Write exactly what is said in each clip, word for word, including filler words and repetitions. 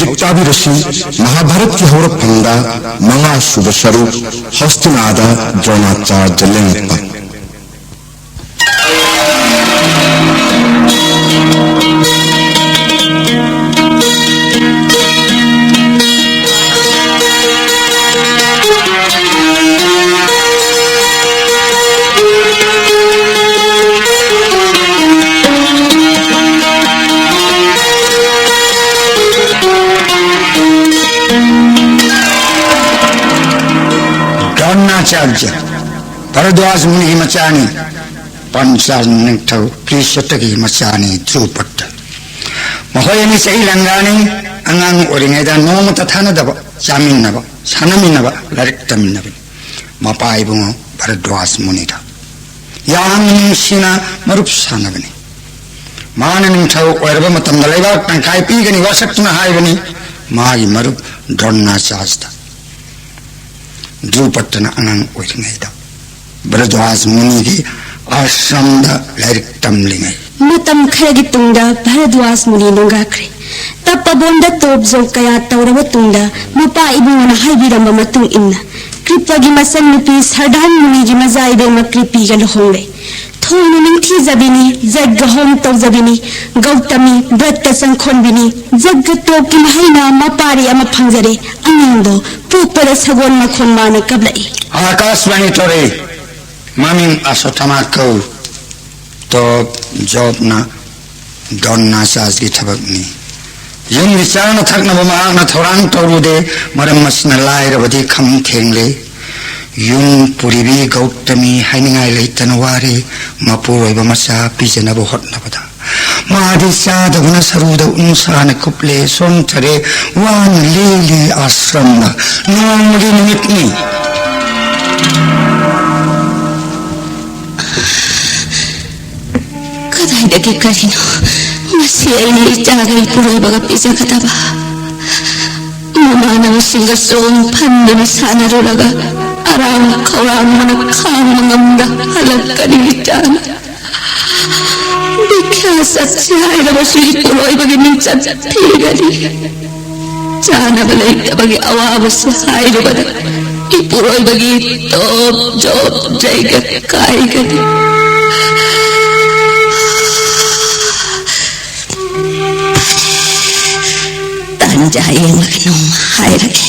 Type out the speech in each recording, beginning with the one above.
ꯍꯧꯖꯤꯛ ꯇꯥꯕꯤꯔꯁꯤ ꯃꯍꯥꯚꯥꯔꯠꯀꯤ ꯍꯧꯔꯛꯐꯝꯗ ꯃꯉꯥ ꯁꯨꯕ ꯁꯔꯨꯛ, ꯍꯁꯇꯤꯅꯥꯗ ꯗ꯭ꯔꯣꯅꯥꯆꯥꯔ꯭ꯌ ꯂꯦꯡꯉꯛꯄ꯫ ꯗ꯭ꯔꯣꯅꯥꯆꯥꯔ꯭ꯌ ꯚꯥꯔꯗ꯭ꯋꯥꯖ ꯃꯨꯅꯤꯒꯤ ꯃꯆꯥꯅꯤ꯫ ꯄꯥꯟꯆꯥꯜ ꯅꯤꯡꯊꯧ ꯄ꯭ꯔꯤꯁꯠꯇꯒꯤ ꯃꯆꯥꯅꯤ ꯙ꯭ꯔꯨꯄꯗ꯫ ꯃꯈꯣꯏ ꯑꯅꯤ ꯆꯍꯤ ꯂꯦꯡꯒꯥꯅꯤ꯫ ꯑꯉꯥꯡ ꯑꯣꯏꯔꯤꯉꯩꯗ ꯅꯣꯡꯃꯇ ꯊꯥꯅꯗꯕ, ꯆꯥꯃꯤꯟꯅꯕ, ꯁꯥꯟꯅꯃꯤꯟꯅꯕ, ꯂꯥꯏꯔꯤꯛ ꯇꯝꯃꯤꯟꯅꯕꯅꯤ꯫ ꯃꯄꯥ ꯏꯕꯨꯡꯉꯣ ꯚꯥꯔꯗ꯭ꯋꯥꯖ ꯃꯨꯅꯤꯗ ꯌꯥꯝꯅ ꯅꯨꯡꯁꯤꯅ ꯃꯔꯨꯞ ꯁꯥꯟꯅꯕꯅꯤ꯫ ꯃꯥꯅ ꯅꯤꯡꯊꯧ ꯑꯣꯏꯔꯕ ꯃꯇꯝꯗ ꯂꯩꯕꯥꯛ ꯇꯪꯈꯥꯏ ꯄꯤꯒꯅꯤ ꯋꯥꯁꯛꯇꯨꯅ ꯍꯥꯏꯕꯅꯤ ꯃꯥꯒꯤ ꯃꯔꯨꯞ ꯗ꯭ꯔꯣꯅꯥꯆꯥꯔ꯭ꯌꯗ꯫ ꯙ꯭ꯔꯨꯄꯗꯅ ꯑꯉꯥꯡ ꯑꯣꯏꯔꯤꯉꯩꯗ ꯚꯥꯔꯗ꯭ꯋꯥꯖ ꯃꯨꯅꯤꯒꯤ ꯑꯥꯁ꯭ꯔꯝꯗ ꯂꯥꯏꯔꯤꯛ ꯇꯝꯂꯤꯉꯩ꯫ ꯃꯇꯝ ꯈꯔꯒꯤ ꯇꯨꯡꯗ ꯚꯥꯔꯗ꯭ꯋꯥꯖ ꯃꯨꯅꯤ ꯅꯣꯡꯒꯥꯈ꯭ꯔꯦ꯫ ꯇꯞꯄꯕꯣꯟꯗ ꯇꯣꯞ ꯖꯣꯞ ꯀꯌꯥ ꯇꯧꯔꯕ ꯇꯨꯡꯗ, ꯃꯄꯥ ꯏꯕꯨꯡꯉꯣꯅ ꯍꯥꯏꯕꯤꯔꯝꯕ ꯃꯇꯨꯡ ꯏꯟꯅ, ꯀ꯭ꯔꯤꯄꯒꯤ ꯃꯆꯟꯅꯨꯄꯤ ꯁꯔꯗꯥꯟ ꯃꯨꯅꯤꯒꯤ ꯃꯆꯥ ꯏꯕꯦꯝꯃ ꯀ꯭ꯔꯤꯄꯤꯒ ꯂꯨꯍꯣꯡꯂꯦ꯫ ꯊꯣꯏꯅ ꯅꯤꯡꯊꯤꯖꯕꯤꯅꯤ, ꯖꯒ ꯍꯣꯝ ꯇꯧꯖꯕꯤꯅꯤ, ꯒꯧꯇꯃꯤ ꯕ꯭ꯔꯠꯇ ꯆꯪꯈꯣꯟꯕꯤꯅꯤ, ꯖꯒ ꯇꯣꯞꯀꯤ ꯃꯍꯩꯅ ꯃꯄꯥꯔꯤ ꯑꯃ ꯐꯪꯖꯔꯦ꯫ ꯑꯉꯥꯡꯗꯣ ꯄꯣꯛꯄꯗ ꯁꯒꯣꯜ ꯃꯈꯣꯟ ꯃꯥꯅ ꯀꯞꯂꯛꯏ꯫ ꯑꯥꯀꯥꯁꯕꯥꯅꯤ ꯇꯧꯔꯦ꯫ ꯃꯃꯤꯡ ꯑꯁꯣꯊꯃꯥ ꯀꯧ꯫ ꯇꯣꯞ ꯖꯣꯞꯅ ꯗ꯭ꯔꯣꯅꯥꯆꯥꯔ꯭ꯌꯒꯤ ꯊꯕꯛꯅꯤ꯫ ꯌꯨꯝꯒꯤ ꯆꯥꯅ ꯊꯛꯅꯕ ꯃꯍꯥꯛꯅ ꯊꯧꯔꯥꯡ ꯇꯧꯔꯨꯗꯦ꯫ ꯃꯔꯝ ꯑꯁꯤꯅ ꯂꯥꯏꯔꯕꯗꯤ ꯈꯝ ꯊꯦꯡꯂꯦ꯫ ꯌꯨꯝ ꯄꯨꯔꯤꯕꯤ ꯒꯧꯇꯃꯤ ꯍꯥꯏꯅꯤꯡꯉꯥꯏ ꯂꯩꯇꯅ ꯋꯥꯔꯦ꯫ ꯃꯄꯨꯔꯣꯏꯕ ꯃꯆꯥ ꯄꯤꯖꯅꯕ ꯍꯣꯠꯅꯕꯗ ꯃꯥꯗꯤ ꯆꯥꯗꯕꯅ ꯁꯔꯨꯗ ꯎꯟꯁꯥꯅ ꯀꯨꯞꯂꯦ꯫ ꯁꯣꯟꯊꯔꯦ꯫ ꯋꯥꯅ ꯂꯦꯜꯂꯤ ꯑꯥꯁ꯭ꯔꯝꯗ꯫ ꯅꯣꯡꯃꯒꯤ ꯅꯨꯃꯤꯠꯅꯤ꯫ ꯀꯗꯥꯏꯗꯒꯤ ꯀꯔꯤꯅꯣ ꯉꯁꯤ ꯑꯩꯅ ꯏꯆꯥꯒ ꯏꯄꯨꯔꯣꯏꯕꯒ ꯄꯤꯖꯒꯗꯕ? ꯃꯃꯥꯟꯅꯕꯁꯤꯡꯒ ꯆꯣꯡ ꯐꯟꯗꯨꯅ ꯁꯥꯟꯅꯔꯨꯔꯒ ꯑꯔꯥꯡ ꯈꯧꯔꯥꯡꯕꯅ ꯈꯥꯡꯕ ꯉꯝꯗ ꯍꯜꯂꯛꯀꯅꯤ ꯏꯆꯥꯅ꯫ ꯕꯤꯈ꯭ꯌꯥ ꯆꯠꯁꯤ ꯍꯥꯏꯔꯕꯁꯨ ꯏꯄꯨꯔꯣꯏꯕꯒꯤ ꯃꯤꯡꯆꯠ ꯊꯤꯒꯅꯤ꯫ ꯆꯥꯅꯕ ꯂꯩꯇꯕꯒꯤ ꯑꯋꯥꯕꯁꯦ ꯍꯥꯏꯔꯨꯕꯗ ꯏꯄꯨꯔꯣꯏꯕꯒꯤ ꯇꯣꯞ ꯖꯣꯞ ꯖꯩꯒ ꯀꯥꯏꯒꯅꯤ꯫ ꯇꯥꯟꯖꯥ ꯌꯦꯡꯂꯒ ꯅꯣꯡꯃ ꯍꯥꯏꯔꯒꯦ꯫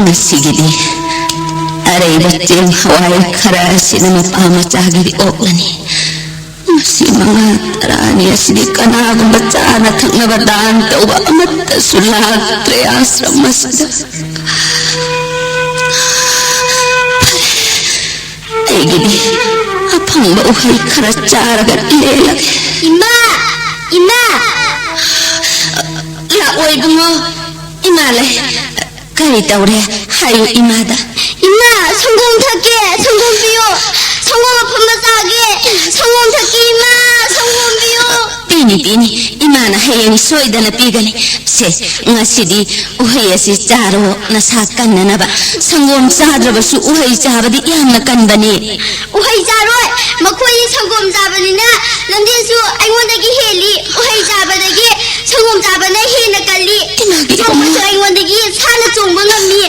ꯉꯁꯤꯒꯤꯗꯤ ꯑꯔꯩꯕ ꯆꯦꯡ ꯍꯋꯥꯏ ꯈꯔ ꯑꯁꯤꯅ ꯃꯄꯥ ꯃꯆꯥꯒꯤꯗꯤ ꯑꯣꯛꯂꯅꯤ꯫ ꯃꯁꯤ ꯃꯉꯥ ꯇꯔꯥꯅꯤ ꯑꯁꯤꯗꯤ ꯀꯅꯥꯒꯨꯝꯕ ꯆꯥꯅ ꯊꯛꯅꯕ ꯗꯥꯟ ꯇꯧꯕ ꯑꯃꯠꯇꯁꯨ ꯂꯥꯛꯇ꯭ꯔꯦ ꯑꯥꯁ꯭ꯔꯝ ꯑꯁꯤꯗ꯫ ꯑꯩꯒꯤꯗꯤ ꯑꯐꯪꯕ ꯎꯍꯩ ꯈꯔ ꯆꯥꯔꯒ ꯂꯦꯜꯂꯒꯦ꯫ ꯏꯃꯥ! ꯏꯃꯥ! ꯂꯥꯛꯑꯣ ꯏꯕꯨꯡꯉꯣ꯫ ꯏꯃꯥ ꯂꯩ꯫ ꯀꯔꯤ ꯇꯧꯔꯦ? ꯍꯥꯏꯌꯨ ꯏꯃꯥꯗ꯫ ꯏꯃꯥ, ꯁꯪꯒꯣꯝ ꯊꯛꯀꯦ, ꯁꯪꯒꯣꯝ ꯄꯤꯌꯣ꯫ ꯁꯪꯒꯣꯝ ꯑꯐꯝꯕ ꯆꯥꯒꯦ꯫ ꯁꯪꯒꯣꯝ ꯊꯛꯀꯦ ꯏꯃꯥ, ꯁꯪꯒꯣꯝ ꯄꯤꯌꯣ꯫ ꯄꯤꯅꯤ, ꯄꯤꯅꯤ꯫ ꯏꯃꯥꯅ ꯍꯌꯦꯡ ꯁꯣꯏꯗꯅ ꯄꯤꯒꯅꯤ꯫ ꯁꯦ, ꯉꯁꯤꯗꯤ ꯎꯍꯩ ꯑꯁꯤ ꯆꯥꯔꯣ, ꯅꯁꯥ ꯀꯟꯅꯅꯕ꯫ ꯁꯪꯒꯣꯝ ꯆꯥꯗ꯭ꯔꯕꯁꯨ ꯎꯍꯩ ꯆꯥꯕꯗꯤ ꯌꯥꯝꯅ ꯀꯟꯕꯅꯤ꯫ ꯎꯍꯩ ꯆꯥꯔꯣꯏ꯫ ꯃꯈꯣꯏꯗꯤ ꯁꯪꯒꯣꯝ ꯆꯥꯕꯅꯤꯅ ꯂꯝꯖꯦꯟꯁꯨ ꯑꯩꯉꯣꯟꯗꯒꯤ ꯍꯦꯜꯂꯤ꯫ ꯎꯍꯩ ꯆꯥꯕꯗꯒꯤ ꯁꯪꯒꯣꯝ ꯆꯥꯕꯅ ꯍꯦꯟꯅ ꯀꯜꯂꯤ꯫ ꯏꯃꯥꯒꯤ ꯆꯣꯡꯕꯁꯨ ꯏꯃꯥ꯫ ꯑꯩꯉꯣꯟꯗꯒꯤ ꯁꯥꯟꯅ ꯆꯣꯡꯕ ꯉꯝꯃꯤ꯫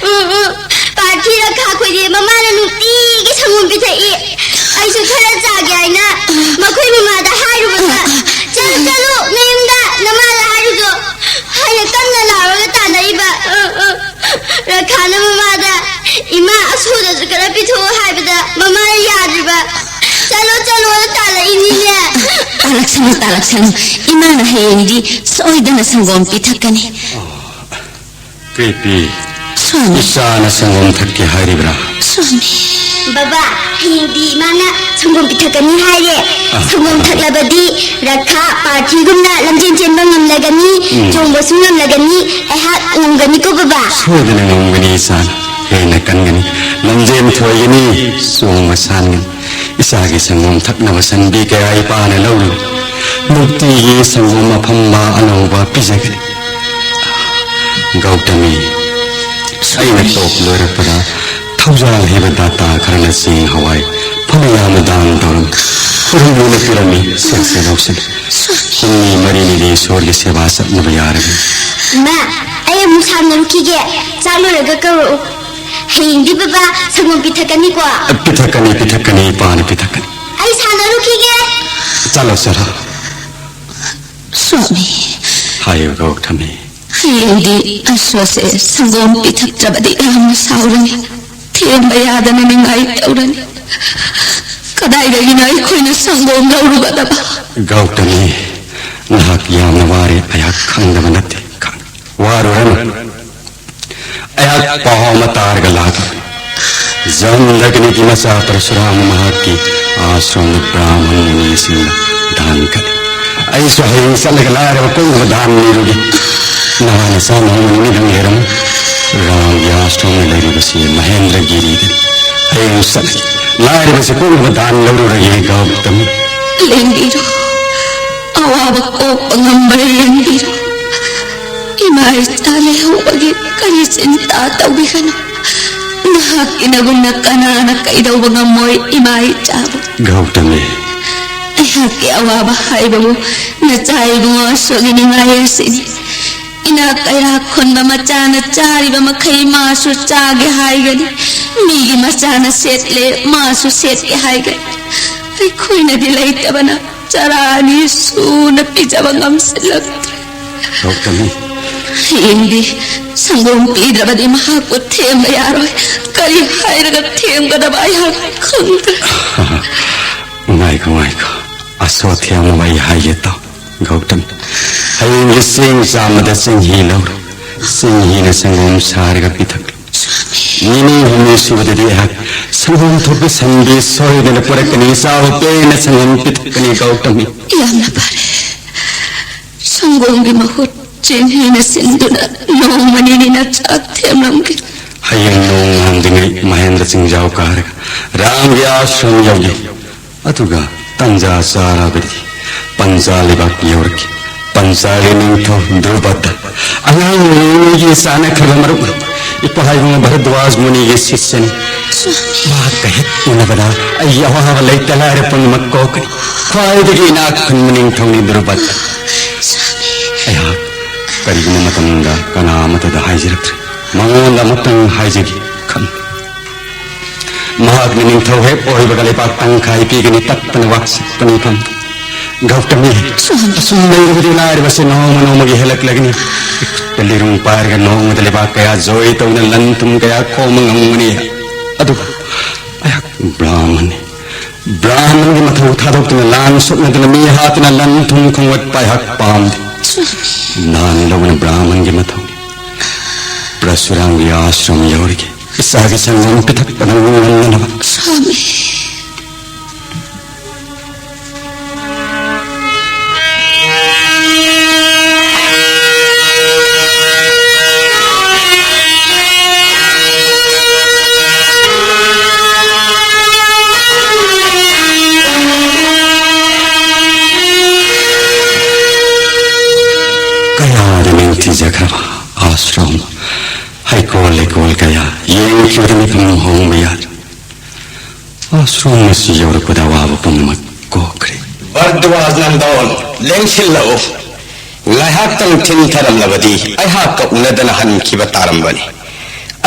ꯎꯝ, ꯎꯝ꯫ ꯄꯥꯔꯊꯤ ꯔꯈꯥ ꯈꯣꯏꯗꯤ ꯃꯃꯥꯅ ꯅꯨꯡꯇꯤꯒꯤ ꯁꯪꯒꯣꯝ ꯄꯤꯊꯛꯏ꯫ ꯑꯩꯁꯨ ꯈꯔ ꯆꯥꯒꯦ ꯍꯥꯏꯅ ꯃꯈꯣꯏ ꯃꯃꯥꯗ ꯍꯥꯏꯔꯨꯕꯗ, "ꯆꯠꯂꯨ, ꯆꯠꯂꯨ, ꯅꯌꯨꯝꯗ ꯅꯃꯥꯗ ꯍꯥꯏꯔꯨꯆꯣ" ꯍꯥꯏꯅ ꯀꯟꯅ ꯂꯥꯎꯔꯒ ꯇꯥꯟꯅꯔꯤꯕ꯫ ꯎꯝ, ꯎꯝ꯫ ꯔꯈꯥꯅ ꯃꯃꯥꯗ, "ꯏꯃꯥ, ꯑꯁꯨꯗꯁꯨ ꯈꯔ ꯄꯤꯊꯣꯛꯎ" ꯍꯥꯏꯕꯗ ꯃꯃꯥꯅ ꯌꯥꯗ꯭ꯔꯤꯕ꯫ "ꯆꯠꯂꯣ, ꯆꯠꯂꯣꯅ" ꯇꯥꯜꯂꯛꯏꯅꯤꯅꯦ꯫ ꯇꯥꯜꯂꯛꯁꯅꯨ, ꯇꯥꯜꯂꯛꯁꯅꯨ꯫ ꯏꯃꯥꯅ ꯍꯌꯦꯡꯗꯤ ꯁꯣꯏꯗꯅ ꯁꯪꯒꯣꯝ ꯄꯤꯊꯛꯀꯅꯤ꯫ ꯀ꯭ꯔꯤꯄꯤ, ꯁ꯭ꯋꯥꯃꯤ꯫ ꯏꯆꯥꯅ ꯁꯪꯒꯣꯝ ꯊꯛꯀꯦ ꯍꯥꯏꯔꯤꯕ꯭ꯔꯥ? ꯁ꯭ꯋꯥꯃꯤ꯫ ꯕꯕꯥ, ꯍꯌꯦꯡꯗꯤ ꯏꯃꯥꯅ ꯁꯪꯒꯣꯝ ꯄꯤꯊꯛꯀꯅꯤ ꯍꯥꯏꯔꯦ꯫ ꯑ꯫ ꯁꯪꯒꯣꯝ ꯊꯛꯂꯕꯗꯤ ꯔꯈꯥ ꯄꯥꯔꯊꯤꯒꯨꯝꯅ ꯂꯝꯖꯦꯟ ꯆꯦꯟꯕ ꯉꯝꯂꯒꯅꯤ, ꯎꯝ꯫ ꯆꯣꯡꯕꯁꯨ ꯉꯝꯂꯒꯅꯤ, ꯑꯩꯍꯥꯛ ꯉꯝꯒꯅꯤꯀꯣ ꯕꯕꯥ꯫ ꯁꯣꯏꯗꯅ ꯉꯝꯒꯅꯤ ꯏꯆꯥ, ꯍꯦꯟꯅ ꯀꯟꯒꯅꯤ, ꯂꯝꯖꯦꯟ ꯊꯣꯏꯒꯅꯤ, ꯆꯣꯡꯕ ꯁꯥꯟꯒꯅꯤ꯫ ꯏꯆꯥꯒꯤ ꯁꯪꯒꯣꯝ ꯊꯛꯅꯕ ꯁꯟꯕꯤ ꯀꯌꯥ ꯏꯄꯥꯅ ꯂꯧꯔꯨ꯫ ꯅꯨꯡꯇꯤꯒꯤ ꯁꯪꯒꯣꯝ ꯑꯐꯝꯕ ꯑꯅꯧꯕ ꯄꯤꯖꯒꯅꯤ꯫ ꯒꯧꯇꯃꯤ, ꯑꯩꯅ ꯇꯣꯞ ꯂꯣꯏꯔꯛꯄꯗ ꯊꯧꯖꯥꯜ ꯍꯩꯕ ꯗꯥꯇꯥ ꯈꯔꯅ ꯆꯦꯡ ꯍꯋꯥꯏ ꯐꯅ ꯌꯥꯝꯅ ꯗꯥꯟ ꯇꯧꯔꯝꯃꯤ, ꯈꯨꯔꯨꯝꯗꯨꯅ ꯄꯤꯔꯝꯃꯤ, ꯁꯦ, ꯁꯦ, ꯂꯧꯁꯤꯜꯂꯨ꯫ ꯍꯨꯝꯅꯤ ꯃꯔꯤꯅꯤꯗꯤ ꯏꯁꯣꯔꯒꯤ ꯁꯦꯕꯥ ꯆꯠꯅꯕ ꯌꯥꯔꯒꯅꯤ꯫ ꯏꯃꯥ, ꯑꯩ ꯑꯃꯨꯛ ꯁꯥꯟꯅꯔꯨꯈꯤꯒꯦ꯫ ꯆꯥꯛ ꯂꯣꯏꯔꯒ ꯀꯧꯔꯛꯎ꯫ ꯍꯌꯦꯡꯗꯤ ꯕꯕꯥ ꯁꯪꯒꯣꯝ ꯄꯤꯊꯛꯀꯅꯤꯀꯣ? ꯄꯤꯊꯛꯀꯅꯤ, ꯄꯤꯊꯛꯀꯅꯤ, ꯏꯄꯥꯅ ꯄꯤꯊꯛꯀꯅꯤ꯫ ꯑꯩ ꯁꯥꯟꯅꯔꯨꯈꯤꯒꯦ꯫ ꯆꯠꯂꯣ, ꯆꯠꯂꯣ꯫ ꯁ꯭ꯋꯥꯃꯤ꯫ ꯍꯥꯏꯌꯨ, ꯒꯧꯇꯃꯤ꯫ ꯍꯌꯦꯡꯗꯤ ꯑꯁꯣꯁꯦ ꯁꯪꯒꯣꯝ ꯄꯤꯊꯛꯇ꯭ꯔꯕꯗꯤ ꯌꯥꯝꯅ ꯁꯥꯎꯔꯅꯤ꯫ ꯊꯦꯝꯕ ꯌꯥꯗꯅ ꯅꯤꯡꯉꯥꯏ ꯇꯧꯔꯅꯤ꯫ ꯀꯗꯥꯏꯗꯒꯤꯅꯣ ꯑꯩꯈꯣꯏꯅ ꯁꯪꯒꯣꯝ ꯂꯧꯔꯨꯒꯗꯕ? ꯒꯧꯇꯃꯤ, ꯅꯍꯥꯛ ꯌꯥꯝꯅ ꯋꯥꯔꯦ, ꯑꯩꯍꯥꯛ ꯈꯪꯗꯕ ꯅꯠꯇꯦ꯫ ꯈꯪ-, ꯋꯥꯔꯨꯔꯅꯨ꯫ ꯑꯩꯍꯥꯛ ꯄꯥꯎ ꯑꯃ ꯇꯥꯔꯒ ꯂꯥꯛꯂꯤ꯫ ꯖꯝꯗꯒꯅꯤꯒꯤ ꯃꯆꯥ ꯄꯔꯁꯨꯔꯥꯝ ꯃꯍꯥꯛꯀꯤ ꯑꯥꯁ꯭ꯔꯝꯗ ꯕ꯭ꯔꯥꯍꯃꯟ ꯃꯨꯅꯤꯁꯤꯡꯅ ꯗꯥꯟ ꯀꯠꯂꯤ꯫ ꯑꯩꯁꯨ ꯍꯌꯦꯡ ꯆꯠꯂꯒ ꯂꯥꯏꯔꯕ ꯀꯣꯛꯅꯕ ꯗꯥꯟ ꯅꯤꯔꯨꯒꯦ꯫ ꯅꯍꯥ ꯅꯆꯥ ꯅꯣꯡꯃ ꯅꯨꯃꯤꯠ ꯑꯃ ꯂꯩꯔꯝꯃꯨ꯫ ꯔꯥꯝꯒꯤ ꯑꯥꯁ꯭ꯔꯝꯗ ꯂꯩꯔꯤꯕꯁꯤ ꯃꯍꯦꯟꯗ꯭ꯔꯒꯤꯔꯤꯗꯅꯤ꯫ ꯍꯌꯦꯡ ꯆꯠꯂꯒꯦ꯫ ꯂꯥꯏꯔꯕꯁꯤ ꯀꯣꯛꯅꯕ ꯗꯥꯟ ꯂꯧꯔꯨꯔꯒꯦ, ꯒꯧꯇꯃꯤ꯫ ꯂꯦꯡꯕꯤꯔꯣ꯫ ꯑꯋꯥꯕ ꯀꯣꯛꯄ ꯉꯝꯕ꯭ꯔꯥ ꯌꯦꯡꯕꯤꯔꯣ꯫ ꯏꯃꯥ ꯏꯆꯥ ꯂꯩꯍꯧꯕꯒꯤ ꯀꯔꯤ ꯆꯤꯟꯇꯥ ꯇꯧꯕꯤꯒꯅꯨ꯫ ꯅꯍꯥꯛꯀꯤ ꯅꯒꯨꯝꯅ ꯀꯅꯥꯅ ꯀꯩꯗꯧꯕ ꯉꯝꯃꯣꯏ ꯏꯃꯥ ꯏꯆꯥꯕꯨ꯫ ꯒꯧꯇꯃꯤ꯫ ꯑꯩꯍꯥꯛꯀꯤ ꯑꯋꯥꯕ ꯍꯥꯏꯕꯕꯨ ꯅꯆꯥ ꯏꯕꯨꯡꯉꯣ ꯑꯁꯣꯛꯒꯤ ꯅꯤꯡꯉꯥꯏ ꯑꯁꯤꯅꯤ꯫ ꯏꯅꯥꯛ ꯀꯩꯔꯥꯛ ꯈꯨꯟꯕ ꯃꯆꯥꯅ ꯆꯥꯔꯤꯕ ꯃꯈꯩ ꯃꯥꯁꯨ ꯆꯥꯒꯦ ꯍꯥꯏꯒꯅꯤ꯫ ꯃꯤꯒꯤ ꯃꯆꯥꯅ ꯁꯦꯠꯂꯦ, ꯃꯥꯁꯨ ꯁꯦꯠꯀꯦ ꯍꯥꯏꯒꯅꯤ꯫ ꯑꯩꯈꯣꯏꯅꯗꯤ ꯂꯩꯇꯕꯅ ꯆꯔꯥ ꯑꯅꯤ ꯁꯨꯅ ꯄꯤꯖꯕ ꯉꯝꯁꯤꯜꯂꯛꯇ꯭ꯔꯦ꯫ ꯒꯧꯇꯃꯤ꯫ ꯍꯌꯦꯡꯗꯤ ꯁꯪꯒꯣꯝ ꯄꯤꯗ꯭ꯔꯕꯗꯤ ꯃꯍꯥꯛꯄꯨ ꯊꯦꯝꯕ ꯌꯥꯔꯣꯏ꯫ ꯀꯔꯤ ꯍꯥꯏꯔꯒ ꯊꯦꯝꯒꯗꯕ ꯑꯩꯍꯥꯛ ꯈꯪꯗ꯭ꯔꯦ꯫ ꯉꯥꯏꯈꯣ, ꯉꯥꯏꯈꯣ꯫ ꯑꯁꯣꯊ꯭ꯌꯥꯃ, ꯑꯩ ꯍꯥꯏꯒꯦ ꯇꯥꯎ꯫ ꯒꯧꯇꯝ, ꯍꯌꯦꯡꯒꯤ ꯆꯦꯡ ꯆꯥꯝꯕꯗ ꯆꯦꯡꯍꯤ ꯂꯧꯔꯣ꯫ ꯆꯦꯡꯍꯤꯅ ꯁꯪꯒꯣꯝ ꯁꯥꯔꯒ ꯄꯤꯊꯛꯂꯨ꯫ ꯅꯤꯅꯤ ꯍꯨꯝꯅꯤ ꯁꯨꯕꯗꯗꯤ ꯑꯩꯍꯥꯛ ꯁꯪꯒꯣꯝ ꯊꯣꯛꯄ ꯁꯟꯕꯤ ꯁꯣꯏꯗꯅ ꯄꯨꯔꯛꯀꯅꯤ꯫ ꯆꯥꯎ, ꯄꯦꯟꯅ ꯁꯪꯒꯣꯝ ꯄꯤꯊꯛꯀꯅꯤ, ꯒꯧꯇꯃꯤ꯫ ꯌꯥꯝꯅ ꯐꯔꯦ꯫ ꯁꯪꯒꯣꯝꯒꯤ ꯃꯍꯨꯠ ꯆꯦꯡꯍꯤꯅ ꯁꯤꯟꯗꯨꯅ ꯅꯣꯡꯃ ꯅꯤꯅꯤ ꯅꯆꯥ ꯊꯦꯝꯂꯝꯒꯦ꯫ ꯍꯌꯦꯡ ꯅꯣꯡ ꯉꯥꯟꯗ꯭ꯔꯤꯉꯩ ꯃꯍꯦꯟꯗ꯭ꯔ ꯆꯤꯡꯖꯥꯎ ꯀꯥꯔꯒ ꯔꯥꯝꯒꯤ ꯑꯥꯁ꯭ꯔꯝ ꯌꯧꯏ꯫ ꯑꯗꯨꯒ ꯇꯟꯖꯥ ꯆꯥꯔꯕꯗꯤ ꯄꯟꯖꯥ ꯂꯩꯕꯥꯛ ꯌꯧꯔꯛꯈꯤ꯫ ꯄꯟꯖꯥꯒꯤ ꯅꯤꯡꯊꯧ ꯗ꯭ꯔꯨꯄꯗ ꯑꯉꯥꯡ ꯑꯣꯏꯔꯤꯉꯩꯒꯤ ꯆꯥꯅꯈ꯭ꯔꯕ ꯃꯔꯨꯞ ꯏꯄꯥ ꯏꯕꯨꯡ ꯚꯔꯗ꯭ꯋꯥꯖ ꯃꯨꯅꯤꯒꯤ ꯁꯤꯁ꯭ꯌꯅꯤ꯫ ꯃꯍꯥꯛꯀ ꯍꯦꯛ ꯎꯅꯕꯗ ꯑꯩꯒꯤ ꯑꯋꯥꯕ ꯂꯩꯇ ꯂꯥꯏꯔ ꯄꯨꯝꯅꯃꯛ ꯀꯣꯛꯀꯅꯤ꯫ ꯈ꯭ꯋꯥꯏꯗꯒꯤ ꯏꯅꯥꯛ ꯈꯨꯟꯕ ꯅꯤꯡꯊꯧꯅꯤ ꯗ꯭ꯔꯨꯄꯗ꯫ ꯑꯩꯍꯥꯛ ꯀꯔꯤꯒꯨꯝꯕ ꯃꯇꯝꯗ ꯀꯅꯥ ꯑꯃꯠꯇꯗ ꯍꯥꯏꯖꯔꯛꯇ꯭ꯔꯤ꯫ ꯃꯉꯣꯟꯗ ꯑꯃꯇꯪ ꯍꯥꯏꯖꯒꯦ ꯈꯪ꯫ ꯃꯍꯥꯛꯅ ꯅꯤꯡꯊꯧ ꯍꯦꯛ ꯑꯣꯏꯕꯒ ꯂꯩꯕꯥꯛ ꯇꯪꯈꯥꯏ ꯄꯤꯒꯅꯤ, ꯇꯠꯇꯅ ꯋꯥꯛꯁꯤꯠꯄꯅꯤ ꯈꯪ꯫ ꯒꯧꯇꯃꯤ, ꯑꯁꯨꯝ ꯂꯩꯔꯕꯗꯤ ꯂꯥꯏꯔꯕꯁꯦ ꯅꯣꯡꯃ ꯅꯣꯡꯃꯒꯤ ꯍꯦꯜꯂꯛꯂꯒꯅꯤ꯫ ꯏꯈꯨꯠꯇ ꯂꯤꯔꯨꯡ ꯄꯥꯏꯔꯒ ꯅꯣꯡꯃꯗ ꯂꯩꯕꯥꯛ ꯀꯌꯥ ꯖꯣꯏ ꯇꯧꯅ ꯂꯟ ꯊꯨꯝ ꯀꯌꯥ ꯈꯣꯝꯕ ꯉꯝꯒꯅꯤ꯫ ꯑꯗꯨꯕꯨ ꯑꯩꯍꯥꯛ ꯕ꯭ꯔꯥꯍꯃꯟꯅꯤ꯫ ꯕ꯭ꯔꯥꯍꯃꯟꯒꯤ ꯃꯊꯧ ꯊꯥꯗꯣꯛꯇꯨꯅ ꯂꯥꯟ ꯁꯣꯛꯅꯗꯨꯅ ꯃꯤ ꯍꯥꯠꯇꯨꯅ ꯂꯟ ꯊꯨꯝ ꯈꯣꯝꯒꯠꯄ ꯑꯩꯍꯥꯛ ꯄꯥꯝꯗꯦ꯫ ꯂꯥꯟ ꯂꯧꯕꯅ ꯕ꯭ꯔꯥꯍꯃꯟꯒꯤ ꯃꯊꯧꯅꯤ꯫ ꯄ꯭ꯔꯁꯨꯔꯥꯝꯒꯤ ꯑꯥꯁ꯭ꯔꯝ ꯌꯧꯔꯒꯦ꯫ ꯏꯆꯥꯒꯤ ꯁꯪꯒꯣꯝ ꯄꯤꯊꯛꯄꯗ ꯉꯝꯅꯅꯕ꯫ ꯁ꯭ꯋꯥꯃꯤ꯫ ꯀꯌꯥꯗ ꯅꯤꯡꯊꯤꯖꯈ꯭ꯔꯕ ꯑꯥꯁ꯭ꯔꯝ, ꯍꯩꯀꯣꯜ ꯂꯩꯀꯣꯜ ꯀꯌꯥ ꯌꯦꯡꯈꯤꯕꯗ ꯃꯤꯠꯐꯝ ꯍꯣꯡꯕ ꯌꯥꯗ꯭ꯔꯦ꯫ ꯑꯥꯁ꯭ꯔꯝ ꯑꯁꯤ ꯌꯧꯔꯛꯄꯗ ꯑꯋꯥꯕ ꯄꯨꯝꯅꯃꯛ ꯀꯣꯛꯈ꯭ꯔꯦ꯫ ꯚꯔꯗ꯭ꯋꯥꯖ ꯅꯟꯗꯣꯟ, ꯂꯦꯡꯁꯤꯜꯂꯛꯎ꯫ ꯉꯥꯏꯍꯥꯛꯇꯪ ꯊꯤꯟꯊꯔꯝꯂꯕꯗꯤ ꯑꯩꯍꯥꯛꯀ ꯎꯅꯗꯅ ꯍꯟꯈꯤꯕ ꯇꯥꯔꯝꯕꯅꯤ꯫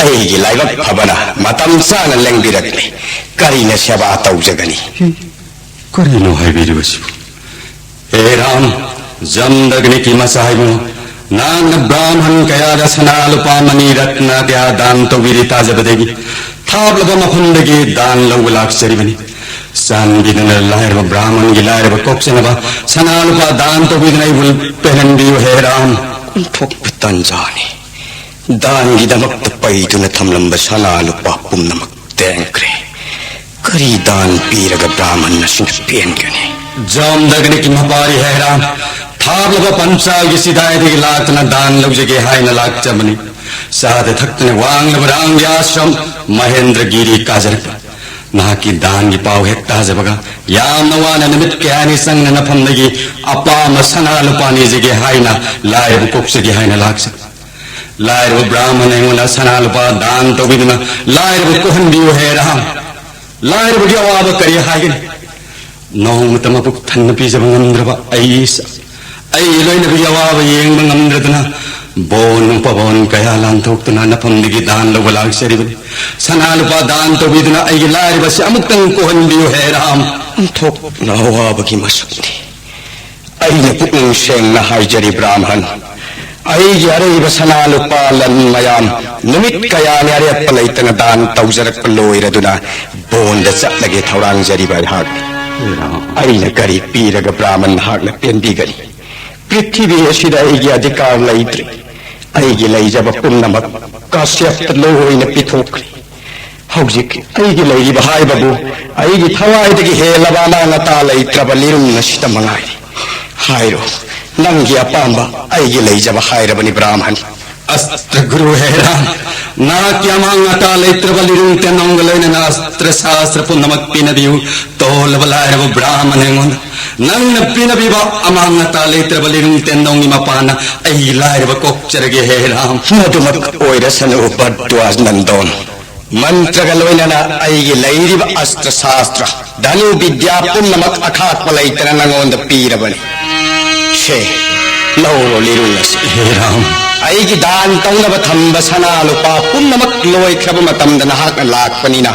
ꯑꯩꯒꯤ ꯂꯥꯏꯕꯛ ꯐꯕꯅ ꯃꯇꯝ ꯆꯥꯅ ꯂꯦꯡꯕꯤꯔꯛꯂꯦ꯫ ꯀꯔꯤꯅ ꯁꯦꯕꯥ ꯇꯧꯖꯒꯅꯤ? ꯀꯔꯤꯅꯣ ꯍꯥꯏꯕꯤꯔꯤꯕꯁꯤꯕꯨ? ꯍꯦ ꯔꯥꯝ, ꯖꯝꯗꯒ꯭ꯅꯤꯒꯤ ꯃꯆꯥ ꯏꯕꯨꯡꯉꯣ, ꯅꯍꯥꯛꯅ ꯕ꯭ꯔꯥꯍꯃꯟ ꯀꯌꯥꯗ ꯁꯅꯥ ꯂꯨꯄꯥ ꯃꯅꯤ ꯔꯠꯅ ꯀꯌꯥ ꯗꯥꯟ ꯇꯧꯕꯤꯔꯤ ꯇꯥꯖꯕꯗꯒꯤ ꯊꯥꯞꯂꯕ ꯃꯐꯝꯗꯒꯤ ꯗꯥꯟ ꯂꯧꯕ ꯂꯥꯛꯆꯔꯤꯕꯅꯤ꯫ ꯆꯥꯟꯕꯤꯗꯨꯅ ꯂꯥꯏꯔꯕ ꯕ꯭ꯔꯥꯍꯃꯟꯒꯤ ꯂꯥꯏꯔꯕ ꯀꯣꯛꯆꯅꯕ ꯁꯅꯥ ꯂꯨꯄꯥ ꯗꯥꯟ ꯇꯧꯕꯤꯗꯨꯅ ꯑꯩꯕꯨ ꯄꯦꯜꯍꯟꯕꯤꯌꯨ ꯍꯦ ꯔꯥꯝ꯫ ꯑꯣꯟꯊꯣꯛꯄ ꯇꯥꯟꯖꯥꯅꯤ꯫ ꯗꯥꯟꯒꯤꯗꯃꯛꯇ ꯄꯩꯗꯨꯅ ꯊꯝꯂꯝꯕ ꯁꯅꯥ ꯂꯨꯄꯥ ꯄꯨꯝꯅꯃꯛ ꯇꯦꯡꯈ꯭ꯔꯦ꯫ ꯀꯔꯤ ꯗꯥꯟ ꯄꯤꯔꯒ ꯕ꯭ꯔꯥꯍꯃꯟ ꯑꯁꯤꯅ ꯄꯦꯟꯒꯅꯤ? ꯖꯝꯗꯒ꯭ꯅꯤꯒꯤ ꯃꯄꯥꯔꯤ ꯍꯦ ꯔꯥꯝ, ꯊꯥꯞꯂꯕ ꯄꯟꯆꯥꯜꯒꯤ ꯆꯤꯗꯥꯏꯗꯒꯤ ꯂꯥꯛꯇꯨꯅ ꯗꯥꯟ ꯂꯧꯖꯒꯦ ꯍꯥꯏꯅ ꯂꯥꯛꯆꯕꯅꯤ꯫ ꯆꯥꯗ ꯊꯛꯇꯅ ꯋꯥꯡꯂꯕ ꯔꯥꯝꯒꯤ ꯑꯥꯁ꯭ꯔꯝ ꯃꯍꯦꯟꯗ꯭ꯔꯒꯤꯔꯤ ꯀꯥꯖꯔꯛꯄ꯫ ꯅꯍꯥꯛꯀꯤ ꯗꯥꯟꯒꯤ ꯄꯥꯎ ꯍꯦꯛ ꯇꯥꯖꯕꯒ ꯌꯥꯝꯅ ꯋꯥꯅ ꯅꯨꯃꯤꯠ ꯀꯌꯥꯅꯤ ꯆꯪꯅ ꯅꯐꯝꯗꯒꯤ ꯑꯄꯥꯝꯕ ꯁꯅꯥ ꯂꯨꯄꯥ ꯅꯤꯖꯒꯦ ꯍꯥꯏꯅ ꯂꯥꯏꯔꯕ ꯀꯣꯛꯆꯒꯦ ꯍꯥꯏꯅ ꯂꯥꯛꯆꯕꯅꯤ꯫ ꯂꯥꯏꯔꯕ ꯕ꯭ꯔꯥꯍꯃꯟ ꯑꯩꯉꯣꯟꯗ ꯁꯅꯥ ꯂꯨꯄꯥ ꯗꯥꯟ ꯇꯧꯕꯤꯗꯨꯅ ꯂꯥꯏꯔꯕ ꯀꯣꯛꯍꯟꯕꯤꯌꯨ ꯍꯦ ꯔꯥꯝ꯫ ꯂꯥꯏꯔꯕꯒꯤ ꯑꯋꯥꯕ ꯀꯔꯤ ꯍꯥꯏꯒꯅꯤ? ꯅꯣꯡꯃꯇ ꯃꯄꯨꯛ ꯊꯟꯅ ꯄꯤꯖꯕ ꯉꯝꯗ꯭ꯔꯕ ꯑꯩ ꯏꯁꯥ, ꯑꯩꯒꯤ ꯂꯣꯏꯅꯕꯒꯤ ꯑꯋꯥꯕ ꯌꯦꯡꯕ ꯉꯝꯗ꯭ꯔꯗꯨꯅ ꯕꯣꯟ ꯎꯄꯕꯣꯟ ꯀꯌꯥ ꯂꯥꯟꯊꯣꯛꯇꯨꯅ ꯅꯐꯝꯗꯒꯤ ꯗꯥꯟ ꯂꯧꯕ ꯂꯥꯛꯆꯔꯤꯕꯅꯤ꯫ ꯁꯅꯥ ꯂꯨꯄꯥ ꯗꯥꯟ ꯇꯧꯕꯤꯗꯨꯅ ꯑꯩꯒꯤ ꯂꯥꯏꯔꯕꯁꯤ ꯑꯃꯨꯛꯇꯪ ꯀꯣꯛꯍꯟꯕꯤꯌꯨ ꯍꯦ ꯔꯥꯝ꯫ ꯑꯣꯟꯊꯣꯛꯅ ꯑꯋꯥꯕꯒꯤ ꯃꯁꯛꯅꯤ꯫ ꯑꯩꯅ ꯄꯨꯛꯅꯤꯡ ꯁꯦꯡꯅ ꯍꯥꯏꯖꯔꯤ ꯕ꯭ꯔꯥꯍꯃꯟ, ꯑꯩꯒꯤ ꯑꯔꯩꯕ ꯁꯅꯥ ꯂꯨꯄꯥ ꯂꯟ ꯃꯌꯥꯝ ꯅꯨꯃꯤꯠ ꯀꯌꯥꯅꯤ ꯑꯔꯦꯞꯄ ꯂꯩꯇꯅ ꯗꯥꯟ ꯇꯧꯖꯔꯛꯄ ꯂꯣꯏꯔꯗꯨꯅ ꯕꯣꯟꯗ ꯆꯠꯂꯒꯦ ꯊꯧꯔꯥꯡꯖꯔꯤꯕ ꯑꯩꯍꯥꯛ꯫ ꯑꯩꯅ ꯀꯔꯤ ꯄꯤꯔꯒ ꯕ꯭ꯔꯥꯍꯃꯟ ꯅꯍꯥꯛꯅ ꯄꯦꯟꯕꯤꯒꯅꯤ? ꯄ꯭ꯔꯤꯊꯤꯕꯤ ꯑꯁꯤꯗ ꯑꯩꯒꯤ ꯑꯙꯤꯀꯥꯔ ꯂꯩꯇ꯭ꯔꯦ꯫ ꯑꯩꯒꯤ ꯂꯩꯖꯕ ꯄꯨꯝꯅꯃꯛ ꯀꯥꯁ꯭ꯌꯞꯇ ꯂꯣꯏꯅ ꯄꯤꯊꯣꯛꯈ꯭ꯔꯦ꯫ ꯍꯧꯖꯤꯛ ꯑꯩꯒꯤ ꯂꯩꯔꯤꯕ ꯍꯥꯏꯕꯕꯨ ꯑꯩꯒꯤ ꯊꯋꯥꯏꯗꯒꯤ ꯍꯦꯜꯂꯕ ꯑꯃꯥꯡ ꯑꯇꯥ ꯂꯩꯇ꯭ꯔꯕ ꯂꯤꯔꯨꯡ ꯑꯁꯤꯗ ꯃꯉꯥꯏꯔꯦ꯫ ꯍꯥꯏꯔꯣ, ꯅꯪꯒꯤ ꯑꯄꯥꯝꯕ ꯑꯩꯒꯤ ꯂꯩꯖꯕ ꯍꯥꯏꯔꯕꯅꯤ ꯕ꯭ꯔꯥꯍꯃꯟ꯫ ꯑꯁꯇ꯭ꯔ ꯒꯨꯔꯨ ꯍꯦ ꯔꯥꯝ, ꯅꯍꯥꯛꯀꯤ ꯑꯃꯥꯡ ꯑꯇꯥ ꯂꯩꯇ꯭ꯔꯕ ꯂꯤꯔꯨꯡ ꯇꯦꯟꯅꯣꯡꯒ ꯂꯣꯏꯅꯅ ꯑꯁꯇ꯭ꯔ ꯁꯥꯁꯇ꯭ꯔ ꯄꯨꯝꯅꯃꯛ ꯄꯤꯅꯕꯤꯌꯨ꯫ ꯇꯣꯜꯂꯕ ꯂꯥꯏꯔꯕ ꯕ꯭ꯔꯥꯍꯃꯟ ꯑꯩꯉꯣꯟꯗ ꯅꯪꯅ ꯄꯤꯅꯕꯤꯕ ꯑꯃꯥꯡ ꯑꯇꯥ ꯂꯩꯇ꯭ꯔꯕ ꯂꯤꯔꯨꯡ ꯇꯦꯟꯅꯣꯡꯒꯤ ꯃꯄꯥꯟꯅ ꯑꯩꯒꯤ ꯂꯥꯏꯔꯕ ꯀꯣꯛꯆꯔꯒꯦ ꯍꯦ ꯔꯥꯝ꯫ ꯃꯗꯨꯃꯛ ꯑꯣꯏꯔꯁꯅꯨ ꯚꯔꯗ꯭ꯋꯥꯖ ꯅꯟꯗꯣꯟ꯫ ꯃꯟꯇ꯭ꯔꯒ ꯂꯣꯏꯅꯅ ꯑꯩꯒꯤ ꯂꯩꯔꯤꯕ ꯑꯁꯇ꯭ꯔ ꯁꯥꯁꯇ꯭ꯔ, ꯙꯅꯨ ꯕꯤꯗ꯭ꯌꯥ ꯄꯨꯝꯅꯃꯛ ꯑꯈꯥꯛꯄ ꯂꯩꯇꯅ ꯅꯉꯣꯟꯗ ꯄꯤꯔꯕꯅꯤ꯫ ꯁꯦ, ꯂꯧꯔꯣ ꯂꯤꯔꯨꯡ ꯑꯁꯤ꯫ ꯍꯦ ꯔꯥꯝ꯫ ꯑꯩꯒꯤ ꯗꯥꯟ ꯇꯧꯅꯕ ꯊꯝꯕ ꯁꯅꯥ ꯂꯨꯄꯥ ꯄꯨꯝꯅꯃꯛ ꯂꯣꯏꯈ꯭ꯔꯕ ꯃꯇꯝꯗ ꯅꯍꯥꯛꯅ ꯂꯥꯛꯄꯅꯤꯅ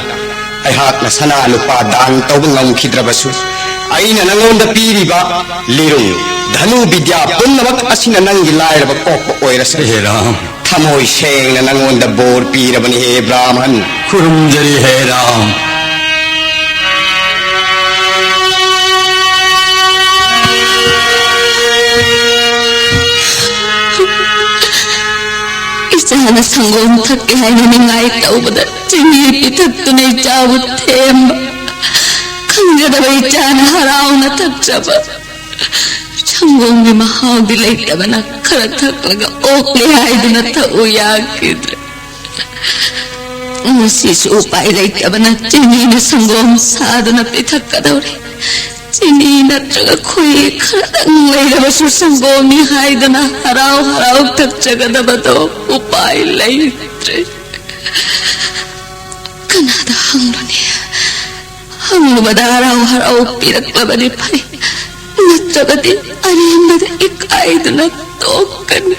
ꯑꯩꯍꯥꯛꯅ ꯁꯅꯥ ꯂꯨꯄꯥ ꯗꯥꯟ ꯇꯧꯕ ꯉꯝꯈꯤꯗ꯭ꯔꯕꯁꯨ, ꯑꯩꯅ ꯅꯉꯣꯟꯗ ꯄꯤꯔꯤꯕ ꯂꯤꯔꯨꯡ, ꯙꯅꯨ ꯕꯤꯗ꯭ꯌꯥ ꯄꯨꯝꯅꯃꯛ ꯑꯁꯤꯅ ꯅꯪꯒꯤ ꯂꯥꯏꯔꯕ ꯀꯣꯛꯄ ꯑꯣꯏꯔꯁꯅꯨ꯫ ꯍꯦ ꯔꯥꯝ꯫ ꯊꯃꯣꯏ ꯁꯦꯡꯅ ꯅꯉꯣꯟꯗ ꯕꯣꯔ ꯄꯤꯔꯕꯅꯤ ꯍꯦ ꯕ꯭ꯔꯥꯍꯃꯟ꯫ ꯈꯨꯔꯨꯝꯖꯔꯤ ꯍꯦ ꯔꯥꯝ꯫ ꯏꯆꯥꯅ ꯁꯪꯒꯣꯝ ꯊꯛꯀꯦ ꯍꯥꯏꯅ ꯅꯤꯡꯉꯥꯏ ꯇꯧꯕꯗ ꯆꯤꯅꯤ ꯄꯤꯊꯛꯇꯨꯅ ꯏꯆꯥꯕꯨ ꯊꯦꯝꯕ꯫ ꯈꯪꯖꯗꯕ ꯏꯆꯥꯅ ꯍꯔꯥꯎꯅ ꯊꯛꯆꯕ ꯁꯪꯒꯣꯝꯒꯤ ꯃꯍꯥꯎꯗꯤ ꯂꯩꯇꯕꯅ ꯈꯔ ꯊꯛꯂꯒ ꯑꯣꯛꯂꯦ ꯍꯥꯏꯗꯨꯅ ꯊꯛꯎ ꯌꯥꯈꯤꯗ꯭ꯔꯦ꯫ ꯉꯁꯤꯁꯨ ꯎꯄꯥꯏ ꯂꯩꯇꯕꯅ ꯆꯤꯅꯤꯅ ꯁꯪꯒꯣꯝ ꯁꯥꯗꯨꯅ ꯄꯤꯊꯛꯀꯗꯧꯔꯤ꯫ ꯆꯤꯅꯤ ꯅꯠꯇ꯭ꯔꯒ ꯈꯣꯏꯍꯤ ꯈꯔꯗꯪ ꯂꯩꯔꯕꯁꯨ ꯁꯪꯒꯣꯝꯅꯤ ꯍꯥꯏꯗꯨꯅ ꯍꯔꯥꯎ ꯍꯔꯥꯎ ꯊꯛꯆꯒꯗꯕꯗꯣ ꯎꯄꯥꯏ ꯂꯩꯇ꯭ꯔꯦ꯫ ꯀꯅꯥꯗ ꯍꯪꯂꯨꯅꯤ? ꯍꯪꯂꯨꯕꯗ ꯍꯔꯥꯎ ꯍꯔꯥꯎ ꯄꯤꯔꯛꯂꯕꯗꯤ ꯐꯩ, ꯅꯠꯇ꯭ꯔꯕꯗꯤ ꯑꯔꯦꯝꯕꯗ ꯏꯀꯥꯏꯗꯨꯅ ꯇꯣꯛꯀꯅꯤ꯫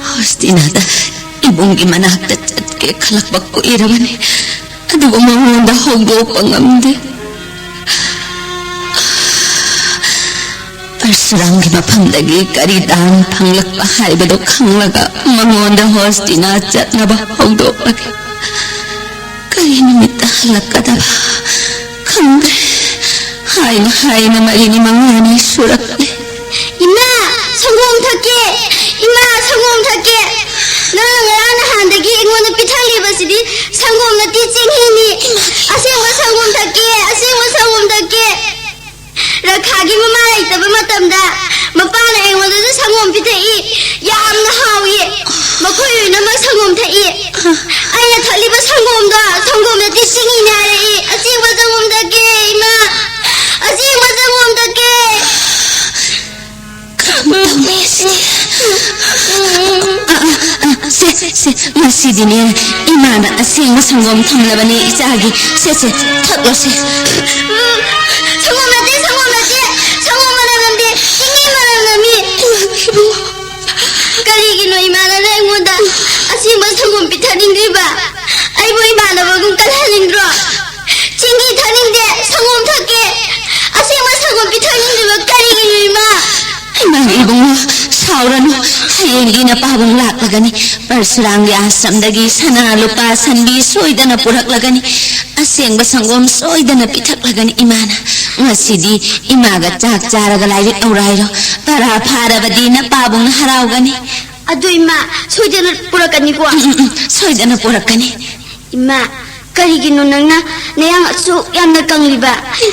ꯍꯣꯁꯇꯤꯅꯥꯗ ꯏꯕꯨꯡꯒꯤ ꯃꯅꯥꯛꯇ ꯆꯠꯀꯦ ꯈꯜꯂꯛꯄ ꯀꯨꯏꯔꯕꯅꯤ, ꯑꯗꯨꯕꯨ ꯃꯉꯣꯟꯗ ꯍꯧꯗꯣꯛꯄ ꯉꯝꯗꯦ꯫ ꯄꯔꯁꯨꯔꯥꯝꯒꯤ ꯃꯐꯝꯗꯒꯤ ꯀꯔꯤ ꯗꯥꯟ ꯐꯪꯂꯛꯄ ꯍꯥꯏꯕꯗꯨ ꯈꯪꯂꯒ ꯃꯉꯣꯟꯗ ꯍꯣꯁꯇꯤꯅꯥ ꯆꯠꯅꯕ ꯍꯧꯗꯣꯛꯂꯒꯦ꯫ ꯀꯔꯤ ꯅꯨꯃꯤꯠꯇ ꯍꯜꯂꯛꯀꯗꯕ ꯈꯪꯗ꯭ꯔꯦ꯫ ꯍꯥꯏꯅ ꯍꯥꯏꯅ ꯃꯔꯤꯅꯤ ꯃꯉꯥꯅꯤ ꯁꯨꯔꯛꯂꯦ꯫ ꯏꯃꯥ, ꯁꯪꯒꯣꯝ ꯊꯛꯀꯦ꯫ ꯏꯃꯥ, ꯁꯪꯒꯣꯝ ꯊꯛꯀꯦ꯫ ꯅꯪꯅ ꯉꯔꯥꯡ ꯅꯍꯥꯟꯗꯒꯤ ꯑꯩꯉꯣꯟꯗ ꯄꯤꯊꯛꯂꯤꯕꯁꯤꯗꯤ ꯁꯪꯒꯣꯝ ꯅꯠꯇꯦ, ꯆꯦꯡꯍꯤꯅꯤ꯫ ꯑꯁꯦꯡꯕ ꯁꯪꯒꯣꯝ ꯊꯛꯀꯦ꯫ ꯑꯁꯦꯡꯕ ꯁꯪꯒꯣꯝ ꯊꯛꯀꯦ꯫ ꯔꯈꯥꯒꯤ ꯃꯃꯥ ꯂꯩꯇꯕ ꯃꯇꯝꯗ ꯃꯄꯥꯅ ꯑꯩꯉꯣꯟꯗꯁꯨ ꯁꯪꯒꯣꯝ ꯄꯤꯊꯛꯏ꯫ ꯌꯥꯝꯅ ꯍꯥꯎꯏ꯫ ꯃꯈꯣꯏ ꯂꯣꯏꯅꯃꯛ ꯁꯪꯒꯣꯝ ꯊꯛꯏ꯫ ꯑꯩꯅ ꯊꯛꯂꯤꯕ ꯁꯪꯒꯣꯝꯗꯣ ꯁꯪꯒꯣꯝ ꯅꯠꯇꯦ, ꯆꯤꯅꯤꯅꯦ ꯍꯥꯏꯔꯛꯏ꯫ ꯑꯁꯦꯡꯕ ꯁꯪꯒꯣꯝ ꯊꯛꯀꯦ, ꯏꯃꯥ꯫ ꯑꯁꯦꯡꯕ ꯁꯪꯒꯣꯝ ꯊꯛꯀꯦ꯫ ꯀꯔꯝ ꯇꯧꯅꯤ ꯑꯁꯤꯗꯤ? ꯑ, ꯑ, ꯑ, ꯁꯦ, ꯁꯦ, ꯉꯁꯤꯗꯤꯅꯦ, ꯏꯃꯥꯅ ꯑꯁꯦꯡꯕ ꯁꯪꯒꯣꯝ ꯊꯝꯂꯕꯅꯦ ꯏꯆꯥꯒꯤ꯫ ꯁꯦ, ꯁꯦ, ꯊꯛꯂꯣꯁꯦ꯫ ꯁꯪꯒꯣꯝ ꯅꯠꯇꯦ, ꯁꯪꯒꯣꯝ ꯅꯠꯇꯦ, ꯁꯪꯒꯣꯝ ꯃꯅꯝ ꯅꯝꯗꯦ, ꯆꯤꯅꯤ ꯃꯅꯝ ꯅꯝꯃꯤ꯫ ꯀꯔꯤꯒꯤꯅꯣ ꯏꯃꯥꯅ ꯑꯩꯉꯣꯟꯗ ꯑꯁꯦꯡꯕ ꯁꯪꯒꯣꯝ ꯄꯤꯊꯛꯅꯤꯡꯗ꯭ꯔꯤꯕ? ꯑꯩꯕꯨ ꯏꯃꯥꯟꯅꯕꯒꯨꯝ ꯀꯜꯍꯟꯅꯤꯡꯗ꯭ꯔꯣ? ꯆꯤꯅꯤ ꯊꯛꯅꯤꯡꯗꯦ, ꯁꯪꯒꯣꯝ ꯊꯛꯀꯦ꯫ ꯑꯁꯦꯡꯕ ꯁꯪꯒꯣꯝ ꯄꯤꯊꯛꯅꯤꯡꯗ꯭ꯔꯤꯕ ꯀꯔꯤꯒꯤꯅꯣ, ꯏꯃꯥ? ꯏꯃꯥ, ꯏꯕꯨꯡꯉꯣ, ꯁꯥꯎꯔꯅꯨ꯫ ꯍꯌꯦꯡꯗꯤ ꯅꯄꯥꯕꯨꯡ ꯂꯥꯛꯂꯒꯅꯤ꯫ ꯄꯔꯁꯨꯔꯥꯝꯒꯤ ꯑꯥꯁ꯭ꯔꯝꯗꯒꯤ ꯁꯅꯥ, ꯂꯨꯄꯥ, ꯁꯟꯕꯤ ꯁꯣꯏꯗꯅ ꯄꯨꯔꯛꯂꯒꯅꯤ꯫ ꯑꯁꯦꯡꯕ ꯁꯪꯒꯣꯝ ꯁꯣꯏꯗꯅ ꯄꯤꯊꯛꯂꯒꯅꯤ ꯏꯃꯥꯅ꯫ ꯉꯁꯤꯗꯤ ꯏꯃꯥꯒ ꯆꯥꯛ ꯆꯥꯔꯒ ꯂꯥꯏꯔꯤꯛ ꯂꯧꯔꯣ ꯍꯥꯏꯔꯣ꯫ ꯄꯔꯥ ꯐꯥꯔꯕꯗꯤ ꯅꯄꯥꯕꯨꯡꯅ ꯍꯔꯥꯎꯒꯅꯤ꯫ ꯑꯗꯨ ꯏꯃꯥ, ꯁꯣꯏꯗꯅ ꯄꯨꯔꯛꯀꯅꯤꯀꯣ? ꯎꯝ, ꯎꯝ, ꯎꯝ, ꯁꯣꯏꯗꯅ ꯄꯨꯔꯛꯀꯅꯤ꯫ ꯏꯃꯥ, ꯀꯔꯤꯒꯤꯅꯣ ꯅꯪꯅ ꯅꯌꯥꯡ ꯑꯁꯨꯛ ꯌꯥꯝꯅ ꯀꯪꯂꯤꯕ?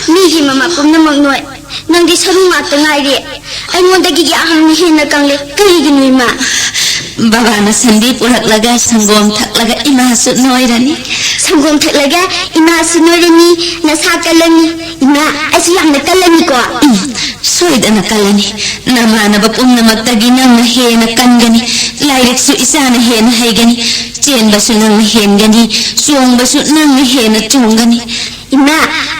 ꯃꯤꯒꯤ ꯃꯃꯥ ꯄꯨꯝꯅꯃꯛ ꯅꯣꯏ, ꯅꯪꯗꯤ ꯁꯔꯨ ꯉꯥꯛꯇ ꯉꯥꯏꯔꯦ꯫ ꯑꯩꯉꯣꯟꯗꯒꯤ ꯌꯥꯝꯅ ꯍꯦꯟꯅ ꯀꯪꯂꯦ꯫ ꯀꯔꯤꯒꯤꯅꯣ, ꯏꯃꯥ? ꯕꯕꯥꯅ ꯁꯟꯗꯤ ꯄꯨꯔꯛꯂꯒ ꯁꯪꯒꯣꯝ ꯊꯛꯂꯒ ꯏꯃꯥꯁꯨ ꯅꯣꯏꯔꯅꯤ꯫ ꯁꯪꯒꯣꯝ ꯊꯛꯂꯒ ꯏꯃꯥꯁꯨ ꯅꯣꯏꯔꯅꯤ, ꯅꯁꯥ ꯀꯜꯂꯅꯤ꯫ ꯏꯃꯥ, ꯑꯩꯁꯨ ꯌꯥꯝꯅ ꯀꯜꯂꯅꯤꯀꯣ꯫ ꯎꯝ, ꯁꯣꯏꯗꯅ ꯀꯜꯂꯅꯤ꯫ ꯅꯃꯥꯟꯅꯕ ꯄꯨꯝꯅꯃꯛꯇꯒꯤ ꯅꯪꯅ ꯍꯦꯟꯅ ꯀꯟꯒꯅꯤ꯫ ꯂꯥꯏꯔꯤꯛꯁꯨ ꯏꯆꯥꯅ ꯍꯦꯟꯅ ꯍꯩꯒꯅꯤ꯫ ꯆꯦꯟꯕꯁꯨ ꯅꯪꯅ ꯍꯦꯟꯒꯅꯤ꯫ ꯆꯣꯡꯕꯁꯨ ꯅꯪꯅ ꯍꯦꯟꯅ ꯆꯣꯡꯒꯅꯤ꯫ ꯏꯃꯥ,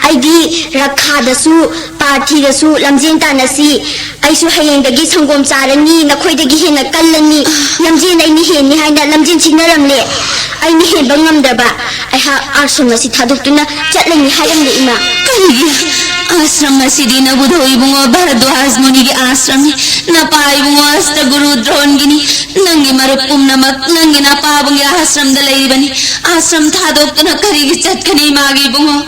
ꯑꯩꯗꯤ ꯔꯈꯥꯗꯁꯨ, ꯄꯥꯔꯊꯤꯗꯁꯨ ꯂꯝꯖꯦꯟ ꯇꯥꯟꯅꯁꯤ꯫ ꯑꯩꯁꯨ ꯍꯌꯦꯡꯗꯒꯤ ꯁꯪꯒꯣꯝ ꯆꯥꯔꯅꯤ, ꯅꯈꯣꯏꯗꯒꯤ ꯍꯦꯟꯅ ꯀꯜꯂꯅꯤ꯫ ꯂꯝꯖꯦꯟ ꯑꯩꯅ ꯍꯦꯟꯅꯤ ꯍꯥꯏꯅ ꯂꯝꯖꯦꯟ ꯁꯤꯟꯅꯔꯝꯂꯦ꯫ ꯑꯩꯅ ꯍꯦꯟꯕ ꯉꯝꯗ꯭ꯔꯕ ꯑꯩꯍꯥꯛ ꯑꯥꯁ꯭ꯔꯝ ꯑꯁꯤ ꯊꯥꯗꯣꯛꯇꯨꯅ ꯆꯠꯂꯅꯤ ꯍꯥꯏꯔꯝꯂꯦ, ꯏꯃꯥ꯫ ꯀꯔꯤꯒꯤ? ꯑꯥꯁ꯭ꯔꯝ ꯑꯁꯤꯗꯤ ꯅꯕꯨꯙꯧ ꯏꯕꯨꯡꯉꯣ ꯚꯔꯗ꯭ꯋꯥꯖ ꯃꯨꯅꯤꯒꯤ ꯑꯥꯁ꯭ꯔꯝꯅꯤ꯫ ꯅꯄꯥ ꯏꯕꯨꯡꯉꯣ ꯑꯁ꯭ꯇꯒꯨꯔꯨ ꯗ꯭ꯔꯣꯟꯒꯤꯅꯤ꯫ ꯅꯪꯒꯤ ꯃꯔꯨꯞ ꯄꯨꯝꯅꯃꯛ ꯅꯪꯒꯤ ꯅꯄꯥꯕꯨꯡꯒꯤ ꯑꯥꯁ꯭ꯔꯝꯗ ꯂꯩꯔꯤꯕꯅꯤ꯫ ꯑꯥꯁ꯭ꯔꯝ ꯊꯥꯗꯣꯛꯇꯨꯅ ꯀꯔꯤꯒꯤ ꯆꯠꯀꯅꯤ, ꯏꯃꯥꯒꯤ ꯏꯕꯨꯡꯉꯣ?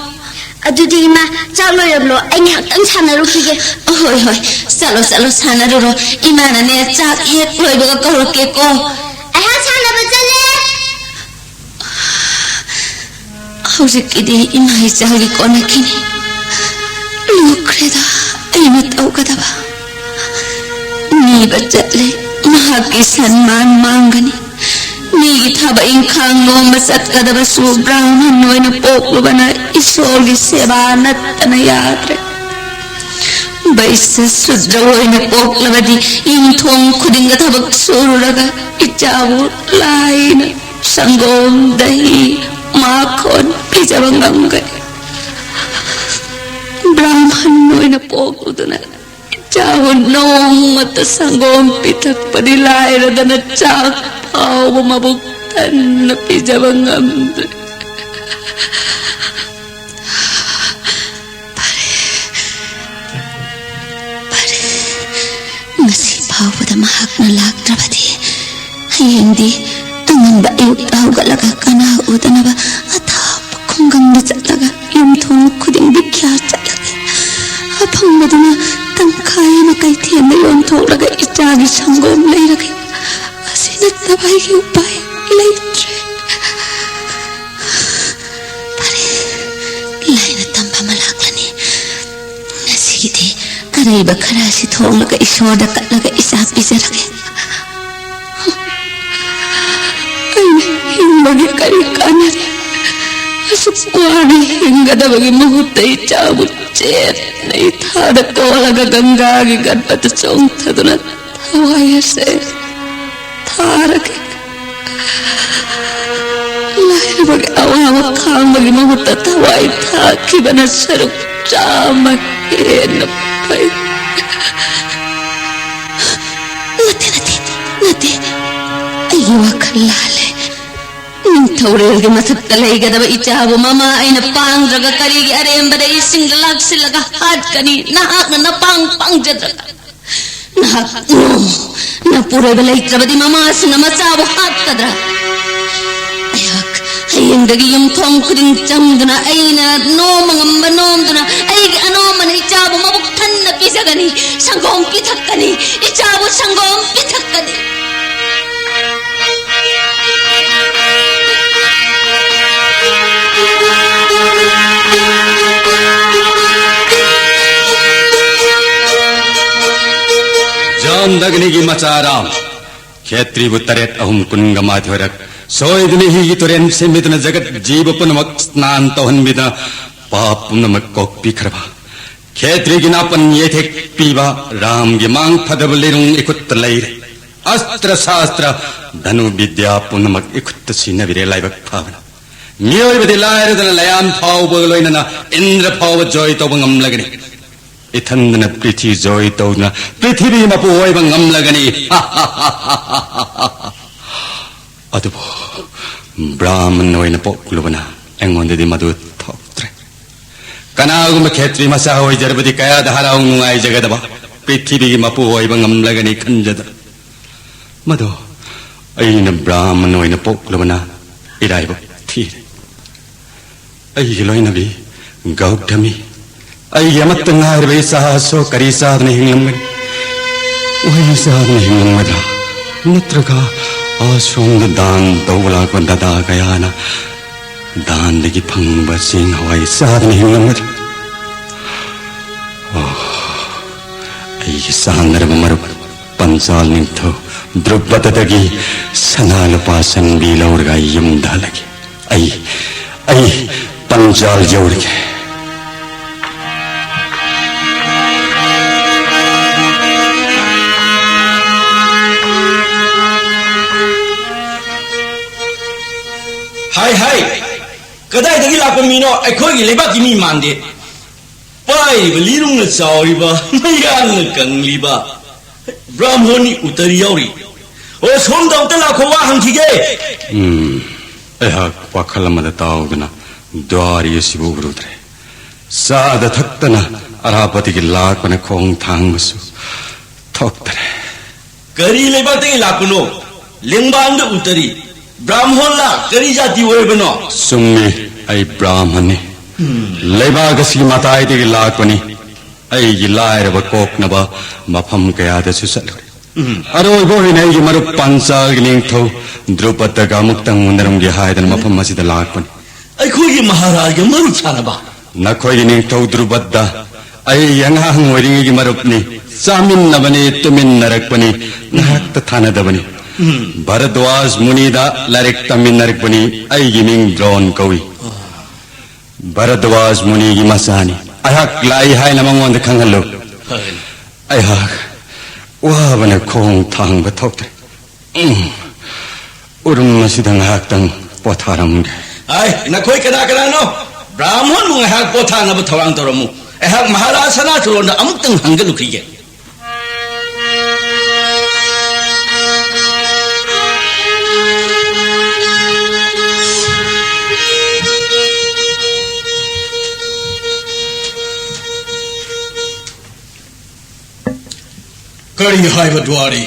ꯑꯗꯨꯗꯤ ꯏꯃꯥ, ꯆꯥꯛ ꯂꯣꯏꯔꯕ꯭ꯔꯣ? ꯑꯩ ꯉꯥꯏꯍꯥꯛꯇꯪ ꯁꯥꯟꯅꯔꯨꯈꯤꯒꯦ꯫ ꯍꯣꯏ, ꯍꯣꯏ, ꯆꯠꯂꯣ, ꯆꯠꯂꯣ, ꯁꯥꯟꯅꯔꯨꯔꯣ꯫ ꯏꯃꯥꯅꯅꯦ, ꯆꯥꯛ ꯍꯦꯛ ꯂꯣꯏꯕꯒ ꯀꯧꯔꯛꯀꯦꯀꯣ꯫ ꯑꯩꯍꯥꯛ ꯁꯥꯟꯅꯕ ꯆꯠꯂꯦ꯫ ꯍꯧꯖꯤꯛꯀꯤꯗꯤ ꯏꯃꯥ ꯏꯆꯥꯒꯤ ꯀꯣꯟꯅꯈꯤꯅꯤ꯫ ꯂꯣꯛꯈ꯭ꯔꯦꯗ ꯑꯩꯅ ꯇꯧꯒꯗꯕ꯫ ꯅꯤꯕ ꯆꯠꯂꯦ, ꯃꯍꯥꯛꯀꯤ ꯁꯟꯃꯥꯟ ꯃꯥꯡꯒꯅꯤ꯫ ꯃꯤꯒꯤ ꯊꯕꯛ ꯏꯪꯈꯥꯡ ꯅꯣꯝꯕ ꯆꯠꯀꯗꯕꯁꯨ ꯕ꯭ꯔꯥꯍꯃꯟ ꯑꯣꯏꯅ ꯄꯣꯛꯂꯨꯕꯅ ꯏꯁꯣꯔꯒꯤ ꯁꯦꯕꯥ ꯅꯠꯇꯅ ꯌꯥꯗ꯭ꯔꯦ꯫ ꯕꯩꯁ꯭ꯌ ꯁꯨꯗ꯭ꯔ ꯑꯣꯏꯅ ꯄꯣꯛꯂꯕꯗꯤ ꯌꯨꯝꯊꯣꯡ ꯈꯨꯗꯤꯡꯗ ꯊꯕꯛ ꯁꯨꯔꯨꯔꯒ ꯏꯆꯥꯕꯨ ꯂꯥꯏꯅ ꯁꯪꯒꯣꯝ, ꯗꯍꯤ, ꯃꯥꯈꯣꯟ ꯄꯤꯖꯕ ꯉꯝꯒꯅꯤ꯫ ꯕ꯭ꯔꯥꯍꯃꯟ ꯑꯣꯏꯅ ꯄꯣꯛꯂꯨꯗꯅ ꯏꯆꯥꯕꯨ ꯅꯣꯡꯃꯇ ꯁꯪꯒꯣꯝ ꯄꯤꯊꯛꯄꯗꯤ ꯂꯥꯏꯔꯗꯅ ꯆꯥꯛ ꯐꯥꯎꯕ ꯃꯕꯨꯛ ꯊꯟꯅ ꯄꯤꯖꯕ ꯉꯝꯗ꯭ꯔꯦ꯫ ꯐꯔꯦ, ꯐꯔꯦ꯫ ꯉꯁꯤ ꯐꯥꯎꯕꯗ ꯃꯍꯥꯛꯅ ꯂꯥꯛꯇ꯭ꯔꯕꯗꯤ ꯍꯌꯦꯡꯗꯤ ꯑꯉꯟꯕ ꯑꯌꯨꯛꯇ ꯍꯧꯒꯠꯂꯒ ꯀꯅꯥ ꯎꯗꯅꯕ ꯑꯊꯥꯞꯄ ꯈꯨꯡꯒꯪꯗ ꯆꯠꯂꯒ ꯌꯨꯝꯊꯣꯡ ꯈꯨꯗꯤꯡ ꯕꯤꯈ꯭ꯌꯥ ꯆꯠꯂꯒꯦ꯫ ꯑꯐꯪꯕꯗꯨꯅ ꯇꯪꯈꯥꯏ ꯑꯃ ꯀꯩꯊꯦꯜꯗ ꯌꯣꯟꯊꯣꯛꯂꯒ ꯏꯆꯥꯒꯤ ꯁꯪꯒꯣꯝ ꯂꯩꯔꯒꯦ꯫ ꯑꯁꯤ ꯅꯠꯇꯕ ꯑꯩꯒꯤ ꯎꯄꯥꯏ ꯂꯩꯇ꯭ꯔꯦ꯫ ꯐꯔꯦ, ꯂꯥꯏꯅ ꯇꯝꯕ ꯑꯃ ꯂꯥꯛꯂꯅꯤ꯫ ꯉꯁꯤꯒꯤꯗꯤ ꯑꯔꯩꯕ ꯈꯔ ꯑꯁꯤ ꯊꯣꯡꯂꯒ ꯏꯁꯣꯔꯗ ꯀꯠꯂꯒ ꯏꯆꯥ ꯄꯤꯖꯔꯒꯦ꯫ ꯒꯤ ꯀꯔꯤ ꯀꯥꯟꯅꯔꯤ? ꯑꯁꯨꯛ ꯋꯥꯅ ꯍꯤꯡꯒꯗꯕꯒꯤ ꯃꯍꯨꯠꯇ ꯏꯆꯥꯕꯨ ꯆꯦꯠꯅ ꯏꯊꯥꯗ ꯀꯣꯜꯂꯒ ꯒꯪꯒꯥꯒꯤ ꯒꯠꯄꯗ ꯆꯣꯡꯊꯗꯨꯅ ꯊꯋꯥꯏ ꯑꯁꯦ ꯊꯥꯔꯒꯦ꯫ ꯂꯥꯏꯔꯕꯒꯤ ꯑꯋꯥꯕ ꯈꯥꯡꯕꯒꯤ ꯃꯍꯨꯠꯇ ꯊꯋꯥꯏ ꯊꯥꯈꯤꯕꯅ ꯁꯔꯨꯛ ꯆꯥꯝꯃ ꯍꯦꯟꯅ ꯐꯩ꯫ ꯅꯠꯇꯦ, ꯅꯠꯇꯦ, ꯅꯠꯇꯦ꯫ ꯑꯩꯒꯤ ꯋꯥꯈꯜ ꯂꯥꯜꯂꯦ꯫ ꯅꯤꯡꯊꯧꯔꯦꯜꯒꯤ ꯃꯊꯛꯇ ꯂꯩꯒꯗꯕ ꯏꯆꯥꯕꯨ ꯃꯃꯥ ꯑꯩꯅ ꯄꯥꯡꯗ꯭ꯔꯒ ꯀꯔꯤꯒꯤ ꯑꯔꯦꯝꯕꯗ ꯏꯁꯤꯡꯗ ꯂꯥꯛꯁꯤꯜꯂꯒ ꯍꯥꯠꯀꯅꯤ? ꯅꯍꯥꯛꯅ ꯅꯄꯥꯡ ꯄꯥꯡꯖꯗ꯭ꯔꯒ꯫ ꯅꯍꯥꯛ ꯅꯣꯝꯃꯨ꯫ ꯅꯄꯨꯔꯣꯏꯕ ꯂꯩꯇ꯭ꯔꯕꯗꯤ ꯃꯃꯥꯁꯤꯡꯅ ꯃꯆꯥꯕꯨ ꯍꯥꯠꯀꯗ꯭ꯔꯥ? ꯑꯩꯍꯥꯛ ꯍꯌꯦꯡꯗꯒꯤ ꯌꯨꯝꯊꯣꯡ ꯈꯨꯗꯤꯡ ꯆꯪꯗꯨꯅ ꯑꯩꯅ ꯅꯣꯝꯕ ꯉꯝꯕ ꯅꯣꯝꯗꯨꯅ ꯑꯩꯒꯤ ꯑꯅꯣꯝꯕꯅ ꯏꯆꯥꯕꯨ ꯃꯕꯨꯛ ꯊꯟꯅ ꯄꯤꯖꯒꯅꯤ꯫ ꯁꯪꯒꯣꯝ ꯄꯤꯊꯛꯀꯅꯤ꯫ ꯏꯆꯥꯕꯨ ꯁꯪꯒꯣꯝ ꯄꯤꯊꯛꯀꯅꯤ꯫ ꯖꯥꯟꯗꯒꯅꯤꯒꯤ ꯃꯆꯥ ꯔꯥꯝ, ꯈꯦꯇ꯭ꯔꯤꯕꯨ ꯇꯔꯦꯠ ꯑꯍꯨꯝ ꯀꯨꯟꯒ ꯃꯥꯊꯣꯏꯔꯛ ꯁꯣꯏꯗꯨꯅ ꯍꯤꯒꯤ ꯇꯨꯔꯦꯟ ꯁꯦꯝꯕꯤꯗꯨꯅ ꯖꯒꯠ ꯖꯤꯕ ꯄꯨꯝꯅꯃꯛ ꯁ꯭ꯅꯥꯟ ꯇꯧꯍꯟꯕꯤꯗꯨꯅ ꯄꯥꯞ ꯄꯨꯝꯅꯃꯛ ꯀꯣꯛꯄꯤꯈ꯭ꯔꯕ ꯈꯦꯇ꯭ꯔꯤꯒꯤ ꯅꯥꯄꯟ ꯌꯩꯊꯦꯛ ꯄꯤꯕ ꯔꯥꯝꯒꯤ ꯃꯥꯡ ꯐꯗꯕ ꯂꯤꯔꯨꯡ ꯏꯈꯨꯠꯇ ꯂꯩꯔꯦ꯫ ꯑꯁꯇ꯭ꯔ ꯁꯥꯁꯇ꯭ꯔ ꯙꯅꯨ ꯕꯤꯗ꯭ꯌꯥ ꯄꯨꯝꯅꯃꯛ ꯏꯈꯨꯠꯇ ꯁꯤꯟꯅꯕꯤꯔꯦ꯫ ꯂꯥꯏꯕꯛ ꯐꯕꯅ ꯃꯤꯑꯣꯏꯕꯗꯤ ꯂꯥꯏꯔꯗꯅ ꯂꯌꯥꯝ ꯐꯥꯎꯕꯒ ꯂꯣꯏꯅꯅ ꯏꯟꯗ꯭ꯔ ꯐꯥꯎꯕ ꯖꯣꯏ ꯇꯧꯕ ꯉꯝꯂꯒꯅꯤ꯫ ꯏꯊꯟꯗꯅ ꯄ꯭ꯔꯤꯊꯤ ꯖꯣꯏ ꯇꯧꯗꯨꯅ ꯄ꯭ꯔꯤꯊꯤꯕꯤ ꯃꯄꯨ ꯑꯣꯏꯕ ꯉꯝꯂꯒꯅꯤ꯫ ꯑꯗꯨꯕꯨ ꯕ꯭ꯔꯥꯍꯃꯟ ꯑꯣꯏꯅ ꯄꯣꯛꯂꯨꯕꯅ ꯑꯩꯉꯣꯟꯗꯗꯤ ꯃꯗꯨ ꯊꯣꯛꯇ꯭ꯔꯦ꯫ ꯀꯅꯥꯒꯨꯝꯕ ꯈꯦꯇ꯭ꯔꯤ ꯃꯆꯥ ꯑꯣꯏꯖꯔꯕꯗꯤ ꯀꯌꯥꯗ ꯍꯔꯥꯎ ꯅꯨꯡꯉꯥꯏꯖꯒꯗꯕ, ꯄ꯭ꯔꯤꯊꯤꯕꯤꯒꯤ ꯃꯄꯨ ꯑꯣꯏꯕ ꯉꯝꯂꯒꯅꯤ ꯈꯟꯖꯗꯅ꯫ ꯃꯗꯣ ꯑꯩꯅ ꯕ꯭ꯔꯥꯍꯃꯟ ꯑꯣꯏꯅ ꯄꯣꯛꯂꯨꯕꯅ ꯏꯔꯥꯏꯕꯛ ꯊꯤꯔꯦ꯫ ꯑꯩꯒꯤ ꯂꯣꯏꯅꯕꯤ ꯒꯧꯇꯃꯤ, ꯑꯩꯒꯤ ꯑꯃꯠꯇ ꯉꯥꯏꯔꯕ ꯏꯆꯥꯁꯨ ꯀꯔꯤ ꯆꯥꯗꯅ ꯍꯤꯡꯂꯝꯒꯅꯤ? ꯎꯍꯩ ꯆꯥꯗꯅ ꯍꯤꯡꯂꯝꯒꯗ꯭ꯔꯥ? ꯅꯠꯇ꯭ꯔꯒ ꯑꯁꯣꯝꯗ ꯗꯥꯟ ꯇꯧꯕ ꯂꯥꯛꯄ ꯗꯗꯥ ꯀꯌꯥꯅ ꯗꯥꯟꯗꯒꯤ ꯐꯪꯕ ꯆꯦꯡ ꯍꯋꯥꯏ ꯆꯥꯗꯅ ꯍꯤꯡꯂꯝꯒꯗ꯭ꯔꯥ? ꯑꯣ, ꯑꯩꯒꯤ ꯆꯥꯟꯅꯔꯕ ꯃꯔꯨꯞ ꯄꯟꯆꯥꯜ ꯅꯤꯡꯊꯧ ꯗ꯭ꯔꯨꯄꯗꯗꯒꯤ ꯁꯅꯥ ꯂꯨꯄꯥ ꯁꯟꯕꯤ ꯂꯧꯔꯒ ꯑꯩ ꯌꯨꯝꯗ ꯍꯜꯂꯒꯦ꯫ ꯑꯩ ꯑꯩ ꯄꯟꯖꯥꯜ ꯌꯧꯔꯒꯦ꯫ ꯍꯥꯏ ꯍꯥꯏ, ꯀꯗꯥꯏꯗꯒꯤ ꯂꯥꯛꯄ ꯃꯤꯅꯣ? ꯑꯩꯈꯣꯏꯒꯤ ꯂꯩꯕꯥꯛꯀꯤ ꯃꯤ ꯃꯥꯟꯗꯦ꯫ ꯄꯥꯏꯔꯤꯕ ꯂꯤꯔꯨꯡꯅ ꯆꯥꯎꯔꯤꯕ, ꯃꯌꯥꯡꯅ ꯀꯪꯂꯤꯕ ꯕ꯭ꯔꯥꯍꯃꯣꯟꯅꯤ ꯎꯇꯔꯤ ꯌꯥꯎꯔꯤ꯫ ꯑꯣ, ꯁꯣꯝꯗ ꯑꯝꯇ ꯂꯥꯛꯈꯣ, ꯋꯥ ꯍꯪꯈꯤꯒꯦ꯫ ꯎꯝ, ꯑꯩꯍꯥꯛ ꯋꯥꯈꯜ ꯑꯃꯗ ꯇꯥꯎꯗꯨꯅ ꯗ꯭ꯋꯥꯔꯤ ꯑꯁꯤꯕꯨ ꯎꯔꯨꯗ꯭ꯔꯦ꯫ ꯆꯥꯗ ꯊꯛꯇꯅ ꯑꯔꯥꯞꯄꯗꯒꯤ ꯂꯥꯛꯄꯅ ꯈꯣꯡ ꯊꯥꯡꯕꯁꯨ ꯊꯣꯛꯇꯔꯦ꯫ ꯀꯔꯤ ꯂꯩꯕꯥꯛꯇꯒꯤ ꯂꯥꯛꯄꯅꯣ? ꯂꯦꯡꯕꯥꯟꯗ ꯎꯇꯔꯤ꯫ ꯕ꯭ꯔꯥꯍꯃꯣꯟꯂ? ꯀꯔꯤ ꯖꯥꯇꯤ ꯑꯣꯏꯔꯕꯅꯣ? ꯆꯨꯝꯃꯤ, ꯑꯩ ꯕ꯭ꯔꯥꯍꯃꯟꯅꯤ꯫ ꯂꯩꯕꯥꯛ ꯑꯁꯤꯒꯤ ꯃꯇꯥꯏꯗꯒꯤ ꯂꯥꯛꯄꯅꯤ꯫ ꯑꯩꯒꯤ ꯂꯥꯏꯔꯕ ꯀꯣꯛꯅꯕ ꯃꯐꯝ ꯀꯌꯥꯗꯁꯨ ꯆꯠꯂꯨꯔꯦ꯫ ꯎꯝ꯫ ꯑꯔꯣꯏꯕ ꯑꯣꯏꯅ ꯑꯩꯒꯤ ꯃꯔꯨꯞ ꯄꯥꯟꯆꯥꯜꯒꯤ ꯅꯤꯡꯊꯧ ꯗ꯭ꯔꯨꯄꯗꯒ ꯑꯃꯨꯛꯇꯪ ꯎꯅꯔꯝꯒꯦ ꯍꯥꯏꯗꯅ ꯃꯐꯝ ꯑꯁꯤꯗ ꯂꯥꯛꯄꯅꯤ꯫ ꯑꯩꯈꯣꯏꯒꯤ ꯃꯍꯥꯔꯥꯖꯒ ꯃꯔꯨꯞ ꯁꯥꯅꯕ? ꯅꯈꯣꯏꯒꯤ ꯅꯤꯡꯊꯧ ꯗ꯭ꯔꯨꯄꯗ ꯑꯩ ꯑꯉꯥꯡ ꯑꯣꯏꯔꯤꯉꯩꯒꯤ ꯃꯔꯨꯞꯅꯤ꯫ ꯆꯥꯃꯤꯟꯅꯕꯅꯤ, ꯇꯨꯃꯤꯟꯅꯔꯛꯄꯅꯤ, ꯉꯥꯏꯍꯥꯛꯇ ꯊꯥꯅꯗꯕꯅꯤ꯫ ꯎꯝ꯫ ꯚꯔꯗ꯭ꯋꯥꯖ ꯃꯨꯅꯤꯗ ꯂꯥꯏꯔꯤꯛ ꯇꯝꯃꯤꯟꯅꯔꯛꯄꯅꯤ꯫ ꯑꯩꯒꯤ ꯃꯤꯡ ꯗ꯭ꯔꯣꯟ ꯀꯧꯏ꯫ ꯚꯔꯗ꯭ꯋꯥꯖ ꯃꯨꯅꯤꯒꯤ ꯃꯆꯥꯅꯤ꯫ ꯑꯩꯍꯥꯛ ꯂꯥꯛꯏ ꯍꯥꯏꯅ ꯃꯉꯣꯟꯗ ꯈꯪꯍꯜꯂꯨ꯫ ꯍꯣꯏ꯫ ꯑꯩꯍꯥꯛ ꯋꯥꯕꯅ ꯈꯣꯡ ꯊꯥꯡꯕ ꯊꯣꯛꯇ꯭ꯔꯦ꯫ ꯎꯝ꯫ ꯎꯔꯨꯝ ꯑꯁꯤꯗ ꯉꯥꯏꯍꯥꯛꯇꯪ ꯄꯣꯊꯥꯔꯝꯒꯦ꯫ ꯑꯥꯏ, ꯅꯈꯣꯏ ꯀꯅꯥ ꯀꯅꯥꯅꯣ? ꯕ꯭ꯔꯥꯍꯃꯣꯟꯕꯨ ꯉꯥꯏꯍꯥꯛ ꯄꯣꯊꯥꯅꯕ ꯊꯧꯔꯥꯡ ꯇꯧꯔꯝꯃꯨ꯫ ꯑꯩꯍꯥꯛ ꯃꯍꯥꯔꯥꯖ ꯁꯅꯥꯆꯣꯔꯣꯟꯗ ꯑꯃꯨꯛꯇꯪ ꯍꯪꯒꯠꯂꯨꯈꯤꯒꯦ꯫ ꯀꯔꯤ ꯍꯥꯏꯕ ꯗ꯭ꯋꯥꯔꯤ?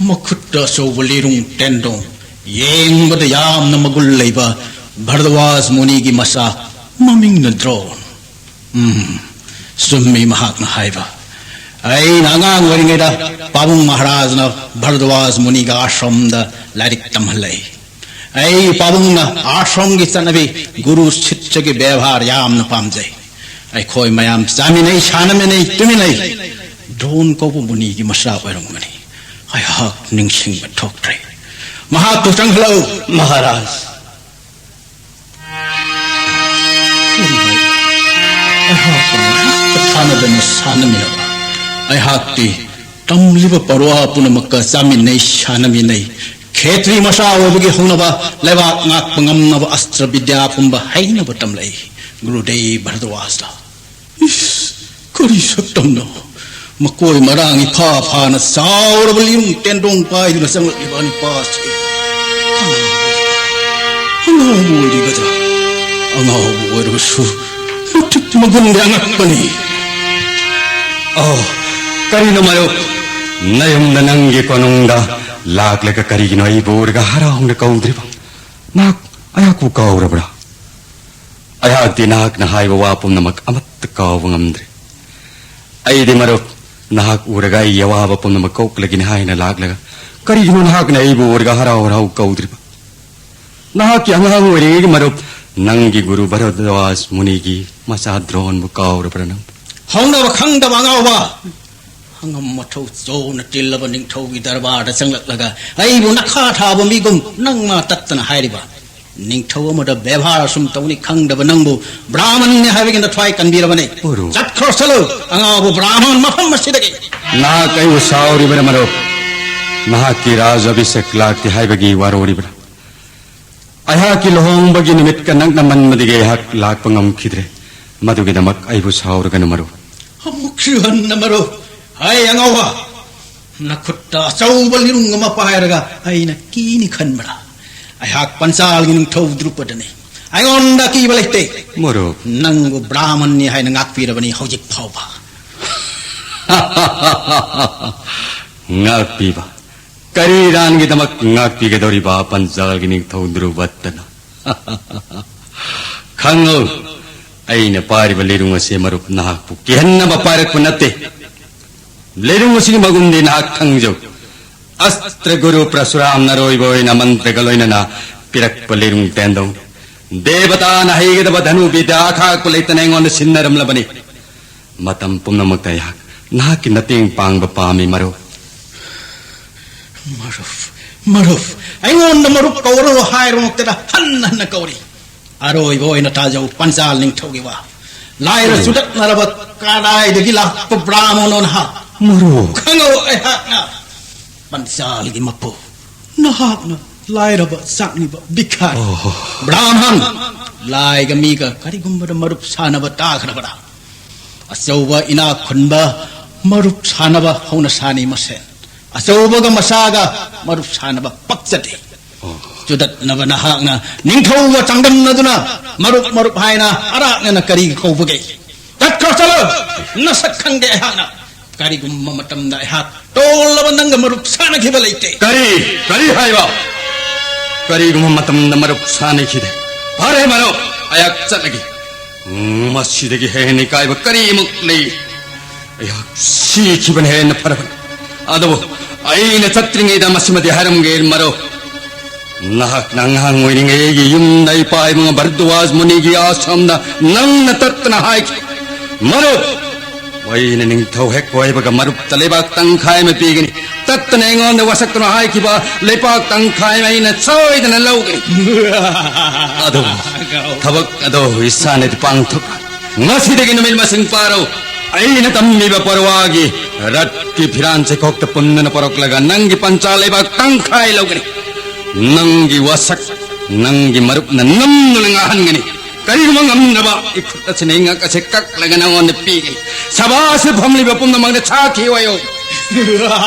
ꯃꯈꯨꯠꯇ ꯑꯆꯧꯕ ꯂꯤꯔꯨꯡ ꯇꯦꯟꯗꯣꯡ, ꯌꯦꯡꯕꯗ ꯌꯥꯝꯅ ꯃꯒꯨꯟ ꯂꯩꯕ ꯚꯔꯗ꯭ꯋꯥꯖ ꯃꯨꯅꯤꯒꯤ ꯃꯆꯥ, ꯃꯃꯤꯡꯅ ꯗ꯭ꯔꯣꯟ꯫ ꯎꯝ, ꯆꯨꯝꯃꯤ ꯃꯍꯥꯛꯅ ꯍꯥꯏꯕ꯫ ꯑꯩꯅ ꯑꯉꯥꯡ ꯑꯣꯏꯔꯤꯉꯩꯗ ꯄꯥꯕꯨꯡ ꯃꯍꯥꯔꯥꯖꯅ ꯚꯔꯗ꯭ꯋꯥꯖ ꯃꯨꯅꯤꯒ ꯑꯥꯁ꯭ꯔꯝꯗ ꯂꯥꯏꯔꯤꯛ ꯇꯝꯍꯜꯂꯛꯏ꯫ ꯑꯩ ꯄꯥꯕꯨꯡꯅ ꯑꯥꯁ꯭ꯔꯝꯒꯤ ꯆꯠꯅꯕꯤ, ꯒꯨꯔꯨ ꯁꯤꯁ꯭ꯌꯒꯤ ꯕꯦꯕꯥꯔ ꯌꯥꯝꯅ ꯄꯥꯝꯖꯩ꯫ ꯑꯩꯈꯣꯏ ꯃꯌꯥꯝ ꯆꯥꯃꯤꯟꯅꯩ, ꯁꯥꯟꯅꯃꯤꯟꯅꯩ, ꯇꯨꯃꯤꯟꯅꯩ꯫ ꯗ꯭ꯔꯣꯟ ꯀꯧꯕ ꯃꯨꯅꯤꯒꯤ ꯃꯆꯥ ꯑꯣꯏꯔꯝꯒꯅꯤ꯫ ꯑꯩꯍꯥꯛ ꯅꯤꯡꯁꯤꯡꯕ ꯊꯣꯛꯇ꯭ꯔꯦ꯫ ꯃꯍꯥꯛꯄꯨ ꯆꯪꯍꯜꯂꯛꯎ꯫ ꯃꯍꯥꯔꯥꯖ꯫ ꯑꯩꯍꯥꯛꯀ ꯃꯔꯛꯇ ꯊꯥꯅꯗꯅ ꯁꯥꯟꯅꯃꯤꯟꯅꯕ꯫ ꯑꯩꯍꯥꯛꯇꯤ ꯇꯝꯂꯤꯕ ꯄꯔꯋꯥ ꯄꯨꯝꯅꯃꯛꯀ ꯆꯥꯃꯤꯟꯅꯩ, ꯁꯥꯟꯅꯃꯤꯟꯅꯩ꯫ ꯈꯦꯇ꯭ꯔꯤ ꯃꯆꯥ ꯑꯣꯏꯕꯒꯤ ꯍꯧꯅꯕ ꯂꯩꯕꯥꯛ ꯉꯥꯛꯄ ꯉꯝꯅꯕ ꯑꯁꯇ꯭ꯔ ꯕꯤꯗ꯭ꯌꯥ ꯄꯨꯝꯕ ꯍꯩꯅꯕ ꯇꯝꯂꯛꯏ ꯒꯨꯔꯨꯗꯦꯕ ꯚꯔꯗ꯭ꯋꯥꯖꯇ꯫ ꯏꯁ, ꯀꯔꯤ ꯁꯛꯇꯝꯅꯣ? ꯃꯀꯣꯏ ꯃꯔꯥꯡ ꯏꯐꯥ ꯐꯥꯅ ꯆꯥꯎꯔꯕ ꯂꯤꯔꯨꯡ ꯇꯦꯟꯗꯣꯡ ꯄꯥꯏꯗꯨꯅ ꯆꯪꯂꯛꯂꯤꯕ ꯅꯨꯄꯥꯁꯤ ꯑꯉꯥꯎꯕ ꯑꯣꯏꯔꯤꯒꯗ꯭ꯔꯥ? ꯑꯉꯥꯎꯕ ꯑꯣꯏꯔꯕꯁꯨ ꯃꯇꯤꯛ ꯃꯒꯨꯟꯗꯤ ꯑꯉꯛꯄꯅꯤ꯫ ꯑꯣ, ꯀꯔꯤꯅꯣ ꯃꯔꯨꯞ? ꯅꯌꯨꯝꯗ ꯅꯪꯒꯤ ꯀꯣꯅꯨꯡꯗ ꯂꯥꯛꯂꯒ ꯀꯔꯤꯒꯤꯅꯣ ꯑꯩꯕꯨ ꯎꯔꯒ ꯍꯔꯥꯎꯅ ꯀꯧꯗ꯭ꯔꯤꯕ? ꯅꯍꯥꯛ ꯑꯩꯍꯥꯛꯄꯨ ꯀꯥꯎꯔꯕ꯭ꯔꯥ? ꯑꯩꯍꯥꯛꯇꯤ ꯅꯍꯥꯛꯅ ꯍꯥꯏꯕ ꯋꯥ ꯄꯨꯝꯅꯃꯛ ꯑꯃꯠꯇ ꯀꯥꯎꯕ ꯉꯝꯗ꯭ꯔꯦ꯫ ꯑꯩꯗꯤ ꯃꯔꯨꯞ, ꯅꯍꯥꯛ ꯎꯔꯒ ꯑꯩꯒꯤ ꯑꯋꯥꯕ ꯄꯨꯝꯅꯃꯛ ꯀꯣꯛꯂꯒꯅꯤ ꯍꯥꯏꯅ ꯂꯥꯛꯂꯒ, ꯀꯔꯤꯒꯤꯅꯣ ꯅꯍꯥꯛꯅ ꯑꯩꯕꯨ ꯎꯔꯒ ꯍꯔꯥꯎ ꯍꯔꯥꯎ ꯀꯧꯗ꯭ꯔꯤꯕ? ꯅꯍꯥꯛꯀꯤ ꯑꯉꯥꯡ ꯑꯣꯏꯔꯤꯉꯩꯒꯤ ꯃꯔꯨꯞ, ꯅꯪꯒꯤ ꯒꯨꯔꯨ ꯚꯔꯗ꯭ꯋꯥꯖ ꯃꯨꯅꯤꯒꯤ ꯃꯆꯥ ꯗ꯭ꯔꯣꯟꯕꯨ ꯀꯥꯎꯔꯕ꯭ꯔꯥ ꯅꯪ? ꯍꯧꯅꯕ ꯈꯪꯗꯕ ꯑꯉꯥꯎꯕ! ꯑꯉꯝ ꯑꯊꯧ ꯆꯣꯅ ꯇꯤꯜꯂꯕ ꯅꯤꯡꯊꯧꯒꯤ ꯗꯔꯕꯥꯔꯗ ꯆꯪꯂꯛꯂꯒ ꯑꯩꯕꯨ ꯅꯈꯥ ꯊꯥꯕ ꯃꯤꯒꯨꯝ ꯅꯪ ꯃꯥ ꯇꯠꯇꯅ ꯍꯥꯏꯔꯤꯕ꯫ ꯅꯤꯡꯊꯧ ꯑꯃꯗ ꯕꯦꯕꯥꯔ ꯑꯁꯨꯝ ꯇꯧꯅꯤ ꯈꯪꯗꯕ ꯅꯪꯕꯨ ꯕ꯭ꯔꯥꯍꯃꯟꯅꯤ ꯍꯥꯏꯕꯒꯤ ꯅꯊ꯭ꯋꯥꯏ ꯀꯟꯕꯤꯔꯕꯅꯤ꯫ ꯒꯨꯔꯨ꯫ ꯆꯠꯈ꯭ꯔꯣ ꯆꯠꯂꯨ, ꯑꯉꯥꯎꯕ ꯕ꯭ꯔꯥꯍꯃꯟ ꯃꯐꯝ ꯑꯁꯤꯗꯒꯤ꯫ ꯅꯍꯥꯛ ꯑꯩꯕꯨ ꯁꯥꯎꯔꯤꯕꯔ ꯃꯔꯨꯞ? ꯅꯍꯥꯛꯀꯤ ꯔꯥꯖ ꯑꯚꯤꯁꯦꯛ ꯂꯥꯛꯇꯦ ꯍꯥꯏꯕꯒꯤ ꯋꯥꯔꯧꯔꯤꯕꯔꯥ? ꯑꯩꯍꯥꯛꯀꯤ ꯂꯨꯍꯣꯡꯕꯒꯤ ꯅꯨꯃꯤꯠꯀ ꯅꯛꯅꯃꯟꯕꯗꯒꯤ ꯑꯩꯍꯥꯛ ꯂꯥꯛꯄ ꯉꯝꯈꯤꯗ꯭ꯔꯦ꯫ ꯃꯗꯨꯒꯤꯗꯃꯛ ꯑꯩꯕꯨ ꯁꯥꯎꯔꯒꯅꯨ ꯃꯔꯨꯞ꯫ ꯑꯃꯨꯛꯁꯨ ꯍꯟꯅ ꯃꯔꯨꯞ꯫ ꯍꯥꯏ ꯑꯉꯥꯎꯕ, ꯅꯈꯨꯠꯇ ꯑꯆꯧꯕ ꯂꯤꯔꯨꯡ ꯑꯃ ꯄꯥꯏꯔꯒ ꯑꯩꯅ ꯀꯤꯅꯤ ꯈꯟꯕ꯭ꯔꯥ? ꯑꯩꯍꯥꯛ ꯄꯟꯆꯥꯜꯒꯤ ꯅꯤꯡꯊꯧ ꯗ꯭ꯔꯨꯄꯗꯅꯤ꯫ ꯑꯩꯉꯣꯟꯗ ꯑꯀꯤꯕ ꯂꯩꯇꯦ꯫ ꯃꯔꯨꯞ꯫ ꯅꯪꯕꯨ ꯕ꯭ꯔꯥꯍꯃꯟꯅꯤ ꯍꯥꯏꯅ ꯉꯥꯛꯄꯤꯔꯕꯅꯤ ꯍꯧꯖꯤꯛ ꯐꯥꯎꯕ꯫ ꯉꯥꯛꯄꯤꯕ? ꯀꯔꯤ ꯏꯔꯥꯟꯒꯤꯗꯃꯛ ꯉꯥꯛꯄꯤꯒꯗꯧꯔꯤꯕ ꯄꯟꯆꯥꯜꯒꯤ ꯅꯤꯡꯊꯧ ꯗ꯭ꯔꯨꯕꯠꯇꯅ? ꯈꯪꯉꯨ, ꯑꯩꯅ ꯄꯥꯏꯔꯤꯕ ꯂꯤꯔꯨꯡ ꯑꯁꯤ ꯃꯔꯨꯞ ꯅꯍꯥꯛꯄꯨ ꯀꯤꯍꯟꯅꯕ ꯄꯥꯏꯔꯛꯄ ꯅꯠꯇꯦ꯫ ꯂꯤꯔꯨꯡ ꯑꯁꯤꯒꯤ ꯃꯒꯨꯟꯗꯤ ꯅꯍꯥꯛ ꯈꯪꯖꯧ꯫ ꯑꯁꯇ꯭ꯔ ꯒꯨꯔꯨ ꯄ꯭ꯔꯁꯨꯔꯥꯝꯅ ꯑꯔꯣꯏꯕ ꯑꯣꯏꯅ ꯃꯟꯇ꯭ꯔꯒ ꯂꯣꯏꯅꯅ ꯄꯤꯔꯛꯄ ꯂꯤꯔꯨꯡ ꯇꯦꯟꯗꯧꯅꯤ꯫ ꯗꯦꯕꯇꯥꯅ ꯍꯩꯒꯗꯕ ꯙꯅꯨ ꯕꯤꯗ꯭ꯌꯥ ꯑꯈꯥꯛꯄ ꯂꯩꯇꯅ ꯑꯩꯉꯣꯟꯗ ꯁꯤꯟꯅꯔꯝꯂꯕꯅꯤ꯫ ꯃꯇꯝ ꯄꯨꯝꯅꯃꯛꯇ ꯑꯩꯍꯥꯛ ꯅꯍꯥꯛꯀꯤ ꯃꯇꯦꯡ ꯄꯥꯡꯕ ꯄꯥꯝꯃꯤ ꯃꯔꯨꯞ꯫ ꯃꯔꯨꯞ, ꯃꯔꯨꯞ, ꯑꯩꯉꯣꯟꯗ ꯃꯔꯨꯞ ꯀꯧꯔꯣ ꯍꯥꯏꯔꯃꯛꯇꯗ ꯍꯟꯅ ꯍꯟꯅ ꯀꯧꯔꯤ꯫ ꯑꯔꯣꯏꯕ ꯑꯣꯏꯅ ꯇꯥꯖꯧ ꯄꯟꯆꯥꯜ ꯅꯤꯡꯊꯧꯒꯤ ꯋꯥ꯫ ꯂꯥꯏꯔ ꯆꯨꯗꯠꯅꯔꯕ ꯀꯗꯥꯏꯗꯒꯤ ꯂꯥꯛꯄ ꯕ꯭ꯔꯥꯍꯃꯣꯟꯅꯣ ꯅꯍꯥꯛ? ꯃꯔꯨꯞ꯫ ꯈꯪꯉꯧ ꯑꯩꯍꯥꯛꯅ ꯄꯟꯆꯥꯜꯒꯤ ꯃꯄꯨ꯫ ꯅꯍꯥꯛꯅ ꯂꯥꯏꯔꯕ ꯆꯥꯛꯅꯤꯕ ꯚꯤꯈꯥꯔꯤ꯫ ꯑꯣꯍꯣ꯫ ꯕ꯭ꯔꯥꯍꯃꯟ, ꯂꯥꯏꯒ ꯃꯤꯒ ꯀꯔꯤꯒꯨꯝꯕꯗ ꯃꯔꯨꯞ ꯁꯥꯟꯅꯕ ꯇꯥꯈ꯭ꯔꯕꯔꯥ? ꯑꯆꯧꯕ ꯏꯅꯥꯛ ꯈꯨꯟꯕ ꯃꯔꯨꯞ ꯁꯥꯟꯅꯕ ꯍꯧꯅ ꯁꯥꯅꯤ ꯃꯁꯦꯟ꯫ ꯑꯆꯧꯕꯒ ꯃꯆꯥꯒ ꯃꯔꯨꯞ ꯁꯥꯟꯅꯕ ꯄꯛꯆꯗꯦ꯫ ꯑꯣ꯫ ꯆꯨꯗꯠꯅꯕ ꯅꯍꯥꯛꯅ ꯅꯤꯡꯊꯧꯒ ꯆꯥꯡꯗꯝꯅꯗꯨꯅ ꯃꯔꯨꯞ ꯃꯔꯨꯞ ꯍꯥꯏꯅ ꯑꯔꯥꯛꯅꯅ ꯀꯔꯤ ꯀꯧꯕꯒꯦ? ꯆꯠꯈ꯭ꯔꯣ, ꯆꯠꯂꯣ! ꯅꯁꯛ ꯈꯪꯗꯦ ꯑꯩꯍꯥꯛꯅ꯫ ꯀꯔꯤꯒꯨꯝꯕ ꯃꯇꯝꯗ ꯑꯩꯍꯥꯛ ꯇꯣꯜꯂꯕ ꯅꯪꯒ ꯃꯔꯨꯞ ꯁꯥꯟꯅꯈꯤꯕ ꯂꯩꯇꯦ꯫ ꯀꯔꯤ? ꯀꯔꯤ ꯍꯥꯏꯕ? ꯀꯔꯤꯒꯨꯝꯕ ꯃꯇꯝꯗ ꯃꯔꯨꯞ ꯁꯥꯟꯅꯈꯤꯗꯦ꯫ ꯐꯔꯦ ꯃꯔꯨꯞ, ꯑꯩꯍꯥꯛ ꯆꯠꯂꯒꯦ꯫ ꯃꯁꯤꯗꯒꯤ ꯍꯦꯟꯅ ꯏꯀꯥꯏꯕ ꯀꯔꯤꯃꯨꯛ ꯂꯩ? ꯑꯩꯍꯥꯛ ꯁꯤꯈꯤꯕꯅ ꯍꯦꯟꯅ ꯐꯔꯕꯅꯤ꯫ ꯑꯗꯨꯕꯨ ꯑꯩꯅ ꯆꯠꯇ꯭ꯔꯤꯉꯩꯗ ꯃꯁꯤꯃꯗꯤ ꯍꯥꯏꯔꯝꯒꯦ ꯃꯔꯨꯞ꯫ ꯅꯍꯥꯛꯅ ꯑꯉꯥꯡ ꯑꯣꯏꯔꯤꯉꯩ ꯑꯩꯒꯤ ꯌꯨꯝꯗ ꯏꯄꯥ ꯏꯕꯨꯡ ꯚꯔꯗ꯭ꯋꯥꯖ ꯃꯨꯅꯤꯒꯤ ꯑꯥꯁ꯭ꯔꯝꯗ ꯅꯪꯅ ꯇꯠꯇꯅ ꯍꯥꯏꯈꯤ, "ꯃꯔꯨꯞ, ꯑꯩꯅ ꯅꯤꯡꯊꯧ ꯍꯦꯛ ꯑꯣꯏꯕꯒ ꯃꯔꯨꯞꯇ ꯂꯩꯕꯥꯛ ꯇꯪꯈꯥꯏ ꯑꯃ ꯄꯤꯒꯅꯤ꯫ ꯇꯠꯇꯅ ꯑꯩꯉꯣꯟꯗ ꯋꯥꯁꯛꯇꯨꯅ ꯍꯥꯏꯈꯤꯕ ꯂꯩꯕꯥꯛ ꯇꯪꯈꯥꯏ ꯑꯃ ꯑꯩꯅ ꯁꯣꯏꯗꯅ ꯂꯧꯒꯅꯤ"꯫ ꯑꯗꯨꯕꯨ ꯊꯕꯛ ꯑꯗꯣ ꯏꯁꯥꯅꯗꯤ ꯄꯥꯡꯊꯣꯛ꯫ ꯉꯁꯤꯗꯒꯤ ꯅꯨꯃꯤꯠ ꯃꯁꯤꯡ ꯄꯥꯔꯣ꯫ ꯑꯩꯅ ꯇꯝꯃꯤꯕ ꯄꯔꯋꯥꯒꯤ ꯔꯠꯀꯤ ꯐꯤꯔꯥꯟ ꯆꯩꯈꯣꯛꯇ ꯄꯨꯟꯗꯨꯅ ꯄꯣꯔꯛꯂꯒ ꯅꯪꯒꯤ ꯄꯟꯆꯥ ꯂꯩꯕꯥꯛ ꯇꯪꯈꯥꯏ ꯂꯧꯒꯅꯤ꯫ ꯅꯪꯒꯤ ꯋꯥꯁꯛ ꯅꯪꯒꯤ ꯃꯔꯨꯞꯅ ꯅꯝꯗꯨꯅ ꯉꯥꯍꯟꯒꯅꯤ꯫ ꯀꯔꯤꯒꯨꯝꯕ ꯉꯝꯗ꯭ꯔꯕ, ꯏꯈꯨꯠ ꯑꯁꯤꯅ ꯏꯉꯛ ꯑꯁꯤ ꯀꯛꯂꯒ ꯅꯉꯣꯟꯗ ꯄꯤꯒꯅꯤ꯫ ꯁꯚꯥꯁꯤ ꯐꯝꯂꯤꯕ ꯄꯨꯝꯅꯃꯛꯅ ꯁꯥꯈꯤ ꯑꯣꯏꯌꯨ꯫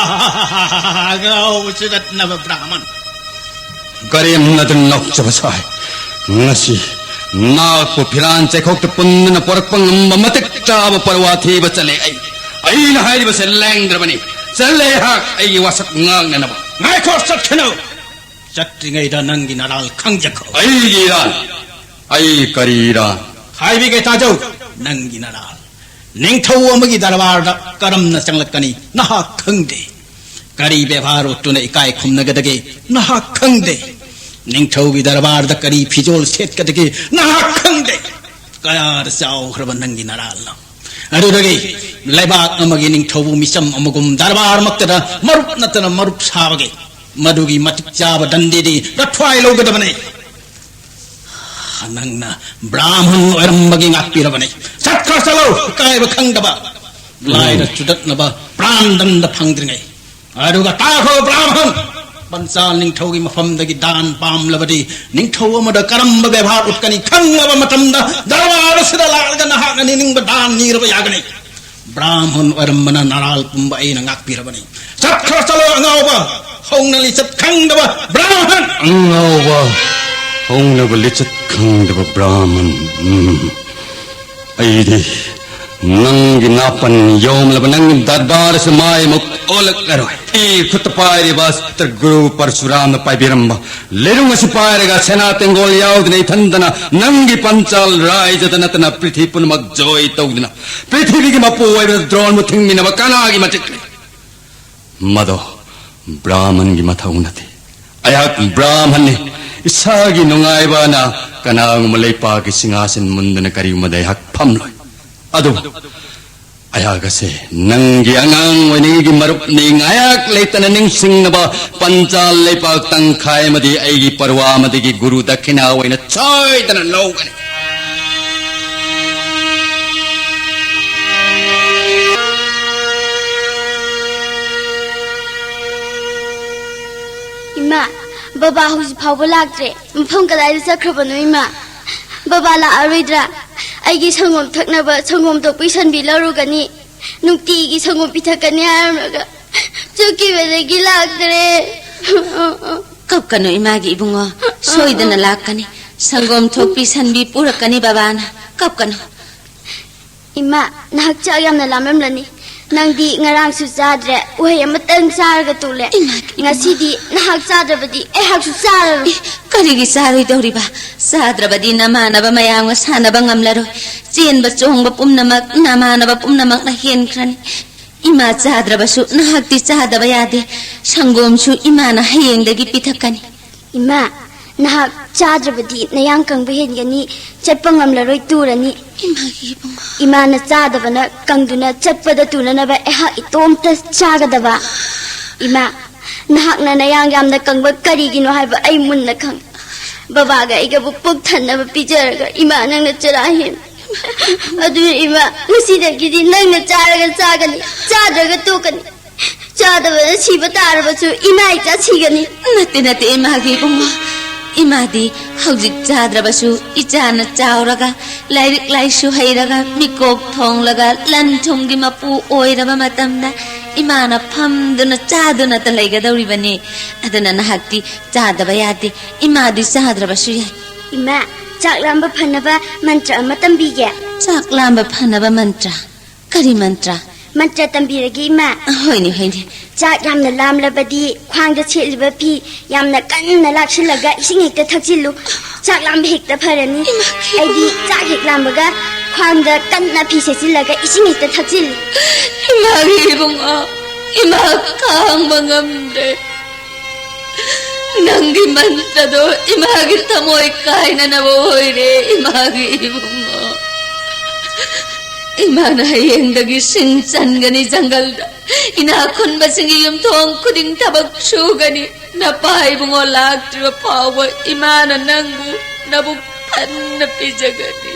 ꯑꯉꯥꯎꯕ ꯆꯨꯗꯠꯅꯕ ꯕ꯭ꯔꯥꯍꯃꯟ꯫ ꯀꯔꯦꯝꯅꯗꯨꯅ ꯅꯣꯛꯆꯕ ꯁꯥꯏ꯫ ꯉꯁꯤ ꯅꯥꯛꯄꯨ ꯐꯤꯔꯥꯟ ꯆꯩꯈꯣꯛꯇ ꯄꯨꯟꯗꯨꯅ ꯄꯣꯔꯛꯄ ꯉꯝꯕ ꯃꯇꯤꯛ ꯆꯥꯕ ꯄꯔꯋꯥ ꯊꯤꯕ ꯆꯠꯂꯦ ꯑꯩ꯫ ꯑꯩꯅ ꯍꯥꯏꯔꯤꯕꯁꯦ ꯂꯦꯡꯗ꯭ꯔꯕꯅꯤ꯫ ꯆꯠꯂꯦ ꯑꯩꯍꯥꯛ ꯑꯩꯒꯤ ꯋꯥꯁꯛ ꯉꯥꯛꯅꯅꯕ꯫ ꯉꯥꯏꯈꯣ, ꯆꯠꯈꯤꯅꯨ꯫ ꯆꯠꯇ꯭ꯔꯤꯉꯩꯗ ꯅꯪꯒꯤ ꯅꯔꯥꯜ ꯈꯪꯖꯈꯣ꯫ ꯑꯩꯒꯤ ꯏꯔꯥꯜ? ꯑꯩ ꯀꯔꯤ ꯏꯔꯥꯜ? ꯍꯥꯏꯕꯤꯒꯦ ꯇꯥꯖꯧ, ꯅꯪꯒꯤ ꯅꯔꯥꯜ꯫ ꯅꯤꯡꯊꯧ ꯑꯃꯒꯤ ꯗꯔꯕꯥꯔꯗ ꯀꯔꯝꯅ ꯆꯪꯂꯛꯀꯅꯤ ꯅꯍꯥꯛ ꯈꯪꯗꯦ꯫ ꯀꯔꯤ ꯕꯦꯕꯥꯔ ꯎꯠꯇꯨꯅ ꯏꯀꯥꯏ ꯈꯨꯝꯅꯒꯗꯒꯦ ꯅꯍꯥꯛ ꯈꯪꯗꯦ꯫ ꯅꯤꯡꯊꯧꯒꯤ ꯗꯔꯕꯥꯔꯗ ꯀꯔꯤ ꯐꯤꯖꯣꯜ ꯁꯦꯠꯀꯗꯒꯦ ꯅꯍꯥꯛ ꯈꯪꯗꯦ꯫ ꯀꯌꯥꯗ ꯆꯥꯎꯈ꯭ꯔꯕ ꯅꯪꯒꯤ ꯅꯔꯥꯜꯅꯣ? ꯑꯗꯨꯗꯒꯤ ꯂꯩꯕꯥꯛ ꯑꯃꯒꯤ ꯅꯤꯡꯊꯧꯕꯨ ꯃꯤꯆꯝ ꯑꯃꯒꯨꯝ ꯗꯔꯕꯥꯔꯃꯛꯇꯗ ꯃꯔꯨꯞ ꯅꯠꯇꯅ ꯃꯔꯨꯞ ꯁꯥꯕꯒꯤ ꯃꯗꯨꯒꯤ ꯃꯇꯤꯛ ꯆꯥꯕ ꯗꯟꯗꯤꯗꯤ ꯔꯊ꯭ꯋꯥꯏ ꯂꯧꯒꯗꯕꯅꯤ꯫ ꯅꯪꯅ ꯕ꯭ꯔꯥꯍꯃꯟ ꯑꯣꯏꯔꯝꯕꯒꯤ ꯉꯥꯛꯄꯤꯔꯕꯅꯤ꯫ ꯆꯠꯈ꯭ꯔ ꯆꯠꯂꯣ, ꯏꯀꯥꯏꯕ ꯈꯪꯗꯕ, ꯂꯥꯏꯔ ꯆꯨꯗꯠꯅꯕ ꯄ꯭ꯔꯥꯟꯗꯟꯗ ꯐꯪꯗ꯭ꯔꯤꯉꯩ꯫ ꯑꯗꯨꯒ ꯇꯥꯈꯣ ꯕ꯭ꯔꯥꯍꯃꯟ, ꯄꯟꯆꯥꯜ ꯅꯤꯡꯊꯧꯒꯤ ꯃꯐꯝꯗꯒꯤ ꯗꯥꯟ ꯄꯥꯝꯂꯕꯗꯤ ꯅꯤꯡꯊꯧ ꯑꯃꯗ ꯀꯔꯝꯕ ꯕꯦꯕꯥꯔ ꯎꯠꯀꯅꯤ ꯈꯪꯂꯕ ꯃꯇꯝꯗ ꯗꯔꯕꯥꯔ ꯑꯁꯤꯗ ꯂꯥꯛꯂꯒ ꯅꯍꯥꯛꯅ ꯅꯤꯡꯅꯤꯡꯕ ꯗꯥꯟ ꯅꯤꯔꯕ ꯌꯥꯒꯅꯤ꯫ ꯕ꯭ꯔꯥꯍꯃꯟ ꯑꯣꯏꯔꯝꯕꯅ ꯅꯔꯥꯜ ꯄꯨꯝꯕ ꯑꯩꯅ ꯉꯥꯛꯄꯤꯔꯕꯅꯤ꯫ ꯆꯠꯈ꯭ꯔ ꯆꯠꯂꯣ ꯑꯉꯥꯎꯕ, ꯍꯧꯅ ꯂꯤꯆꯠ ꯈꯪꯗꯕ ꯕ꯭ꯔꯥꯍꯃꯟ! ꯑꯉꯥꯎꯕ, ꯍꯧꯅꯕ ꯂꯤꯆꯠ ꯈꯪꯗꯕ ꯕ꯭ꯔꯥꯍꯃꯟ꯫ ꯎꯝ꯫ ꯑꯩꯗꯤ ꯅꯪꯒꯤ ꯅꯥꯄꯟ ꯌꯣꯝꯂꯕ ꯅꯪꯒꯤ ꯗꯔꯕꯥꯔꯁꯨ ꯃꯥꯏ ꯑꯃꯨꯛ ꯑꯣꯜꯂꯛꯂꯔꯣꯏ꯫ ꯑꯩ ꯈꯨꯠꯇ ꯄꯥꯏꯔꯤꯕ ꯑꯁꯇ꯭ꯔ ꯒꯨꯔꯨ ꯄꯔꯁꯨꯔꯥꯝꯅ ꯄꯥꯏꯕꯤꯔꯝꯕ ꯂꯩꯔꯨꯡ ꯑꯁꯤ ꯄꯥꯏꯔꯒ ꯁꯦꯅꯥ ꯇꯦꯡꯒꯣꯜ ꯌꯥꯎꯗꯅ ꯏꯊꯟꯗꯅ ꯅꯪꯒꯤ ꯄꯟꯆꯥꯜ ꯔꯥꯏꯖꯗ ꯅꯠꯇꯅ ꯄ꯭ꯔꯤꯊꯤ ꯄꯨꯝꯅꯃꯛ ꯖꯣꯏ ꯇꯧꯗꯨꯅ ꯄ꯭ꯔꯤꯊꯤꯕꯤꯒꯤ ꯃꯄꯨ ꯑꯣꯏꯕ ꯗ꯭ꯔꯣꯟꯕꯨ ꯊꯤꯡꯃꯤꯟꯅꯕ ꯀꯅꯥꯒꯤ ꯃꯇꯤꯛ ꯂꯩ? ꯃꯗꯣ ꯕ꯭ꯔꯥꯍꯃꯟꯒꯤ ꯃꯊꯧ ꯅꯠꯇꯦ꯫ ꯑꯩꯍꯥꯛ ꯕ꯭ꯔꯥꯍꯃꯟꯅꯤ꯫ ꯏꯁꯥꯒꯤ ꯅꯨꯡꯉꯥꯏꯕꯅ ꯀꯅꯥꯒꯨꯝꯕ ꯂꯩꯄꯥꯛꯀꯤ ꯁꯤꯡꯍꯥꯁꯟ ꯃꯨꯟꯗꯅ ꯀꯔꯤꯒꯨꯝꯕꯗ ꯑꯩꯍꯥꯛ ꯐꯝꯂꯣꯏ꯫ ꯑꯗꯨꯕꯨ ꯑꯩꯍꯥꯛ ꯑꯁꯦ ꯅꯪꯒꯤ ꯑꯉꯥꯡ ꯑꯣꯏꯅꯤꯡꯉꯩꯒꯤ ꯃꯔꯨꯞꯅꯤ꯫ ꯉꯥꯏꯍꯥꯛ ꯂꯩꯇꯅ ꯅꯤꯡꯁꯤꯡꯅꯕ ꯄꯟꯆꯥꯜ ꯂꯩꯄꯥꯛ ꯇꯪꯈꯥꯏ ꯑꯃꯗꯤ ꯑꯩꯒꯤ ꯄꯔꯋꯥ ꯑꯃꯗꯒꯤ ꯒꯨꯔꯨ ꯗꯈꯤꯅꯥ ꯑꯣꯏꯅ ꯁꯣꯏꯗꯅ ꯂꯧꯒꯅꯤ꯫ ꯏꯃꯥ, ꯕꯕꯥ ꯍꯧꯖꯤꯛ ꯐꯥꯎꯕ ꯂꯥꯛꯇ꯭ꯔꯦ꯫ ꯃꯐꯝ ꯀꯗꯥꯏꯗ ꯆꯠꯈ꯭ꯔꯕꯅꯣ, ꯏꯃꯥ? ꯕꯕꯥ ꯂꯥꯛꯑꯔꯣꯏꯗ꯭ꯔꯥ? ꯑꯩꯒꯤ ꯁꯪꯒꯣꯝ ꯊꯛꯅꯕ ꯁꯪꯒꯣꯝ ꯊꯣꯛꯄꯤ ꯁꯟꯕꯤ ꯂꯧꯔꯨꯒꯅꯤ, ꯅꯨꯡꯇꯤꯒꯤ ꯁꯪꯒꯣꯝ ꯄꯤꯊꯛꯀꯅꯤ ꯍꯥꯏꯔꯝꯂꯒ ꯆꯠꯈꯤꯕꯗꯒꯤ ꯂꯥꯛꯇ꯭ꯔꯦ꯫ ꯀꯞꯀꯅꯨ ꯏꯃꯥꯒꯤ ꯏꯕꯨꯡꯉꯣ, ꯁꯣꯏꯗꯅ ꯂꯥꯛꯀꯅꯤ꯫ ꯁꯪꯒꯣꯝ ꯊꯣꯛꯄꯤ ꯁꯟꯕꯤ ꯄꯨꯔꯛꯀꯅꯤ ꯕꯕꯥꯅ꯫ ꯀꯞꯀꯅꯨ꯫ ꯏꯃꯥ, ꯅꯍꯥꯛ ꯆꯥꯛ ꯌꯥꯝꯅ ꯂꯥꯝꯂꯝꯂꯅꯤ꯫ ꯅꯪꯗꯤ ꯉꯔꯥꯡꯁꯨ ꯆꯥꯗ꯭ꯔꯦ, ꯎꯍꯩ ꯑꯃꯇꯪ ꯆꯥꯔꯒ ꯇꯣꯛꯂꯦ꯫ ꯏꯃꯥ, ꯏꯃꯥ꯫ ꯉꯁꯤꯗꯤ ꯅꯍꯥꯛ ꯆꯥꯗ꯭ꯔꯕꯗꯤ ꯑꯩꯍꯥꯛꯁꯨ ꯆꯥꯔꯔꯣꯏ꯫ ꯏ, ꯀꯔꯤꯒꯤ ꯆꯥꯔꯣꯏꯗꯧꯔꯤꯕ? ꯆꯥꯗ꯭ꯔꯕꯗꯤ ꯅꯃꯥꯟꯅꯕ ꯃꯌꯥꯝꯒ ꯁꯥꯟꯅꯕ ꯉꯝꯂꯔꯣꯏ꯫ ꯆꯦꯟꯕ ꯆꯣꯡꯕ ꯄꯨꯝꯅꯃꯛ ꯅꯃꯥꯟꯅꯕ ꯄꯨꯝꯅꯃꯛꯅ ꯍꯦꯟꯈ꯭ꯔꯅꯤ꯫ ꯏꯃꯥ ꯆꯥꯗ꯭ꯔꯕꯁꯨ ꯅꯍꯥꯛꯇꯤ ꯆꯥꯗꯕ ꯌꯥꯗꯦ꯫ ꯁꯪꯒꯣꯝꯁꯨ ꯏꯃꯥꯅ ꯍꯌꯦꯡꯗꯒꯤ ꯄꯤꯊꯛꯀꯅꯤ꯫ ꯏꯃꯥ, ꯅꯍꯥꯛ ꯆꯥꯗ꯭ꯔꯕꯗꯤ ꯅꯌꯥꯡ ꯀꯪꯕ ꯍꯦꯟꯒꯅꯤ, ꯆꯠꯄ ꯉꯝꯂꯔꯣꯏ, ꯇꯨꯔꯅꯤ꯫ ꯏꯃꯥꯒꯤ ꯏꯕꯨꯡꯉꯣ꯫ ꯏꯃꯥꯅ ꯆꯥꯗꯕꯅ ꯀꯪꯗꯨꯅ ꯆꯠꯄꯗ ꯇꯨꯅꯅꯕ ꯑꯩꯍꯥꯛ ꯏꯇꯣꯝꯇ ꯆꯥꯒꯗꯕ꯫ ꯏꯃꯥ, ꯅꯍꯥꯛꯅ ꯅꯌꯥꯡ ꯌꯥꯝꯅ ꯀꯪꯕ ꯀꯔꯤꯒꯤꯅꯣ ꯍꯥꯏꯕ ꯑꯩ ꯃꯨꯟꯅ ꯈꯪꯏ꯫ ꯕꯕꯥꯒ ꯑꯩꯒꯕꯨ ꯄꯨꯛ ꯊꯟꯅꯕ ꯄꯤꯖꯔꯒ ꯏꯃꯥ ꯅꯪꯅ ꯆꯔꯥ ꯍꯦꯟ꯫ ꯑꯗꯨꯅ ꯏꯃꯥ, ꯉꯁꯤꯗꯒꯤꯗꯤ ꯅꯪꯅ ꯆꯥꯔꯒ ꯆꯥꯒꯅꯤ, ꯆꯥꯗ꯭ꯔꯒ ꯇꯣꯛꯀꯅꯤ꯫ ꯆꯥꯗꯕꯅ ꯁꯤꯕ ꯇꯥꯔꯕꯁꯨ ꯏꯃꯥ ꯏꯆꯥ ꯁꯤꯒꯅꯤ꯫ ꯅꯠꯇꯦ, ꯅꯠꯇꯦ, ꯏꯃꯥꯒꯤ ꯏꯕꯨꯡꯉꯣ꯫ ꯏꯃꯥꯗꯤ ꯍꯧꯖꯤꯛ ꯆꯥꯗ꯭ꯔꯕꯁꯨ ꯏꯆꯥꯅ ꯆꯥꯎꯔꯒ, ꯂꯥꯏꯔꯤꯛ ꯂꯥꯏꯁꯨ ꯍꯩꯔꯒ, ꯃꯤꯀꯣꯛ ꯊꯣꯡꯂꯒ, ꯂꯟ ꯊꯨꯝꯒꯤ ꯃꯄꯨ ꯑꯣꯏꯔꯕ ꯃꯇꯝꯗ ꯏꯃꯥꯅ ꯐꯝꯗꯨꯅ ꯆꯥꯗꯨꯅꯇ ꯂꯩꯒꯗꯧꯔꯤꯕꯅꯤ꯫ ꯑꯗꯨꯅ ꯅꯍꯥꯛꯇꯤ ꯆꯥꯗꯕ ꯌꯥꯗꯦ꯫ ꯏꯃꯥꯗꯤ ꯆꯥꯗ꯭ꯔꯕꯁꯨ ꯌꯥꯏ꯫ ꯏꯃꯥ, ꯆꯥꯛ ꯂꯥꯝꯕ ꯐꯅꯕ ꯃꯟꯇ꯭ꯔ ꯑꯃ ꯇꯝꯕꯤꯒꯦ꯫ ꯆꯥꯛ ꯂꯥꯝꯕ ꯐꯅꯕ ꯃꯟꯇ꯭ꯔ? ꯀꯔꯤ ꯃꯟꯇ꯭ꯔ? ꯃꯟꯇ꯭ꯔ ꯇꯝꯕꯤꯔꯒꯦ ꯏꯃꯥ꯫ ꯍꯣꯏꯅꯦ, ꯍꯣꯏꯅꯦ꯫ ꯆꯥꯛ ꯌꯥꯝꯅ ꯂꯥꯝꯂꯕꯗꯤ ꯈ꯭ꯋꯥꯡꯗ ꯁꯦꯠꯂꯤꯕ ꯐꯤ ꯌꯥꯝꯅ ꯀꯟꯅ ꯂꯥꯛꯁꯤꯜꯂꯒ ꯏꯁꯤꯡ ꯍꯦꯛꯇ ꯊꯛꯆꯤꯜꯂꯨ꯫ ꯆꯥꯛ ꯂꯥꯝꯕ ꯍꯦꯛꯇ ꯐꯔꯅꯤ꯫ ꯑꯩꯗꯤ ꯆꯥꯛ ꯍꯦꯛ ꯂꯥꯝꯕꯒ ꯈ꯭ꯋꯥꯡꯗ ꯀꯟꯅ ꯐꯤ ꯁꯦꯠꯆꯤꯜꯂꯒ ꯏꯁꯤꯡ ꯍꯦꯛꯇ ꯊꯛꯆꯤꯜꯂꯤ꯫ ꯏꯃꯥꯒꯤ ꯏꯕꯨꯡꯉꯣ, ꯏꯃꯥ ꯈꯥꯡꯕ ꯉꯝꯗ꯭ꯔꯦ꯫ ꯅꯪꯒꯤ ꯃꯟꯇ꯭ꯔꯗꯣ ꯏꯃꯥꯒꯤ ꯊꯃꯣꯏ ꯀꯥꯏꯅꯅꯕ ꯑꯣꯏꯔꯦ, ꯏꯃꯥꯒꯤ ꯏꯕꯨꯡꯉꯣ꯫ ꯏꯃꯥꯅ ꯍꯌꯦꯡꯗꯒꯤ ꯁꯤꯟ ꯆꯟꯒꯅꯤ ꯖꯪꯒꯜꯗ꯫ ꯏꯅꯥꯛ ꯈꯨꯟꯕꯁꯤꯡꯒꯤ ꯌꯨꯝꯊꯣꯡ ꯈꯨꯗꯤꯡ ꯊꯕꯛ ꯁꯨꯒꯅꯤ꯫ ꯅꯄꯥ ꯏꯕꯨꯡꯉꯣ ꯂꯥꯛꯇ꯭ꯔꯤꯕ ꯐꯥꯎꯕ ꯏꯃꯥꯅ ꯅꯪꯕꯨ ꯅꯕꯨꯛ ꯊꯟꯅ ꯄꯤꯖꯒꯅꯤ꯫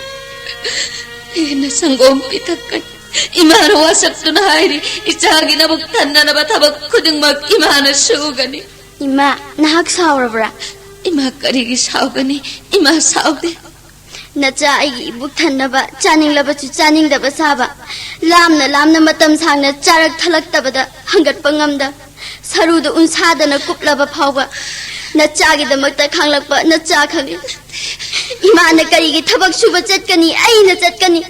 ꯍꯦꯟꯅ ꯁꯪꯒꯣꯝ ꯄꯤꯊꯛꯀꯅꯤ꯫ ꯏꯃꯥꯅ ꯋꯥꯁꯛꯇꯨꯅ ꯍꯥꯏꯔꯤ, ꯏꯆꯥꯒꯤ ꯅꯕꯨꯛ ꯊꯟꯅꯅꯕ ꯊꯕꯛ ꯈꯨꯗꯤꯡꯃꯛ ꯏꯃꯥꯅ ꯁꯨꯒꯅꯤ꯫ ꯏꯃꯥ, ꯅꯍꯥꯛ ꯁꯥꯎꯔꯕ꯭ꯔꯥ? ꯏꯃꯥ ꯀꯔꯤꯒꯤ ꯁꯥꯎꯒꯅꯤ? ꯏꯃꯥ ꯁꯥꯎꯗꯦ꯫ ꯅꯆꯥ ꯑꯩꯒꯤ ꯏꯕꯨꯛ ꯊꯟꯅꯕ ꯆꯥꯅꯤꯡꯂꯕꯁꯨ ꯆꯥꯅꯤꯡꯗꯕ ꯁꯥꯕ, ꯂꯥꯝꯅ ꯂꯥꯝꯅ ꯃꯇꯝ ꯁꯥꯡꯅ ꯆꯥꯔꯛ ꯊꯛꯂꯛꯇꯕꯗ ꯍꯪꯒꯠꯄ ꯉꯝꯗ, ꯁꯔꯨꯗ ꯎꯟꯁꯥꯗꯅ ꯀꯨꯞꯂꯕ ꯐꯥꯎꯕ ꯅꯆꯥꯒꯤꯗꯃꯛꯇ ꯈꯥꯡꯂꯛꯄ ꯅꯆꯥ ꯈꯪꯏ꯫ ꯏꯃꯥꯅ ꯀꯔꯤꯒꯤ ꯊꯕꯛ ꯁꯨꯕ ꯆꯠꯀꯅꯤ? ꯑꯩꯅ ꯆꯠꯀꯅꯤ꯫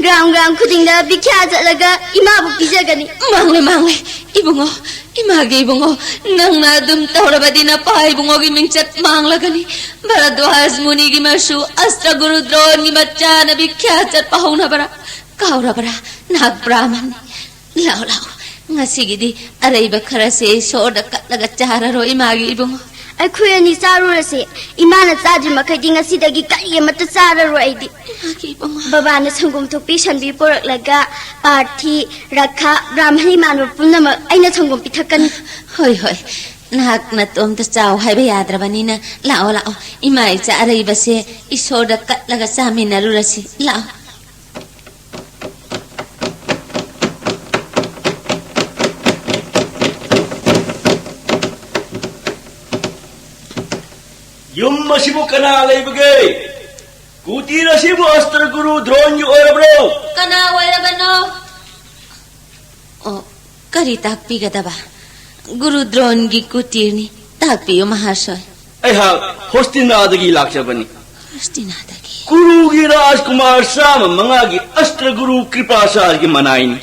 ꯒ꯭ꯔꯥꯝ ꯒ꯭ꯔꯥꯝ ꯈꯨꯗꯤꯡꯗ ꯚꯤꯈ꯭ꯌꯥ ꯆꯠꯂꯒ ꯏꯃꯥꯕꯨ ꯄꯤꯖꯒꯅꯤ꯫ ꯃꯥꯡꯂꯦ, ꯃꯥꯡꯂꯦ꯫ ꯏꯕꯨꯡꯉꯣ, ꯏꯃꯥꯒꯤ ꯏꯕꯨꯡꯉꯣ, ꯅꯪꯅ ꯑꯗꯨꯝ ꯇꯧꯔꯕꯗꯤ ꯅꯄꯥ ꯏꯕꯨꯡꯉꯣꯒꯤ ꯃꯤꯡꯆꯠ ꯃꯥꯡꯂꯒꯅꯤ꯫ ꯚꯔꯗ꯭ꯋꯥꯖ ꯃꯨꯅꯤꯒꯤ ꯃꯁꯨ ꯑꯁꯇ꯭ꯔꯒꯨꯔꯨ ꯗ꯭ꯔꯣꯟꯒꯤ ꯃꯆꯥꯅ ꯚꯤꯈ꯭ꯌꯥ ꯆꯠꯄ ꯍꯧꯅꯕ꯭ꯔꯥ? ꯀꯥꯎꯔꯕ꯭ꯔꯥ? ꯅꯍꯥꯛ ꯕ꯭ꯔꯥꯍꯃꯟꯅꯤ꯫ ꯂꯥꯛꯑꯣ, ꯂꯥꯛꯑꯣ꯫ ꯉꯁꯤꯒꯤꯗꯤ ꯑꯔꯩꯕ ꯈꯔꯁꯦ ꯏꯁꯣꯔꯗ ꯀꯠꯂꯒ ꯆꯥꯔꯔꯣ, ꯏꯃꯥꯒꯤ ꯏꯕꯨꯡꯉꯣ꯫ ꯑꯩꯈꯣꯏ ꯑꯅꯤ ꯆꯥꯔꯨꯔꯁꯦ꯫ ꯏꯃꯥꯅ ꯆꯥꯗ꯭ꯔꯤ ꯃꯈꯩꯗꯤ ꯉꯁꯤꯗꯒꯤ ꯀꯔꯤ ꯑꯃꯠꯇ ꯆꯥꯔꯔꯣꯏ ꯑꯩꯗꯤ꯫ ꯏꯃꯥꯒꯤ ꯏꯕꯨꯡꯉꯣ꯫ ꯕꯕꯥꯅ ꯁꯪꯒꯣꯝ ꯊꯣꯛꯄꯤ ꯁꯟꯕꯤ ꯄꯨꯔꯛꯂꯒ ꯄꯥꯔꯊꯤ, ꯔꯈꯥ, ꯕ꯭ꯔꯥꯍꯃꯅꯤ ꯃꯥꯟꯕ ꯄꯨꯝꯅꯃꯛ ꯑꯩꯅ ꯁꯪꯒꯣꯝ ꯄꯤꯊꯛꯀꯅꯤ꯫ ꯍꯣꯏ, ꯍꯣꯏ꯫ ꯅꯍꯥꯛ ꯅꯇꯣꯝꯇ ꯆꯥꯎ ꯍꯥꯏꯕ ꯌꯥꯗ꯭ꯔꯕꯅꯤꯅ ꯂꯥꯛꯑꯣ, ꯂꯥꯛꯑꯣ꯫ ꯏꯃꯥ ꯏꯆꯥ ꯑꯔꯩꯕꯁꯦ ꯏꯁꯣꯔꯗ ꯀꯠꯂꯒ ꯆꯥꯃꯤꯟꯅꯔꯨꯔꯁꯤ꯫ ꯂꯥꯛꯑꯣ꯫ ꯌꯨꯝ ꯑꯁꯤꯕꯨ ꯀꯅꯥ ꯂꯩꯕꯒꯦ? ꯀꯨꯇꯤꯔ ꯑꯁꯤꯕꯨ ꯑꯁꯇ꯭ꯔ ꯒꯨꯔꯨ ꯗ꯭ꯔꯣꯟꯒꯤ ꯑꯣꯏꯔꯕ꯭ꯔꯣ? ꯀꯅꯥ ꯑꯣꯏꯔꯕꯅꯣ? ꯑꯣ, ꯀꯔꯤ ꯇꯥꯛꯄꯤꯒꯗꯕ? ꯒꯨꯔꯨ ꯗ꯭ꯔꯣꯟꯒꯤ ꯀꯨꯇꯤꯔꯅꯤ꯫ ꯇꯥꯛꯄꯤꯌꯨ, ꯃꯍꯥꯁꯣꯏ꯫ ꯑꯩꯍꯥꯛ ꯍꯣꯁꯇꯤꯅꯥꯗꯒꯤ ꯂꯥꯛꯆꯕꯅꯤ꯫ ꯍꯣꯁꯇꯤꯅꯥꯗꯒꯤ? ꯀꯨꯔꯨꯒꯤ ꯔꯥꯖꯀꯨꯃꯥꯔ ꯆꯥꯝꯃ ꯃꯉꯥꯒꯤ ꯑꯁꯇ꯭ꯔ ꯒꯨꯔꯨ ꯀ꯭ꯔꯤꯄꯥꯆꯥꯔꯒꯤ ꯃꯅꯥꯏꯅꯤ꯫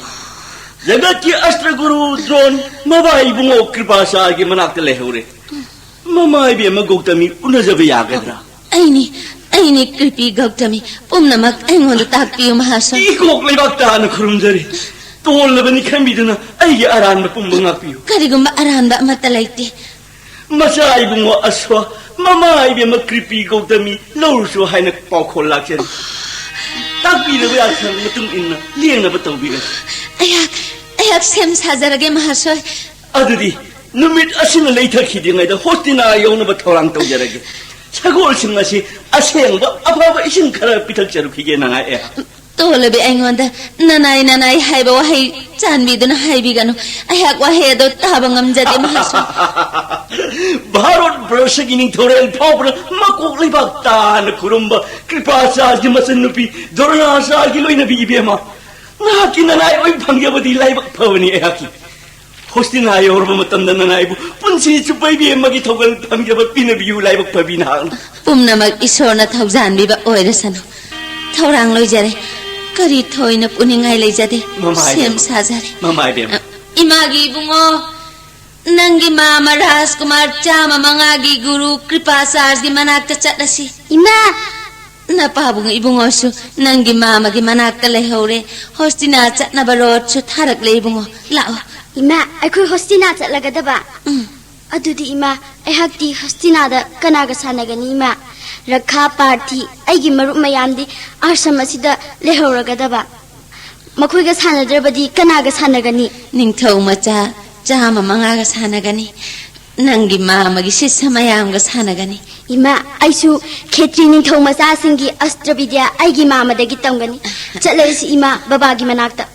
ꯖꯒꯠꯀꯤ ꯑꯁꯇ꯭ꯔ ꯒꯨꯔꯨ ꯗ꯭ꯔꯣꯟ ꯃꯕꯥ ꯏꯕꯨꯡꯉꯣ ꯀ꯭ꯔꯤꯄꯥꯆꯥꯔꯒꯤ ꯃꯅꯥꯛꯇ ꯂꯩꯍꯧꯔꯦ꯫ ꯃꯃꯥ ꯏꯕꯦꯝꯃ ꯒꯧꯇꯃꯤ ꯎꯅꯖꯕ ꯌꯥꯒꯗ꯭ꯔꯥ? ꯑꯩꯅꯤ, ꯑꯩꯅꯤ ꯀ꯭ꯔꯤꯄꯤ ꯒꯧꯇꯃꯤ꯫ ꯄꯨꯝꯅꯃꯛ ꯑꯩꯉꯣꯟꯗ ꯇꯥꯛꯄꯤꯌꯨ, ꯃꯍꯥꯁꯣꯏ꯫ ꯏꯀꯣꯛ ꯂꯩꯕꯥꯛ ꯇꯥꯅ ꯈꯨꯔꯨꯝꯖꯔꯤ꯫ ꯇꯣꯜꯂꯕꯅꯤ ꯈꯟꯕꯤꯗꯨꯅ ꯑꯩꯒꯤ ꯑꯔꯥꯟꯕ ꯄꯨꯝꯕ ꯉꯥꯛꯄꯤꯌꯨ꯫ ꯀꯔꯤꯒꯨꯝꯕ ꯑꯔꯥꯟꯕ ꯑꯃꯠꯇ ꯂꯩꯇꯦ꯫ ꯃꯆꯥ ꯏꯕꯨꯡꯉꯣ ꯑꯁ꯭ꯋ, ꯃꯃꯥ ꯏꯕꯦꯝꯃ ꯀ꯭ꯔꯤꯄꯤ ꯒꯧꯇꯃꯤ ꯂꯧꯔꯨꯁꯨ ꯍꯥꯏꯅ ꯄꯥꯎꯈꯣꯜ ꯂꯥꯛꯆꯔꯤ꯫ ꯇꯥꯛꯄꯤꯔꯕ ꯌꯥꯊꯪ ꯃꯇꯨꯡ ꯏꯟꯅ ꯂꯦꯡꯅꯕ ꯇꯧꯕꯤꯔꯁꯤ꯫ ꯑꯩꯍꯥꯛ, ꯑꯩꯍꯥꯛ ꯁꯦꯝ ꯁꯥꯖꯔꯒꯦ, ꯃꯍꯥꯁꯣꯏ꯫ ꯑꯗꯨꯗꯤ ꯅꯨꯃꯤꯠ ꯑꯁꯤꯅ ꯂꯩꯊꯈꯤꯗ꯭ꯔꯤꯉꯩꯗ ꯍꯣꯁꯇꯤꯅꯥ ꯌꯧꯅꯕ ꯊꯧꯔꯥꯡ ꯇꯧꯖꯔꯒꯦ꯫ ꯁꯒꯣꯜꯁꯤꯡ ꯑꯁꯤ ꯑꯁꯦꯡꯕ ꯑꯐꯕ ꯏꯁꯤꯡ ꯈꯔ ꯄꯤꯊꯛꯆꯔꯨꯈꯤꯒꯦ, ꯅꯅꯥꯏ ꯑꯩꯍꯥꯛ꯫ ꯇꯣꯜꯂꯕꯤ ꯑꯩꯉꯣꯟꯗ ꯅꯅꯥꯏ ꯅꯅꯥꯏ ꯍꯥꯏꯕ ꯋꯥꯍꯩ ꯆꯥꯟꯕꯤꯗꯨꯅ ꯍꯥꯏꯕꯤꯒꯅꯨ꯫ ꯑꯩꯍꯥꯛ ꯋꯥꯍꯩ ꯑꯗꯣ ꯇꯥꯕ ꯉꯝꯖꯗꯦ, ꯃꯍꯥꯁꯣꯏ꯫ ꯚꯥꯔꯠ ꯕꯔꯁꯒꯤ ꯅꯤꯡꯊꯧꯔꯦꯜ ꯐꯥꯎꯕꯅ ꯃꯀꯣꯛ ꯂꯩꯕꯥꯛ ꯇꯥꯅ ꯈꯨꯔꯨꯝꯕ ꯀ꯭ꯔꯤꯄꯥꯆꯥꯔꯒꯤ ꯃꯆꯟꯅꯨꯄꯤ ꯗ꯭ꯔꯣꯅꯥꯆꯥꯔꯒꯤ ꯂꯣꯏꯅꯕꯤ ꯏꯕꯦꯝꯃ, ꯅꯍꯥꯛꯀꯤ ꯅꯅꯥꯏ ꯑꯣꯏ ꯐꯪꯖꯕꯗꯤ ꯂꯥꯏꯕꯛ ꯐꯕꯅꯤ ꯑꯩꯍꯥꯛꯀꯤ꯫ ꯍꯣꯁꯇꯤꯅꯥ ꯌꯧꯔꯕ ꯃꯇꯝꯗ ꯅꯅꯥꯏꯕꯨ ꯄꯨꯟꯁꯤ ꯆꯨꯞꯄ ꯏꯕꯦꯝꯃꯒꯤ ꯊꯧꯒꯜ ꯐꯪꯖꯕ ꯄꯤꯅꯕꯤꯌꯨ, ꯂꯥꯏꯕꯛ ꯐꯕꯤ ꯅꯍꯥꯛꯅ꯫ ꯄꯨꯝꯅꯃꯛ ꯏꯁꯣꯔꯅ ꯊꯧꯖꯥꯟꯕꯤꯕ ꯑꯣꯏꯔꯁꯅꯨ꯫ ꯊꯧꯔꯥꯡ ꯂꯣꯏꯖꯔꯦ꯫ ꯀꯔꯤ ꯊꯣꯏꯅ ꯄꯨꯅꯤꯡꯉꯥꯏ ꯂꯩꯖꯗꯦ꯫ ꯃꯃꯥ ꯁꯦꯝ ꯏꯕꯦꯝꯃ꯫ ꯁꯥꯖꯔꯦ꯫ ꯃꯃꯥ ꯏꯕꯦꯝꯃ꯫ ꯏꯃꯥꯒꯤ ꯏꯕꯨꯡꯉꯣ, ꯅꯪꯒꯤ ꯃꯥꯃ ꯔꯥꯖꯀꯨꯃꯥꯔ ꯆꯥꯝꯃ ꯃꯉꯥꯒꯤ ꯒꯨꯔꯨ ꯀ꯭ꯔꯤꯄꯥꯆꯥꯔꯖꯒꯤ ꯃꯅꯥꯛꯇ ꯆꯠꯂꯁꯤ꯫ ꯏꯃꯥ! ꯅꯄꯥꯕꯨꯡ ꯏꯕꯨꯡꯉꯣꯁꯨ ꯅꯪꯒꯤ ꯃꯥꯃꯒꯤ ꯃꯅꯥꯛꯇ ꯂꯩꯍꯧꯔꯦ꯫ ꯍꯣꯁꯇꯤꯅꯥ ꯆꯠꯅꯕ ꯔꯣꯠꯁꯨ ꯊꯥꯔꯛꯂꯦ ꯏꯕꯨꯡꯉꯣ꯫ ꯂꯥꯛꯑꯣ꯫ ꯏꯃꯥ, ꯑꯩꯈꯣꯏ ꯍꯣꯁꯇꯤꯅꯥ ꯆꯠꯂꯒꯗꯕ? ꯎꯝ꯫ ꯑꯗꯨꯗꯤ ꯏꯃꯥ, ꯑꯩꯍꯥꯛꯇꯤ ꯍꯁꯇꯤꯅꯥꯗ ꯀꯅꯥꯒ ꯁꯥꯟꯅꯒꯅꯤ ꯏꯃꯥ? ꯔꯈꯥ, ꯄꯥꯔꯊꯤ, ꯑꯩꯒꯤ ꯃꯔꯨꯞ ꯃꯌꯥꯝꯗꯤ ꯑꯥꯁ꯭ꯔꯝ ꯑꯁꯤꯗ ꯂꯩꯍꯧꯔꯒꯗꯕ꯫ ꯃꯈꯣꯏꯒ ꯁꯥꯟꯅꯗ꯭ꯔꯕꯗꯤ ꯀꯅꯥꯒ ꯁꯥꯟꯅꯒꯅꯤ? ꯅꯤꯡꯊꯧ ꯃꯆꯥ ꯆꯥꯝꯃ ꯃꯉꯥꯒ ꯁꯥꯟꯅꯒꯅꯤ꯫ ꯅꯪꯒꯤ ꯃꯥꯃꯒꯤ ꯁꯤꯁ꯭ꯌ ꯃꯌꯥꯝꯒ ꯁꯥꯟꯅꯒꯅꯤ꯫ ꯏꯃꯥ, ꯑꯩꯁꯨ ꯈꯦꯇ꯭ꯔꯤ ꯅꯤꯡꯊꯧ ꯃꯆꯥꯁꯤꯡꯒꯤ ꯑꯁꯇ꯭ꯔ ꯕꯤꯗ꯭ꯌꯥ ꯑꯩꯒꯤ ꯃꯥꯃꯗꯒꯤ ꯇꯝꯒꯅꯤ꯫ ꯆꯠꯂꯔꯁꯤ ꯏꯃꯥ, ꯕꯕꯥꯒꯤ ꯃꯅꯥꯛꯇ꯫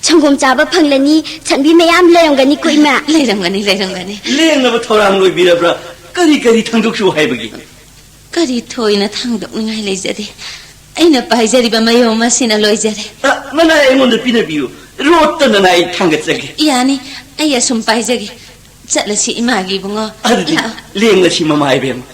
ꯁꯪꯒꯣꯝ ꯆꯥꯕ ꯐꯪꯂꯅꯤ, ꯁꯟꯕꯤ ꯃꯌꯥꯝ ꯂꯩꯔꯝꯒꯅꯤꯀꯣ ꯏꯃꯥ꯫ ꯂꯩꯔꯝꯒꯅꯤ, ꯂꯩꯔꯝꯒꯅꯤ꯫ ꯂꯦꯡꯅꯕ ꯊꯧꯔꯥꯡ ꯂꯣꯏꯕꯤꯔꯕ꯭ꯔꯥ? ꯀꯔꯤ ꯀꯔꯤ ꯊꯥꯡꯗꯣꯛꯁꯨ ꯍꯥꯏꯕꯒꯦ? ꯀꯔꯤ ꯊꯣꯏꯅ ꯊꯥꯡꯗꯣꯛꯅꯤꯡꯉꯥꯏ ꯂꯩꯖꯗꯦ꯫ ꯑꯩꯅ ꯄꯥꯏꯖꯔꯤꯕ ꯃꯌꯣꯝ ꯑꯁꯤꯅ ꯂꯣꯏꯖꯔꯦ꯫ ꯑ, ꯃꯅꯥꯏ ꯑꯩꯉꯣꯟꯗ ꯄꯤꯅꯕꯤꯌꯨ꯫ ꯔꯣꯠꯇꯅ ꯅꯥꯏ ꯊꯥꯡꯒꯠꯆꯒꯦ꯫ ꯌꯥꯅꯤ, ꯑꯩ ꯑꯁꯨꯝ ꯄꯥꯏꯖꯒꯦ꯫ ꯆꯠꯂꯁꯤ ꯏꯃꯥꯒꯤ ꯏꯕꯨꯡꯉꯣ꯫ ꯑꯗꯨꯗꯤ ꯂꯥꯛꯑꯣ꯫ ꯂꯦꯡꯂꯁꯤ ꯃꯃꯥ ꯏꯕꯦꯝꯃ꯫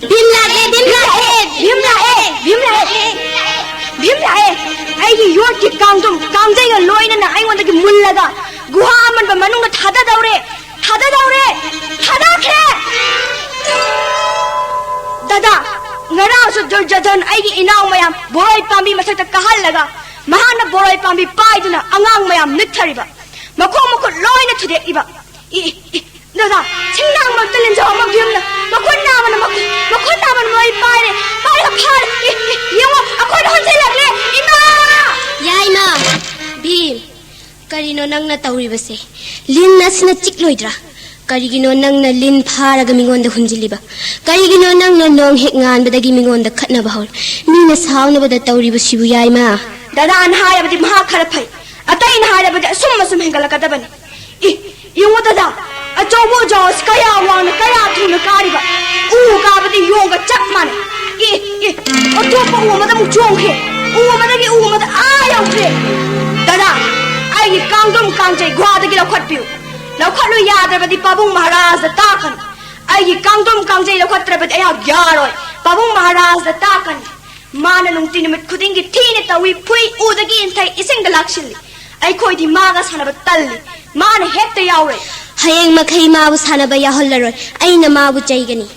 ꯚꯤꯝ ꯂꯥꯛꯑꯦ, ꯚꯤꯝ ꯂꯥꯛꯑꯦ, ꯚꯤꯝ ꯂꯥꯛꯑꯦ, ꯚꯤꯝ ꯂꯥꯛꯑꯦ, ꯚꯤꯝ ꯂꯥꯛꯑꯦ꯫ ꯑꯩꯒꯤ ꯌꯣꯠꯀꯤ ꯀꯥꯡꯗ꯭ꯔꯨꯝ ꯀꯥꯡꯖꯩꯒ ꯂꯣꯏꯅꯅ ꯑꯩꯉꯣꯟꯗꯒꯤ ꯃꯨꯜꯂꯒ ꯒꯨꯍꯥ ꯑꯃꯟꯕ ꯃꯅꯨꯡꯗ ꯊꯥꯗꯗꯧꯔꯦ, ꯊꯥꯗꯗꯧꯔꯦ, ꯊꯥꯗꯈ꯭ꯔꯦ꯫ ꯗꯗꯥ, ꯉꯔꯥꯡꯁꯨ ꯗꯨꯔꯖꯣꯙꯟ ꯑꯩꯒꯤ ꯏꯅꯥꯎ ꯃꯌꯥꯝ ꯕꯣꯔꯣꯏ ꯄꯥꯝꯕꯤ ꯃꯊꯛꯇ ꯀꯥꯍꯜꯂꯒ ꯃꯍꯥꯛꯅ ꯕꯣꯔꯣꯏ ꯄꯥꯝꯕꯤ ꯄꯥꯏꯗꯨꯅ ꯑꯉꯥꯡ ꯃꯌꯥꯝ ꯅꯤꯛꯊꯔꯤꯕ, ꯃꯈꯣꯡ ꯃꯈꯨꯠ ꯂꯣꯏꯅ ꯊꯨꯗꯦꯛꯏꯕ꯫ ꯏ, ꯏ, ꯏ, ꯗꯗꯥ, ꯁꯤꯡꯅꯥꯡ ꯃꯔꯛꯇ ꯂꯦꯟꯖꯥꯎ ꯑꯃ ꯚꯤꯝꯅ ꯃꯈꯨꯠ ꯅꯥꯝꯃꯅ ꯃꯈꯨꯠ, ꯃꯈꯨꯠ ꯅꯥꯝꯃꯅ ꯃꯩ ꯄꯥꯏꯔꯦ, ꯄꯥꯏꯔꯒ ꯐꯥꯔꯦ꯫ ꯏ, ꯏ, ꯌꯦꯡꯉꯣ, ꯑꯩꯈꯣꯏꯗ ꯍꯣꯟꯖꯜꯂꯛꯂꯦ, ꯏꯃꯥ! ꯌꯥꯏꯃ! ꯚꯤꯝ, ꯀꯔꯤꯅꯣ ꯅꯪꯅ ꯇꯧꯔꯤꯕꯁꯦ? ꯂꯤꯟ ꯑꯁꯤꯅ ꯆꯤꯛꯂꯣꯏꯗ꯭ꯔꯥ? ꯀꯔꯤꯒꯤꯅꯣ ꯅꯪꯅ ꯂꯤꯟ ꯐꯥꯔꯒ ꯃꯤꯉꯣꯟꯗ ꯍꯨꯟꯖꯤꯜꯂꯤꯕ? ꯀꯔꯤꯒꯤꯅꯣ ꯅꯪꯅ ꯅꯣꯡ ꯍꯦꯛ ꯉꯥꯟꯕꯗꯒꯤ ꯃꯤꯉꯣꯟꯗ ꯈꯠꯅꯕ ꯍꯧꯔꯦ? ꯃꯤꯅ ꯁꯥꯎꯅꯕꯗ ꯇꯧꯔꯤꯕꯁꯤꯕꯨ, ꯌꯥꯏꯃ? ꯗꯗꯥꯅ ꯍꯥꯏꯔꯕꯗꯤ ꯃꯍꯥꯛ ꯈꯔ ꯐꯩ, ꯑꯇꯩꯅ ꯍꯥꯏꯔꯕꯗꯤ ꯑꯁꯨꯝ ꯑꯁꯨꯝ ꯍꯦꯟꯒꯠꯂꯛꯀꯗꯕꯅꯤ꯫ ꯏ, ꯌꯦꯡꯉꯨ ꯗꯗꯥ, ꯑꯆꯧꯕ ꯎꯖꯥꯎ ꯑꯁꯤ ꯀꯌꯥ ꯋꯥꯡꯅ, ꯀꯌꯥ ꯊꯨꯅ ꯀꯥꯔꯤꯕ! ꯎ ꯀꯥꯕꯗꯤ ꯌꯣꯡꯒ ꯆꯞ ꯃꯥꯟꯅꯩ꯫ ꯏ, ꯏ, ꯑꯇꯣꯞꯄ ꯎ ꯑꯃꯗ ꯑꯃꯨꯛ ꯆꯣꯡꯈ꯭ꯔꯦ꯫ ꯎ ꯑꯃꯗꯒꯤ ꯎ ꯑꯃꯗ ꯑꯥ ꯌꯧꯈ꯭ꯔꯦ꯫ ꯗꯗꯥ, ꯑꯩꯒꯤ ꯀꯥꯡꯗ꯭ꯔꯨꯝ ꯀꯥꯡꯖꯩ ꯒꯨꯍꯥꯗꯒꯤ ꯂꯧꯈꯠꯄꯤꯌꯨ꯫ ꯂꯧꯈꯠꯂꯨ ꯌꯥꯗ꯭ꯔꯕꯗꯤ ꯄꯥꯕꯨꯡ ꯃꯍꯥꯔꯥꯖꯗ ꯇꯥꯛꯀꯅꯤ꯫ ꯑꯩꯒꯤ ꯀꯥꯡꯗ꯭ꯔꯨꯝ ꯀꯥꯡꯖꯩ ꯂꯧꯈꯠꯇ꯭ꯔꯕꯗꯤ ꯑꯩꯍꯥꯛ ꯌꯥꯔꯣꯏ꯫ ꯄꯥꯕꯨꯡ ꯃꯍꯥꯔꯥꯖꯗ ꯇꯥꯛꯀꯅꯤ꯫ ꯃꯥꯅ ꯅꯨꯡꯇꯤ ꯅꯨꯃꯤꯠ ꯈꯨꯗꯤꯡꯒꯤ ꯊꯤꯅ ꯇꯧꯏ, ꯐꯨꯏ, ꯎꯗꯒꯤ ꯏꯟꯊꯩ, ꯏꯁꯤꯡꯗ ꯂꯥꯛꯁꯤꯜꯂꯤ꯫ ꯑꯩꯈꯣꯏꯗꯤ ꯃꯥꯒ ꯁꯥꯟꯅꯕ ꯇꯜꯂꯤ꯫ ꯃꯥꯅ ꯍꯦꯛꯇ ꯌꯥꯎꯔꯦ꯫ ꯍꯌꯦꯡ ꯃꯈꯩ ꯃꯥꯕꯨ ꯁꯥꯟꯅꯕ ꯌꯥꯎꯍꯜꯂꯔꯣꯏ꯫ ꯑꯩꯅ ꯃꯥꯕꯨ ꯆꯩꯒꯅꯤ꯫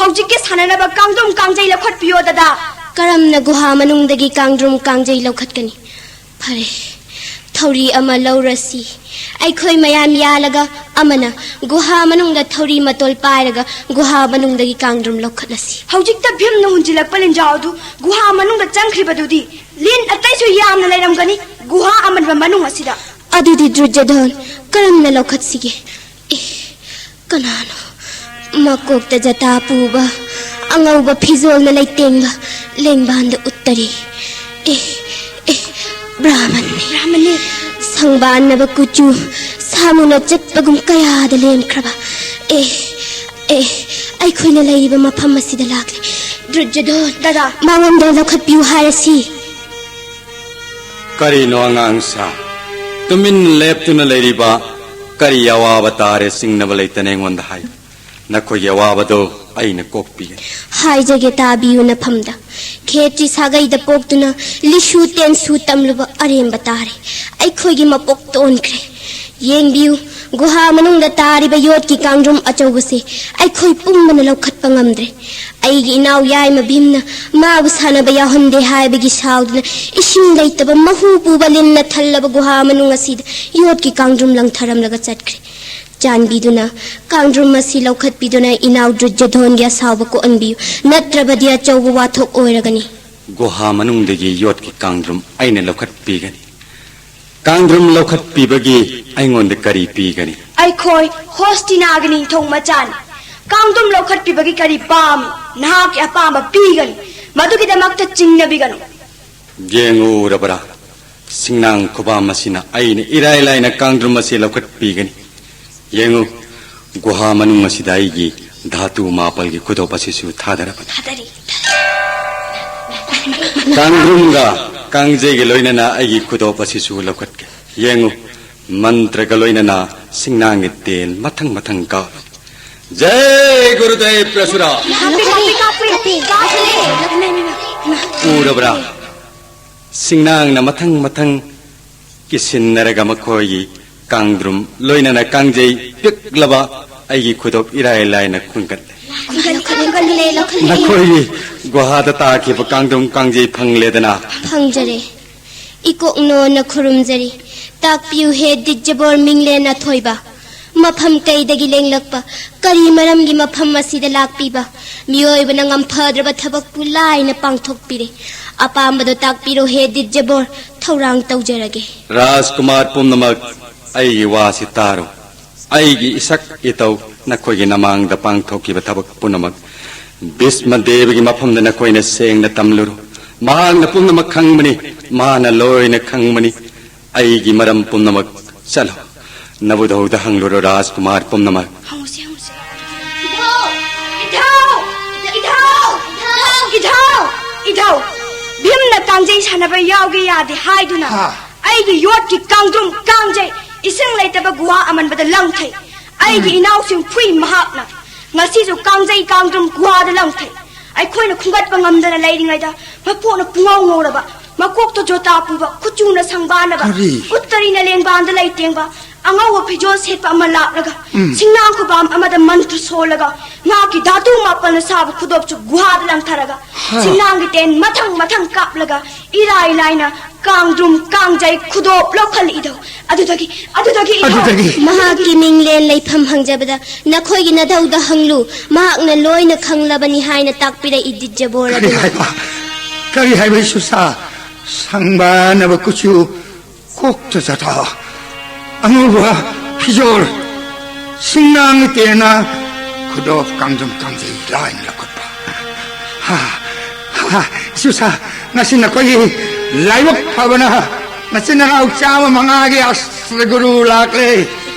ꯍꯧꯖꯤꯛꯀꯤ ꯁꯥꯟꯅꯅꯕ ꯀꯥꯡꯗ꯭ꯔꯨꯝ ꯀꯥꯡꯖꯩ ꯂꯧꯈꯠꯄꯤꯌꯣ, ꯗꯗꯥ꯫ ꯀꯔꯝꯅ ꯒꯨꯍꯥ ꯃꯅꯨꯡꯗꯒꯤ ꯀꯥꯡꯗ꯭ꯔꯨꯝ ꯀꯥꯡꯖꯩ ꯂꯧꯈꯠꯀꯅꯤ? ꯐꯔꯦ, ꯊꯧꯔꯤ ꯑꯃ ꯂꯧꯔꯁꯤ꯫ ꯑꯩꯈꯣꯏ ꯃꯌꯥꯝ ꯌꯥꯜꯂꯒ ꯑꯃꯅ ꯒꯨꯍꯥ ꯃꯅꯨꯡꯗ ꯊꯧꯔꯤ ꯃꯇꯣꯜ ꯄꯥꯏꯔꯒ ꯒꯨꯍꯥ ꯃꯅꯨꯡꯗꯒꯤ ꯀꯥꯡꯗ꯭ꯔꯨꯝ ꯂꯧꯈꯠꯂꯁꯤ꯫ ꯍꯧꯖꯤꯛꯇ ꯚꯤꯝꯅ ꯍꯨꯟꯖꯤꯜꯂꯛꯄ ꯂꯤꯟꯖꯥꯎ ꯑꯗꯨ ꯒꯨꯍꯥ ꯃꯅꯨꯡꯗ ꯆꯪꯈ꯭ꯔꯤꯕꯗꯨꯗꯤ ꯂꯤꯟ ꯑꯇꯩꯁꯨ ꯌꯥꯝꯅ ꯂꯩꯔꯝꯒꯅꯤ ꯒꯨꯍꯥ ꯑꯃꯟꯕ ꯃꯅꯨꯡ ꯑꯁꯤꯗ꯫ ꯑꯗꯨꯗꯤ ꯗ꯭ꯔꯨꯖꯗꯣꯟ ꯀꯔꯝꯅ ꯂꯧꯈꯠꯁꯤꯒꯦ? ꯑꯦ, ꯀꯅꯥꯅꯣ? ꯃꯀꯣꯛꯇ ꯖꯇꯥ ꯄꯨꯕ, ꯑꯉꯧꯕ ꯐꯤꯖꯣꯜꯅ ꯂꯩꯇꯦꯡꯕ, ꯂꯦꯡꯕꯥꯟꯗ ꯎꯠꯇꯔꯤ꯫ ꯑꯦ, ꯑꯦ, ꯕ꯭ꯔꯥꯍꯃꯟꯅꯤ꯫ ꯕ꯭ꯔꯥꯍꯃꯟꯅꯤ꯫ ꯁꯪꯕꯥꯟꯅꯕ ꯀꯨꯆꯨ, ꯁꯥꯃꯨꯅ ꯆꯠꯄꯒꯨꯝ ꯀꯌꯥꯗ ꯂꯦꯝꯈ꯭ꯔꯕ꯫ ꯑꯦ, ꯑꯦ, ꯑꯩꯈꯣꯏꯅ ꯂꯩꯔꯤꯕ ꯃꯐꯝ ꯑꯁꯤꯗ ꯂꯥꯛꯂꯦ꯫ ꯗ꯭ꯔꯨꯖꯗꯣꯟ, ꯗꯗꯥ꯫ ꯃꯉꯣꯟꯗ ꯂꯧꯈꯠꯄꯤꯌꯨ ꯍꯥꯏꯔꯁꯤ꯫ ꯀꯔꯤꯅꯣ ꯑꯉꯥꯡ ꯁꯥ? ꯇꯨꯃꯤꯟ ꯂꯦꯞꯇꯨꯅ ꯂꯩꯔꯤꯕ ꯀꯔꯤ ꯑꯋꯥꯕ ꯇꯥꯔꯦ ꯆꯤꯡꯅꯕ ꯂꯩꯇꯅ ꯑꯩꯉꯣꯟꯗ ꯍꯥꯏꯌꯨ꯫ ꯅꯈꯣꯏꯒꯤ ꯑꯋꯥꯕꯗꯣ ꯑꯩꯅ ꯀꯣꯛꯄꯤꯒꯅꯤ꯫ ꯍꯥꯏꯖꯒꯦ, ꯇꯥꯕꯤꯌꯨ ꯅꯐꯝꯗ꯫ ꯈꯦꯇ꯭ꯔꯤ ꯁꯥꯒꯩꯗ ꯄꯣꯛꯇꯨꯅ ꯂꯤꯁꯨ ꯇꯦꯟꯁꯨ ꯇꯝꯂꯨꯕ ꯑꯔꯦꯝꯕ ꯇꯥꯔꯦ꯫ ꯑꯩꯈꯣꯏꯒꯤ ꯃꯄꯣꯛ ꯇꯣꯟꯈ꯭ꯔꯦ꯫ ꯌꯦꯡꯕꯤꯌꯨ, ꯒꯨꯍꯥ ꯃꯅꯨꯡꯗ ꯇꯥꯔꯤꯕ ꯌꯣꯠꯀꯤ ꯀꯥꯡꯗ꯭ꯔꯨꯝ ꯑꯆꯧꯕꯁꯦ ꯑꯩꯈꯣꯏ ꯄꯨꯝꯕꯅ ꯂꯧꯈꯠꯄ ꯉꯝꯗ꯭ꯔꯦ꯫ ꯑꯩꯒꯤ ꯏꯅꯥꯎ ꯌꯥꯏꯃ ꯚꯤꯝꯅ ꯃꯥꯕꯨ ꯁꯥꯟꯅꯕ ꯌꯥꯎꯍꯟꯗꯦ ꯍꯥꯏꯕꯒꯤ ꯁꯥꯎꯗꯨꯅ ꯏꯁꯤꯡ ꯂꯩꯇꯕ ꯃꯍꯨ ꯄꯨꯕ ꯂꯤꯟꯅ ꯊꯜꯂꯕ ꯒꯨꯍꯥ ꯃꯅꯨꯡ ꯑꯁꯤꯗ ꯌꯣꯠꯀꯤ ꯀꯥꯡꯗ꯭ꯔꯨꯝ ꯂꯪꯊꯔꯝꯂꯒ ꯆꯠꯈ꯭ꯔꯦ꯫ ꯆꯥꯟꯕꯤꯗꯨꯅ ꯀꯥꯡꯗ꯭ꯔꯨꯝ ꯑꯁꯤ ꯂꯧꯈꯠꯄꯤꯗꯨꯅ ꯏꯅꯥꯎ ꯗ꯭ꯔꯨꯖꯗꯣꯟꯒꯤ ꯑꯁꯥꯎꯕ ꯀꯣꯛꯍꯟꯕꯤꯌꯨ, ꯅꯠꯇ꯭ꯔꯕꯗꯤ ꯑꯆꯧꯕ ꯋꯥꯊꯣꯛ ꯑꯣꯏꯔꯒꯅꯤ꯫ ꯒꯨꯍꯥ ꯃꯅꯨꯡꯗꯒꯤ ꯌꯣꯠꯀꯤ ꯀꯥꯡꯗ꯭ꯔꯨꯝ ꯑꯩꯅ ꯂꯧꯈꯠꯄꯤꯒꯅꯤ꯫ ꯀꯥꯡꯗ꯭ꯔꯨꯝ ꯂꯧꯈꯠꯄꯤꯕꯒꯤ ꯑꯩꯉꯣꯟꯗ ꯀꯔꯤ ꯄꯤꯒꯅꯤ? ꯑꯩꯈꯣꯏ ꯍꯣꯁꯇꯤꯅꯥꯒꯤ ꯅꯤꯡꯊꯧ ꯃꯆꯥꯅꯤ꯫ ꯀꯥꯡꯗ꯭ꯔꯨꯝ ꯂꯧꯈꯠꯄꯤꯕꯒꯤ ꯀꯔꯤ ꯄꯥꯝꯃꯤ? ꯅꯍꯥꯛꯀꯤ ꯑꯄꯥꯝꯕ ꯄꯤꯒꯅꯤ꯫ ꯃꯗꯨꯒꯤꯗꯃꯛꯇ ꯆꯤꯡꯅꯕꯤꯒꯅꯨ꯫ ꯌꯦꯡꯉꯨ ꯎꯔꯕ꯭ꯔꯥ? ꯁꯤꯡꯅꯥꯡ ꯈꯨꯕꯥꯝ ꯑꯁꯤꯅ ꯑꯩꯅ ꯏꯔꯥꯏ ꯂꯥꯏꯅ ꯀꯥꯡꯗ꯭ꯔꯨꯝ ꯑꯁꯤ ꯂꯧꯈꯠꯄꯤꯒꯅꯤ꯫ ꯌꯦꯡꯉꯨ, ꯒꯨꯍꯥ ꯃꯅꯨꯡ ꯑꯁꯤꯗ ꯑꯩꯒꯤ ꯙꯥꯇꯨ ꯃꯥꯄꯜꯒꯤ ꯈꯨꯗꯣꯞ ꯑꯁꯤꯁꯨ ꯊꯥꯗꯔꯕꯅꯤ꯫ ꯊꯥꯗꯔꯤ꯫ ꯀꯥꯡꯗ꯭ꯔꯨꯝꯒ ꯀꯥꯡꯖꯩꯒ ꯂꯣꯏꯅꯅ ꯑꯩꯒꯤ ꯈꯨꯗꯣꯞ ꯑꯁꯤꯁꯨ ꯂꯧꯈꯠꯀꯦ꯫ ꯌꯦꯡꯉꯨ, ꯃꯟꯇ꯭ꯔꯒ ꯂꯣꯏꯅꯅ ꯁꯤꯡꯅꯥꯡꯒꯤ ꯇꯦꯟ ꯃꯊꯪ ꯃꯊꯪ ꯀꯥꯞꯂꯨ꯫ ꯖꯩ ꯒꯨꯔꯨꯗꯦꯕ ꯄ꯭ꯔꯁꯨꯔꯥ꯫ ꯀꯥꯞꯄꯤ, ꯀꯥꯞꯄꯤ, ꯀꯥꯞꯄꯤ, ꯀꯥꯞꯄꯤ꯫ ꯎꯔꯕ꯭ꯔꯥ? ꯁꯤꯡꯅꯥꯡꯅ ꯃꯊꯪ ꯃꯊꯪ ꯀꯤꯁꯤꯟꯅꯔꯒ ꯃꯈꯣꯏꯒꯤ ꯀꯥꯡꯗ꯭ꯔꯨꯝ ꯂꯣꯏꯅꯅ ꯀꯥꯡꯖꯩ ꯄꯤꯛꯂꯕ ꯑꯩꯒꯤ ꯈꯨꯗꯣꯞ ꯏꯔꯥꯏ ꯂꯥꯏꯅ ꯈꯨꯟꯒꯠꯂꯦ꯫ ꯂꯧꯈꯠꯂꯦ, ꯂꯧꯈꯠꯂꯦ, ꯂꯧꯈꯠꯂꯦ꯫ ꯅꯈꯣꯏꯒꯤ ꯒꯨꯍꯥꯗ ꯇꯥꯈꯤꯕ ꯀꯥꯡꯗ꯭ꯔꯨꯝ ꯀꯥꯡꯖꯩ ꯐꯪꯂꯦꯗꯅ? ꯐꯪꯖꯔꯦ꯫ ꯏꯀꯣꯛꯅꯣꯅ ꯈꯨꯔꯨꯝꯖꯔꯤ꯫ ꯇꯥꯛꯄꯤꯌꯨ ꯍꯦ ꯗꯤꯠꯖꯕꯣꯔ ꯃꯤꯡꯂꯦꯟ ꯑꯊꯣꯏꯕ꯫ ꯃꯐꯝ ꯀꯩꯗꯒꯤ ꯂꯦꯡꯂꯛꯄ, ꯀꯔꯤ ꯃꯔꯝꯒꯤ ꯃꯐꯝ ꯑꯁꯤꯗ ꯂꯥꯛꯄꯤꯕ? ꯃꯤꯑꯣꯏꯕꯅ ꯉꯝꯐꯗ꯭ꯔꯕ ꯊꯕꯛꯄꯨ ꯂꯥꯏꯅ ꯄꯥꯡꯊꯣꯛꯄꯤꯔꯦ꯫ ꯑꯄꯥꯝꯕꯗꯣ ꯇꯥꯛꯄꯤꯔꯣ ꯍꯦ ꯗꯤꯠꯖꯕꯣꯔ, ꯊꯧꯔꯥꯡ ꯇꯧꯖꯔꯒꯦ꯫ ꯔꯥꯖꯀꯨꯃꯥꯔ ꯄꯨꯝꯅꯃꯛ, ꯑꯩꯒꯤ ꯋꯥꯁꯤ ꯇꯥꯔꯣ꯫ ꯑꯩꯒꯤ ꯏꯁꯛ ꯏꯇꯧ ꯅꯈꯣꯏꯒꯤ ꯅꯃꯥꯡꯗ ꯄꯥꯡꯊꯣꯛꯈꯤꯕ ꯊꯕꯛ ꯄꯨꯝꯅꯃꯛ ꯚꯤꯁꯃ ꯗꯦꯕꯒꯤ ꯃꯐꯝꯗ ꯅꯈꯣꯏꯅ ꯁꯦꯡꯅ ꯇꯝꯂꯨꯔꯣ꯫ ꯃꯍꯥꯛꯅ ꯄꯨꯝꯅꯃꯛ ꯈꯪꯕꯅꯤ, ꯃꯥꯅ ꯂꯣꯏꯅ ꯈꯪꯕꯅꯤ꯫ ꯑꯩꯒꯤ ꯃꯔꯝ ꯄꯨꯝꯅꯃꯛ ꯆꯠꯂꯣ꯫ ꯅꯕꯨꯙꯧꯗ ꯍꯪꯂꯨꯔꯣ ꯔꯥꯖꯀꯨꯃꯥꯔ ꯄꯨꯝꯅꯃꯛ꯫ ꯍꯪꯉꯨꯁꯤ, ꯍꯪꯉꯨꯁꯤ꯫ ꯏꯙꯧ! ꯏꯙꯧ! ꯏꯙꯧ! ꯏꯙꯧ! ꯏꯙꯧ! ꯚꯤꯝꯅ ꯀꯥꯡꯖꯩ ꯁꯥꯟꯅꯕ ꯌꯥꯎꯒꯦ ꯌꯥꯗꯦ ꯍꯥꯏꯗꯨꯅ ꯍꯥ꯫ ꯑꯩꯒꯤ ꯌꯣꯠꯀꯤ ꯀꯥꯡꯗ꯭ꯔꯨꯝ ꯀꯥꯡꯖꯩ ꯏꯁꯤꯡ ꯂꯩꯇꯕ ꯒꯨꯍꯥ ꯑꯃꯟꯕꯗ ꯂꯪꯊꯩ꯫ ꯑꯩꯒꯤ ꯎꯝ꯫ ꯏꯅꯥꯎꯁꯤꯡ ꯐꯨꯏ ꯃꯍꯥꯛꯅ꯫ ꯉꯁꯤꯁꯨ ꯀꯥꯡꯖꯩ ꯀꯥꯡꯗ꯭ꯔꯨꯝ ꯒꯨꯍꯥꯗ ꯂꯪꯊꯩ꯫ ꯑꯩꯈꯣꯏꯅ ꯈꯨꯝꯒꯠꯄ ꯉꯝꯗꯅ ꯂꯩꯔꯤꯉꯩꯗ ꯃꯄꯣꯛꯅ ꯄꯨꯡꯉꯧ ꯉꯧꯔꯕ, ꯃꯀꯣꯛꯇ ꯖꯣꯇꯥ ꯄꯨꯕ, ꯀꯨꯆꯨꯅ ꯁꯪꯕꯥꯅꯕ, ꯀꯔꯤ? ꯎꯠꯇꯔꯤꯅ ꯂꯦꯡꯕꯥꯟꯗ ꯂꯩꯇꯦꯡꯕ, ꯑꯉꯧꯕ ꯐꯤꯖꯣꯜ ꯁꯦꯠꯄ ꯑꯃ ꯂꯥꯛꯂꯒ ꯎꯝ꯫ ꯁꯤꯡꯅꯥꯡ ꯈꯨꯕꯥꯝ ꯑꯃꯗ ꯃꯟꯇ꯭ꯔ ꯁꯣꯜꯂꯒ ꯃꯍꯥꯛꯀꯤ ꯙꯥꯇꯨ ꯃꯥꯄꯜꯅ ꯁꯥꯕ ꯈꯨꯗꯣꯞꯁꯨ ꯒꯨꯍꯥꯗ ꯂꯪꯊꯔꯒ ꯍꯥ꯫ ꯁꯤꯡꯅꯥꯡꯒꯤ ꯇꯦꯟ ꯃꯊꯪ ꯃꯊꯪ ꯀꯥꯞꯂꯒ ꯏꯔꯥꯏ ꯂꯥꯏꯅ ꯀꯥꯡꯗ꯭ꯔꯨꯝ ꯀꯥꯡꯖꯩ ꯈꯨꯗꯣꯞ ꯂꯧꯈꯠꯂꯛꯏꯗꯣ꯫ ꯑꯗꯨꯗꯒꯤ, ꯑꯗꯨꯗꯒꯤ ꯏꯙꯧ꯫ ꯑꯗꯨꯗꯒꯤ? ꯃꯍꯥꯛꯀꯤ ꯃꯤꯡꯂꯦꯟ ꯂꯩꯐꯝ ꯍꯪꯖꯕꯗ ꯅꯈꯣꯏꯒꯤ ꯅꯙꯧꯗ ꯍꯪꯂꯨ, ꯃꯍꯥꯛꯅ ꯂꯣꯏꯅ ꯈꯪꯂꯕꯅꯤ ꯍꯥꯏꯅ ꯇꯥꯛꯄꯤꯔꯛꯏ ꯗꯤꯠꯖꯕꯣꯔ ꯀꯔꯤ ꯑꯗꯨꯅ꯫ ꯍꯥꯏꯕ? ꯀꯔꯤ ꯍꯥꯏꯕ ꯏꯁꯨꯁꯥ? ꯁꯪꯕꯥꯅꯕ ꯀꯨꯆꯨ, ꯀꯣꯛꯇ ꯖꯇꯥ, ꯑꯉꯧꯕ ꯐꯤꯖꯣꯜ, ꯁꯤꯡꯅꯥꯡ ꯇꯦꯟꯅ ꯈꯨꯗꯣꯞ ꯀꯥꯡꯗ꯭ꯔꯨꯝ ꯀꯥꯡꯖꯩ ꯂꯥꯏꯅ ꯂꯧꯈꯠꯄ꯫ ꯍꯥ, ꯍꯥ, ꯏꯁꯨꯁꯥ, ꯉꯁꯤ ꯅꯈꯣꯏꯒꯤ ꯂꯥꯏꯕꯛ ꯐꯕꯅ ꯅꯆꯤꯟ ꯅꯅꯥꯎ ꯆꯥꯝꯃ ꯃꯉꯥꯒꯤ ꯑꯁꯇ꯭ꯔ ꯒꯨꯔꯨ ꯂꯥꯛꯂꯦ꯫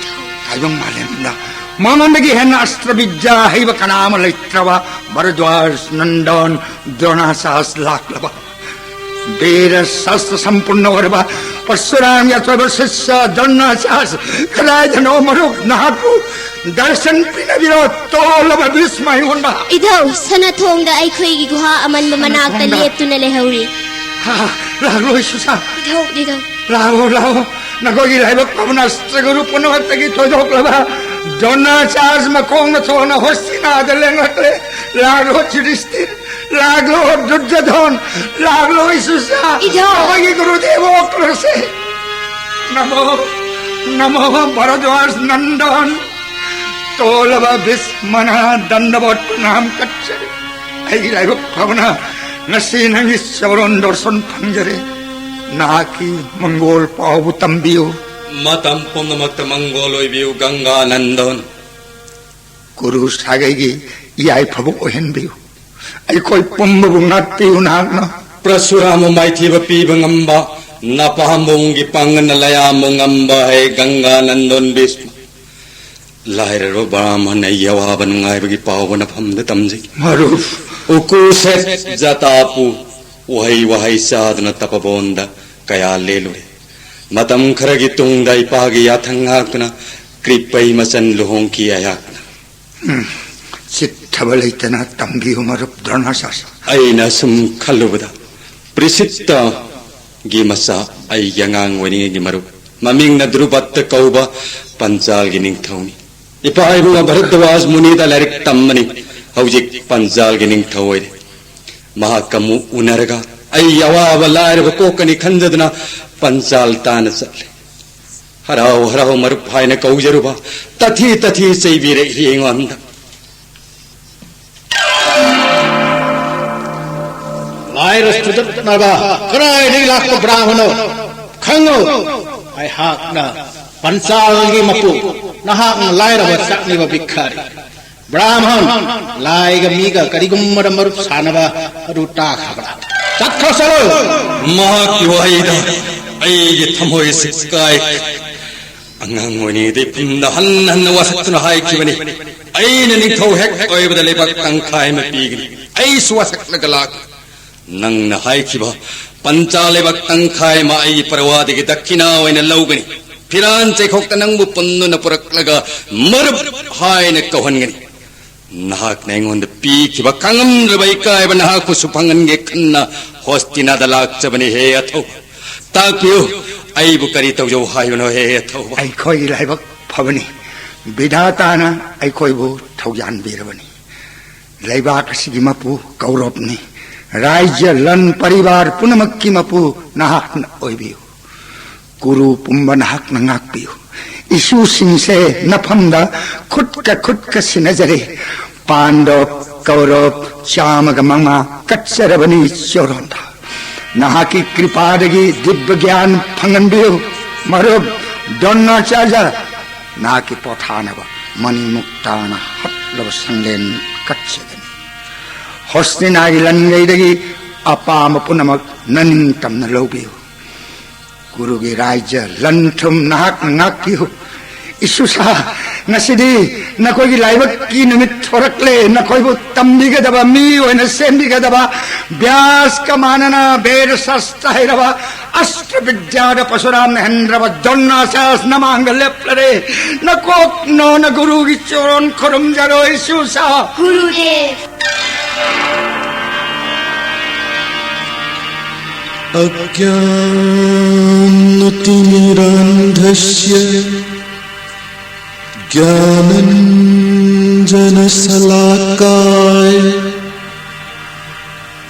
ꯇꯥꯏꯕꯪ ꯃꯥꯂꯦꯝꯗ ꯃꯉꯣꯟꯗꯒꯤ ꯍꯦꯟꯅ ꯑꯁꯇ꯭ꯔ ꯕꯤꯗ꯭ꯌꯥ ꯍꯩꯕ ꯀꯅꯥ ꯑꯃ ꯂꯩꯇ꯭ꯔꯕ ꯚꯔꯗ꯭ꯋꯥꯖ ꯅꯟꯗꯣꯟ ꯗ꯭ꯔꯣꯅꯥꯆꯥꯔꯖ ꯂꯥꯛꯂꯕ꯫ ꯕꯤꯔ ꯁꯥꯁꯇ꯭ꯔ ꯁꯝꯄꯨꯔꯅ ꯑꯣꯏꯔꯕ ꯄꯔꯁꯨꯔꯥꯝꯒꯤ ꯑꯆꯣꯏꯕ ꯁꯤꯁ꯭ꯌ ꯗ꯭ꯔꯣꯅꯥꯆꯥꯔꯖ ꯀꯗꯥꯏꯗꯅꯣ ꯃꯔꯨꯞ? ꯅꯍꯥꯛꯄꯨ ꯗꯔꯁꯟ ꯄꯤꯅꯕꯤꯔꯣ, ꯇꯣꯜꯂꯕ ꯚꯤꯁꯃ ꯑꯩꯉꯣꯟꯗ꯫ ꯏꯙꯧ, ꯁꯅꯥꯊꯣꯡꯗ ꯑꯩꯈꯣꯏꯒꯤ ꯒꯨꯍꯥ ꯑꯃꯟꯕ ꯃꯅꯥꯛꯇ ꯁꯅꯥꯊꯣꯡꯗ? ꯂꯦꯞꯇꯨꯅ ꯂꯩꯍꯧꯔꯤ꯫ ꯍꯥ, ꯂꯥꯛꯂꯣꯏ ꯁꯨꯁꯥ꯫ ꯏꯙꯧ, ꯏꯙꯧ꯫ ꯂꯥꯛꯂꯣ, ꯂꯥꯛꯂꯣ, ꯅꯈꯣꯏꯒꯤ ꯂꯥꯏꯕꯛ ꯐꯕꯅ ꯑꯁꯇ꯭ꯔꯒꯨꯔꯨ ꯄꯨꯝꯅꯃꯛꯇꯒꯤ ꯊꯣꯏꯗꯣꯛꯂꯕ ꯗ꯭ꯔꯣꯅꯥꯆꯥꯔ ꯃꯈꯣꯡꯅ ꯊꯣꯛꯅ ꯍꯣꯁꯇꯤꯅꯥꯗ ꯂꯦꯡꯂꯛꯂꯦ꯫ ꯂꯥꯛꯂꯣ ꯌꯨꯙꯤꯁꯊꯤꯔ, ꯂꯥꯛꯂꯣ ꯗꯨꯔꯖꯣꯙꯟ, ꯂꯥꯛꯂꯣ ꯏꯁꯨꯁꯥ, ꯏꯙꯧ꯫ ꯅꯈꯣꯏꯒꯤ ꯒꯨꯔꯨꯗꯦꯕ ꯑꯣꯛꯂꯁꯦ꯫ ꯅꯃꯣ, ꯅꯃꯣ ꯚꯔꯗ꯭ꯋꯥꯖ ꯅꯟꯗꯟ, ꯇꯣꯜꯂꯕ ꯚꯤꯁꯃꯅ ꯗꯟꯗꯕꯠ ꯄ꯭ꯔꯅꯥꯝ ꯀꯠꯆꯔꯤ꯫ ꯑꯩꯒꯤ ꯂꯥꯏꯕꯛ ꯐꯕꯅ ꯉꯁꯤ ꯅꯪꯒꯤ ꯆꯧꯔꯣꯟ ꯗꯣꯔꯁꯣꯟ ꯐꯪꯖꯔꯦ꯫ ꯅꯍꯥꯛꯀꯤ ꯃꯪꯒꯣꯜ ꯄꯥꯎꯕꯨ ꯇꯝꯕꯤꯌꯨ꯫ ꯃꯇꯝ ꯄꯨꯝꯅꯃꯛꯇ ꯃꯪꯒꯣꯜ ꯑꯣꯏꯕꯤꯌꯨ ꯒꯪꯒꯥ ꯅꯟꯗꯟ꯫ ꯒꯨꯔꯨ ꯁꯥꯒꯩꯒꯤ ꯌꯥꯏꯐꯕ ꯑꯣꯏꯍꯟꯕꯤꯌꯨ꯫ ꯑꯩꯈꯣꯏ ꯄꯨꯝꯕꯕꯨ ꯉꯥꯛꯄꯤꯌꯨ ꯅꯍꯥꯛꯅ꯫ ꯄ꯭ꯔꯁꯨꯔꯥꯃ ꯃꯥꯏꯊꯤꯕ ꯄꯤꯕ ꯉꯝꯕ, ꯅꯄꯥꯝꯕꯣꯝꯒꯤ ꯄꯥꯡꯒꯜꯅ ꯂꯌꯥꯝꯕ ꯉꯝꯕ ꯍꯦ ꯒꯪꯒꯥ ꯅꯟꯗꯣꯟ ꯚꯤꯁꯃ꯫ ꯂꯥꯏꯔꯔꯕ ꯕ꯭ꯔꯥꯍꯃꯟ ꯑꯩꯒꯤ ꯑꯋꯥꯕ ꯅꯨꯡꯉꯥꯏꯕꯒꯤ ꯄꯥꯎꯕ ꯅꯐꯝꯗ ꯇꯝꯖꯩ꯫ ꯃꯔꯨꯞ꯫ ꯎꯀꯨ ꯁꯦꯠ ꯖꯇꯥꯄꯨ ꯎꯍꯩ ꯋꯥꯍꯩ ꯆꯥꯗꯨꯅ ꯇꯄꯕꯣꯟꯗ ꯀꯌꯥ ꯂꯦꯜꯂꯨꯔꯦ꯫ ꯃꯇꯝ ꯈꯔꯒꯤ ꯇꯨꯡꯗ ꯏꯄꯥꯒꯤ ꯌꯥꯊꯪ ꯉꯥꯛꯇꯨꯅ ꯀ꯭ꯔꯤꯄꯩ ꯃꯆꯟ ꯂꯨꯍꯣꯡꯈꯤ ꯑꯩꯍꯥꯛꯅ꯫ ꯎꯝ, ꯆꯤꯠꯊꯕ ꯂꯩꯇꯅ ꯇꯝꯕꯤꯌꯨ ꯃꯔꯨꯞ ꯗ꯭ꯔꯣꯅꯥꯆꯥꯔ꯫ ꯑꯩꯅ ꯁꯨꯝ ꯈꯜꯂꯨꯕꯗ ꯄ꯭ꯔꯤꯁꯤꯠꯇꯒꯤ ꯃꯆꯥ ꯑꯩꯒꯤ ꯑꯉꯥꯡ ꯑꯣꯏꯔꯤꯉꯩꯒꯤ ꯃꯔꯨꯞ ꯃꯃꯤꯡꯅ ꯗ꯭ꯔꯨꯕꯠꯇ ꯀꯧꯕ ꯄꯟꯆꯥꯜꯒꯤ ꯅꯤꯡꯊꯧꯅꯤ꯫ ꯏꯄꯥ ꯏꯕꯨꯡ ꯚꯔꯗ꯭ꯋꯥꯖ ꯃꯨꯅꯤꯗ ꯂꯥꯏꯔꯤꯛ ꯇꯝꯕꯅꯤ꯫ ꯍꯧꯖꯤꯛ ꯄꯟꯆꯥꯜꯒꯤ ꯅꯤꯡꯊꯧ ꯑꯣꯏꯔꯦ꯫ ꯃꯍꯥꯛꯀ ꯑꯃꯨꯛ ꯎꯅꯔꯒ ꯑꯩ ꯑꯋꯥꯕ ꯂꯥꯏꯔꯕ ꯀꯣꯛꯀꯅꯤ ꯈꯟꯖꯗꯨꯅ ꯄꯟꯆꯥꯜ ꯇꯥꯅ ꯆꯠꯂꯦ꯫ ꯍꯔꯥꯎ ꯍꯔꯥꯎ ꯃꯔꯨꯞ ꯍꯥꯏꯅ ꯀꯧꯖꯔꯨꯕ ꯇꯊꯤ ꯇꯊꯤ ꯆꯩꯕꯤꯔꯛꯏ ꯑꯩꯉꯣꯟꯗ꯫ ꯂꯥꯏꯔ ꯁꯨꯗꯠꯅꯕ ꯀꯗꯥꯏꯗꯒꯤ ꯂꯥꯛꯄ ꯕ꯭ꯔꯥꯍꯃꯅꯣ? ꯈꯪꯉꯨ, ꯑꯩꯍꯥꯛꯅ ꯄꯟꯆꯥꯜꯒꯤ ꯃꯄꯨ, ꯅꯍꯥꯛꯅ ꯂꯥꯏꯔꯕ ꯆꯥꯛꯅꯤꯕ ꯚꯤꯈꯥꯔꯤ꯫ ꯕ꯭ꯔꯥꯍꯃꯟ, ꯂꯥꯏꯒ ꯃꯤꯒ ꯀꯔꯤꯒꯨꯝꯕꯗ ꯃꯔꯨꯞ ꯁꯥꯟꯅꯕ ꯑꯗꯨ ꯇꯥꯈ꯭ꯔꯕ꯭ꯔꯥ? ꯆꯠꯈ꯭ꯔꯣ, ꯆꯠꯂꯣ! ꯃꯍꯥꯛꯀꯤ ꯋꯥꯍꯩꯗ ꯑꯩꯒꯤ ꯊꯃꯣꯏꯁꯤ ꯀꯥꯏꯈ꯭ꯔꯦ꯫ ꯑꯉꯥꯡ ꯑꯣꯏꯔꯤꯉꯩꯗ ꯏꯐꯝꯗ ꯍꯟꯅ ꯍꯟꯅ ꯋꯥꯁꯛꯇꯨꯅ ꯍꯥꯏꯈꯤꯕꯅꯤ, "ꯑꯩꯅ ꯅꯤꯡꯊꯧ ꯍꯦꯛ ꯑꯣꯏꯕꯗ ꯂꯩꯕꯥꯛ ꯇꯪꯈꯥꯏ ꯑꯃ ꯄꯤꯒꯅꯤ"꯫ ꯑꯩꯁꯨ ꯋꯥꯁꯛꯂꯒ ꯂꯥꯛ-, ꯅꯪꯅ ꯍꯥꯏꯈꯤꯕ ꯄꯟꯆꯥ ꯂꯩꯕꯥꯛ ꯇꯪꯈꯥꯏ ꯑꯃ ꯑꯩꯒꯤ ꯄꯔꯋꯥꯗꯒꯤ ꯗꯛꯈꯤꯅꯥ ꯑꯣꯏꯅ ꯂꯧꯒꯅꯤ꯫ ꯐꯤꯔꯥꯟ ꯆꯩꯈꯣꯛꯇ ꯅꯪꯕꯨ ꯄꯨꯟꯗꯨꯅ ꯄꯨꯔꯛꯂꯒ ꯃꯔꯨꯞ ꯍꯥꯏꯅ ꯀꯧꯍꯟꯒꯅꯤ꯫ ꯅꯍꯥꯛꯅ ꯑꯩꯉꯣꯟꯗ ꯄꯤꯈꯤꯕ ꯈꯪꯉꯝꯗ꯭ꯔꯕ ꯏꯀꯥꯏꯕ ꯅꯍꯥꯛꯄꯨꯁꯨ ꯐꯪꯍꯟꯒꯦ ꯈꯟꯅ ꯍꯣꯁꯇꯤꯅꯥꯗ ꯂꯥꯛꯆꯕꯅꯤ꯫ ꯍꯦ ꯑꯊꯧꯕ, ꯇꯥꯛꯄꯤꯌꯨ, ꯑꯩꯕꯨ ꯀꯔꯤ ꯇꯧꯖꯧ ꯍꯥꯏꯕꯅꯣ, ꯍꯦ ꯑꯊꯧꯕ? ꯑꯩꯈꯣꯏꯒꯤ ꯂꯥꯏꯕꯛ ꯐꯕꯅꯤ꯫ ꯕꯤꯙꯥꯇꯥꯅ ꯑꯩꯈꯣꯏꯕꯨ ꯊꯧꯖꯥꯟꯕꯤꯔꯕꯅꯤ꯫ ꯂꯩꯕꯥꯛ ꯑꯁꯤꯒꯤ ꯃꯄꯨ ꯀꯧꯔꯕꯅꯤ꯫ ꯔꯥꯏꯖ꯭ꯌ, ꯂꯟ, ꯄꯔꯤꯕꯥꯔ ꯄꯨꯝꯅꯃꯛꯀꯤ ꯃꯄꯨ ꯅꯍꯥꯛꯅ ꯑꯣꯏꯕꯤꯌꯨ꯫ ꯀꯨꯔꯨ ꯄꯨꯝꯕ ꯅꯍꯥꯛꯅ ꯉꯥꯛꯄꯤꯌꯨ꯫ ꯏꯁꯨꯁꯤꯡꯁꯦ ꯅꯐꯝꯗ ꯈꯨꯠꯀ ꯈꯨꯠꯀ ꯁꯤꯟꯅꯖꯔꯦ꯫ ꯄꯥꯟꯗꯕ ꯀꯧꯔꯕ ꯆꯥꯝꯃꯒ ꯃꯉꯥ ꯀꯠꯆꯔꯕꯅꯤ ꯆꯣꯔꯣꯟꯗ꯫ ꯅꯍꯥꯛꯀꯤ ꯀ꯭ꯔꯤꯄꯥꯗꯒꯤ ꯗꯤꯕ꯭ꯌ ꯒ꯭ꯌꯥꯟ ꯐꯪꯍꯟꯕꯤꯌꯨ꯫ ꯃꯔꯨꯞ ꯗ꯭ꯔꯣꯅꯥꯆꯥꯔꯌ, ꯅꯍꯥꯛꯀꯤ ꯄꯣꯊꯥꯅꯕ ꯃꯅꯤꯃꯨꯛꯇꯥꯅ ꯍꯠꯂꯕ ꯁꯪꯂꯦꯟ ꯀꯠꯆꯒꯅꯤ꯫ ꯍꯣꯁꯅꯤꯅꯥꯒꯤ ꯂꯟꯈꯩꯗꯒꯤ ꯑꯄꯥꯝꯕ ꯄꯨꯝꯅꯃꯛ ꯅꯅꯤꯡꯇꯝꯅ ꯂꯧꯕꯤꯌꯨ꯫ ꯀꯨꯔꯨꯒꯤ ꯔꯥꯏꯖ꯭ꯌ ꯂꯟ ꯊꯨꯝ ꯅꯍꯥꯛꯅ ꯉꯥꯛꯄꯤꯌꯨ꯫ ꯏꯁꯨꯁꯥ, ꯉꯁꯤꯗꯤ ꯅꯈꯣꯏꯒꯤ ꯂꯥꯏꯕꯛꯀꯤ ꯅꯨꯃꯤꯠ ꯊꯣꯔꯛꯂꯦ꯫ ꯅꯈꯣꯏꯕꯨ ꯇꯝꯕꯤꯒꯗꯕ, ꯃꯤ ꯑꯣꯏꯅ ꯁꯦꯝꯕꯤꯒꯗꯕ, ꯕ꯭ꯌꯥꯁꯀ ꯃꯥꯟꯅꯅ ꯕꯦꯗ ꯁꯥꯁꯇ꯭ꯔ ꯍꯩꯔꯕ, ꯑꯁꯇ꯭ꯔ ꯕꯤꯗ꯭ꯌꯥꯗ ꯄꯁꯨꯔꯥꯝꯅ ꯍꯦꯟꯗ꯭ꯔꯕ ꯗ꯭ꯔꯣꯅꯥꯆꯥꯔꯌ ꯅꯃꯥꯡꯗ ꯂꯦꯞꯂꯔꯦ꯫ ꯅꯀꯣꯛ ꯅꯣꯅ ꯒꯨꯔꯨꯒꯤ ꯆꯣꯔꯣꯟ ꯈꯨꯔꯨꯝꯖꯔꯣ, ꯏꯁꯨꯁꯥ꯫ ꯒꯨꯔꯨꯗꯦꯕ꯫ अज्ञानतिमिरान्धस्य ज्ञानञ्जनशलाकाय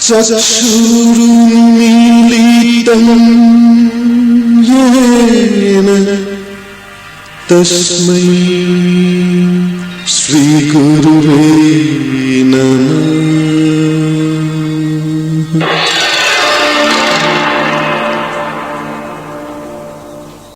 चक्षुरुन्मीलितं येन तस्मै श्रीगुरुवे नमः।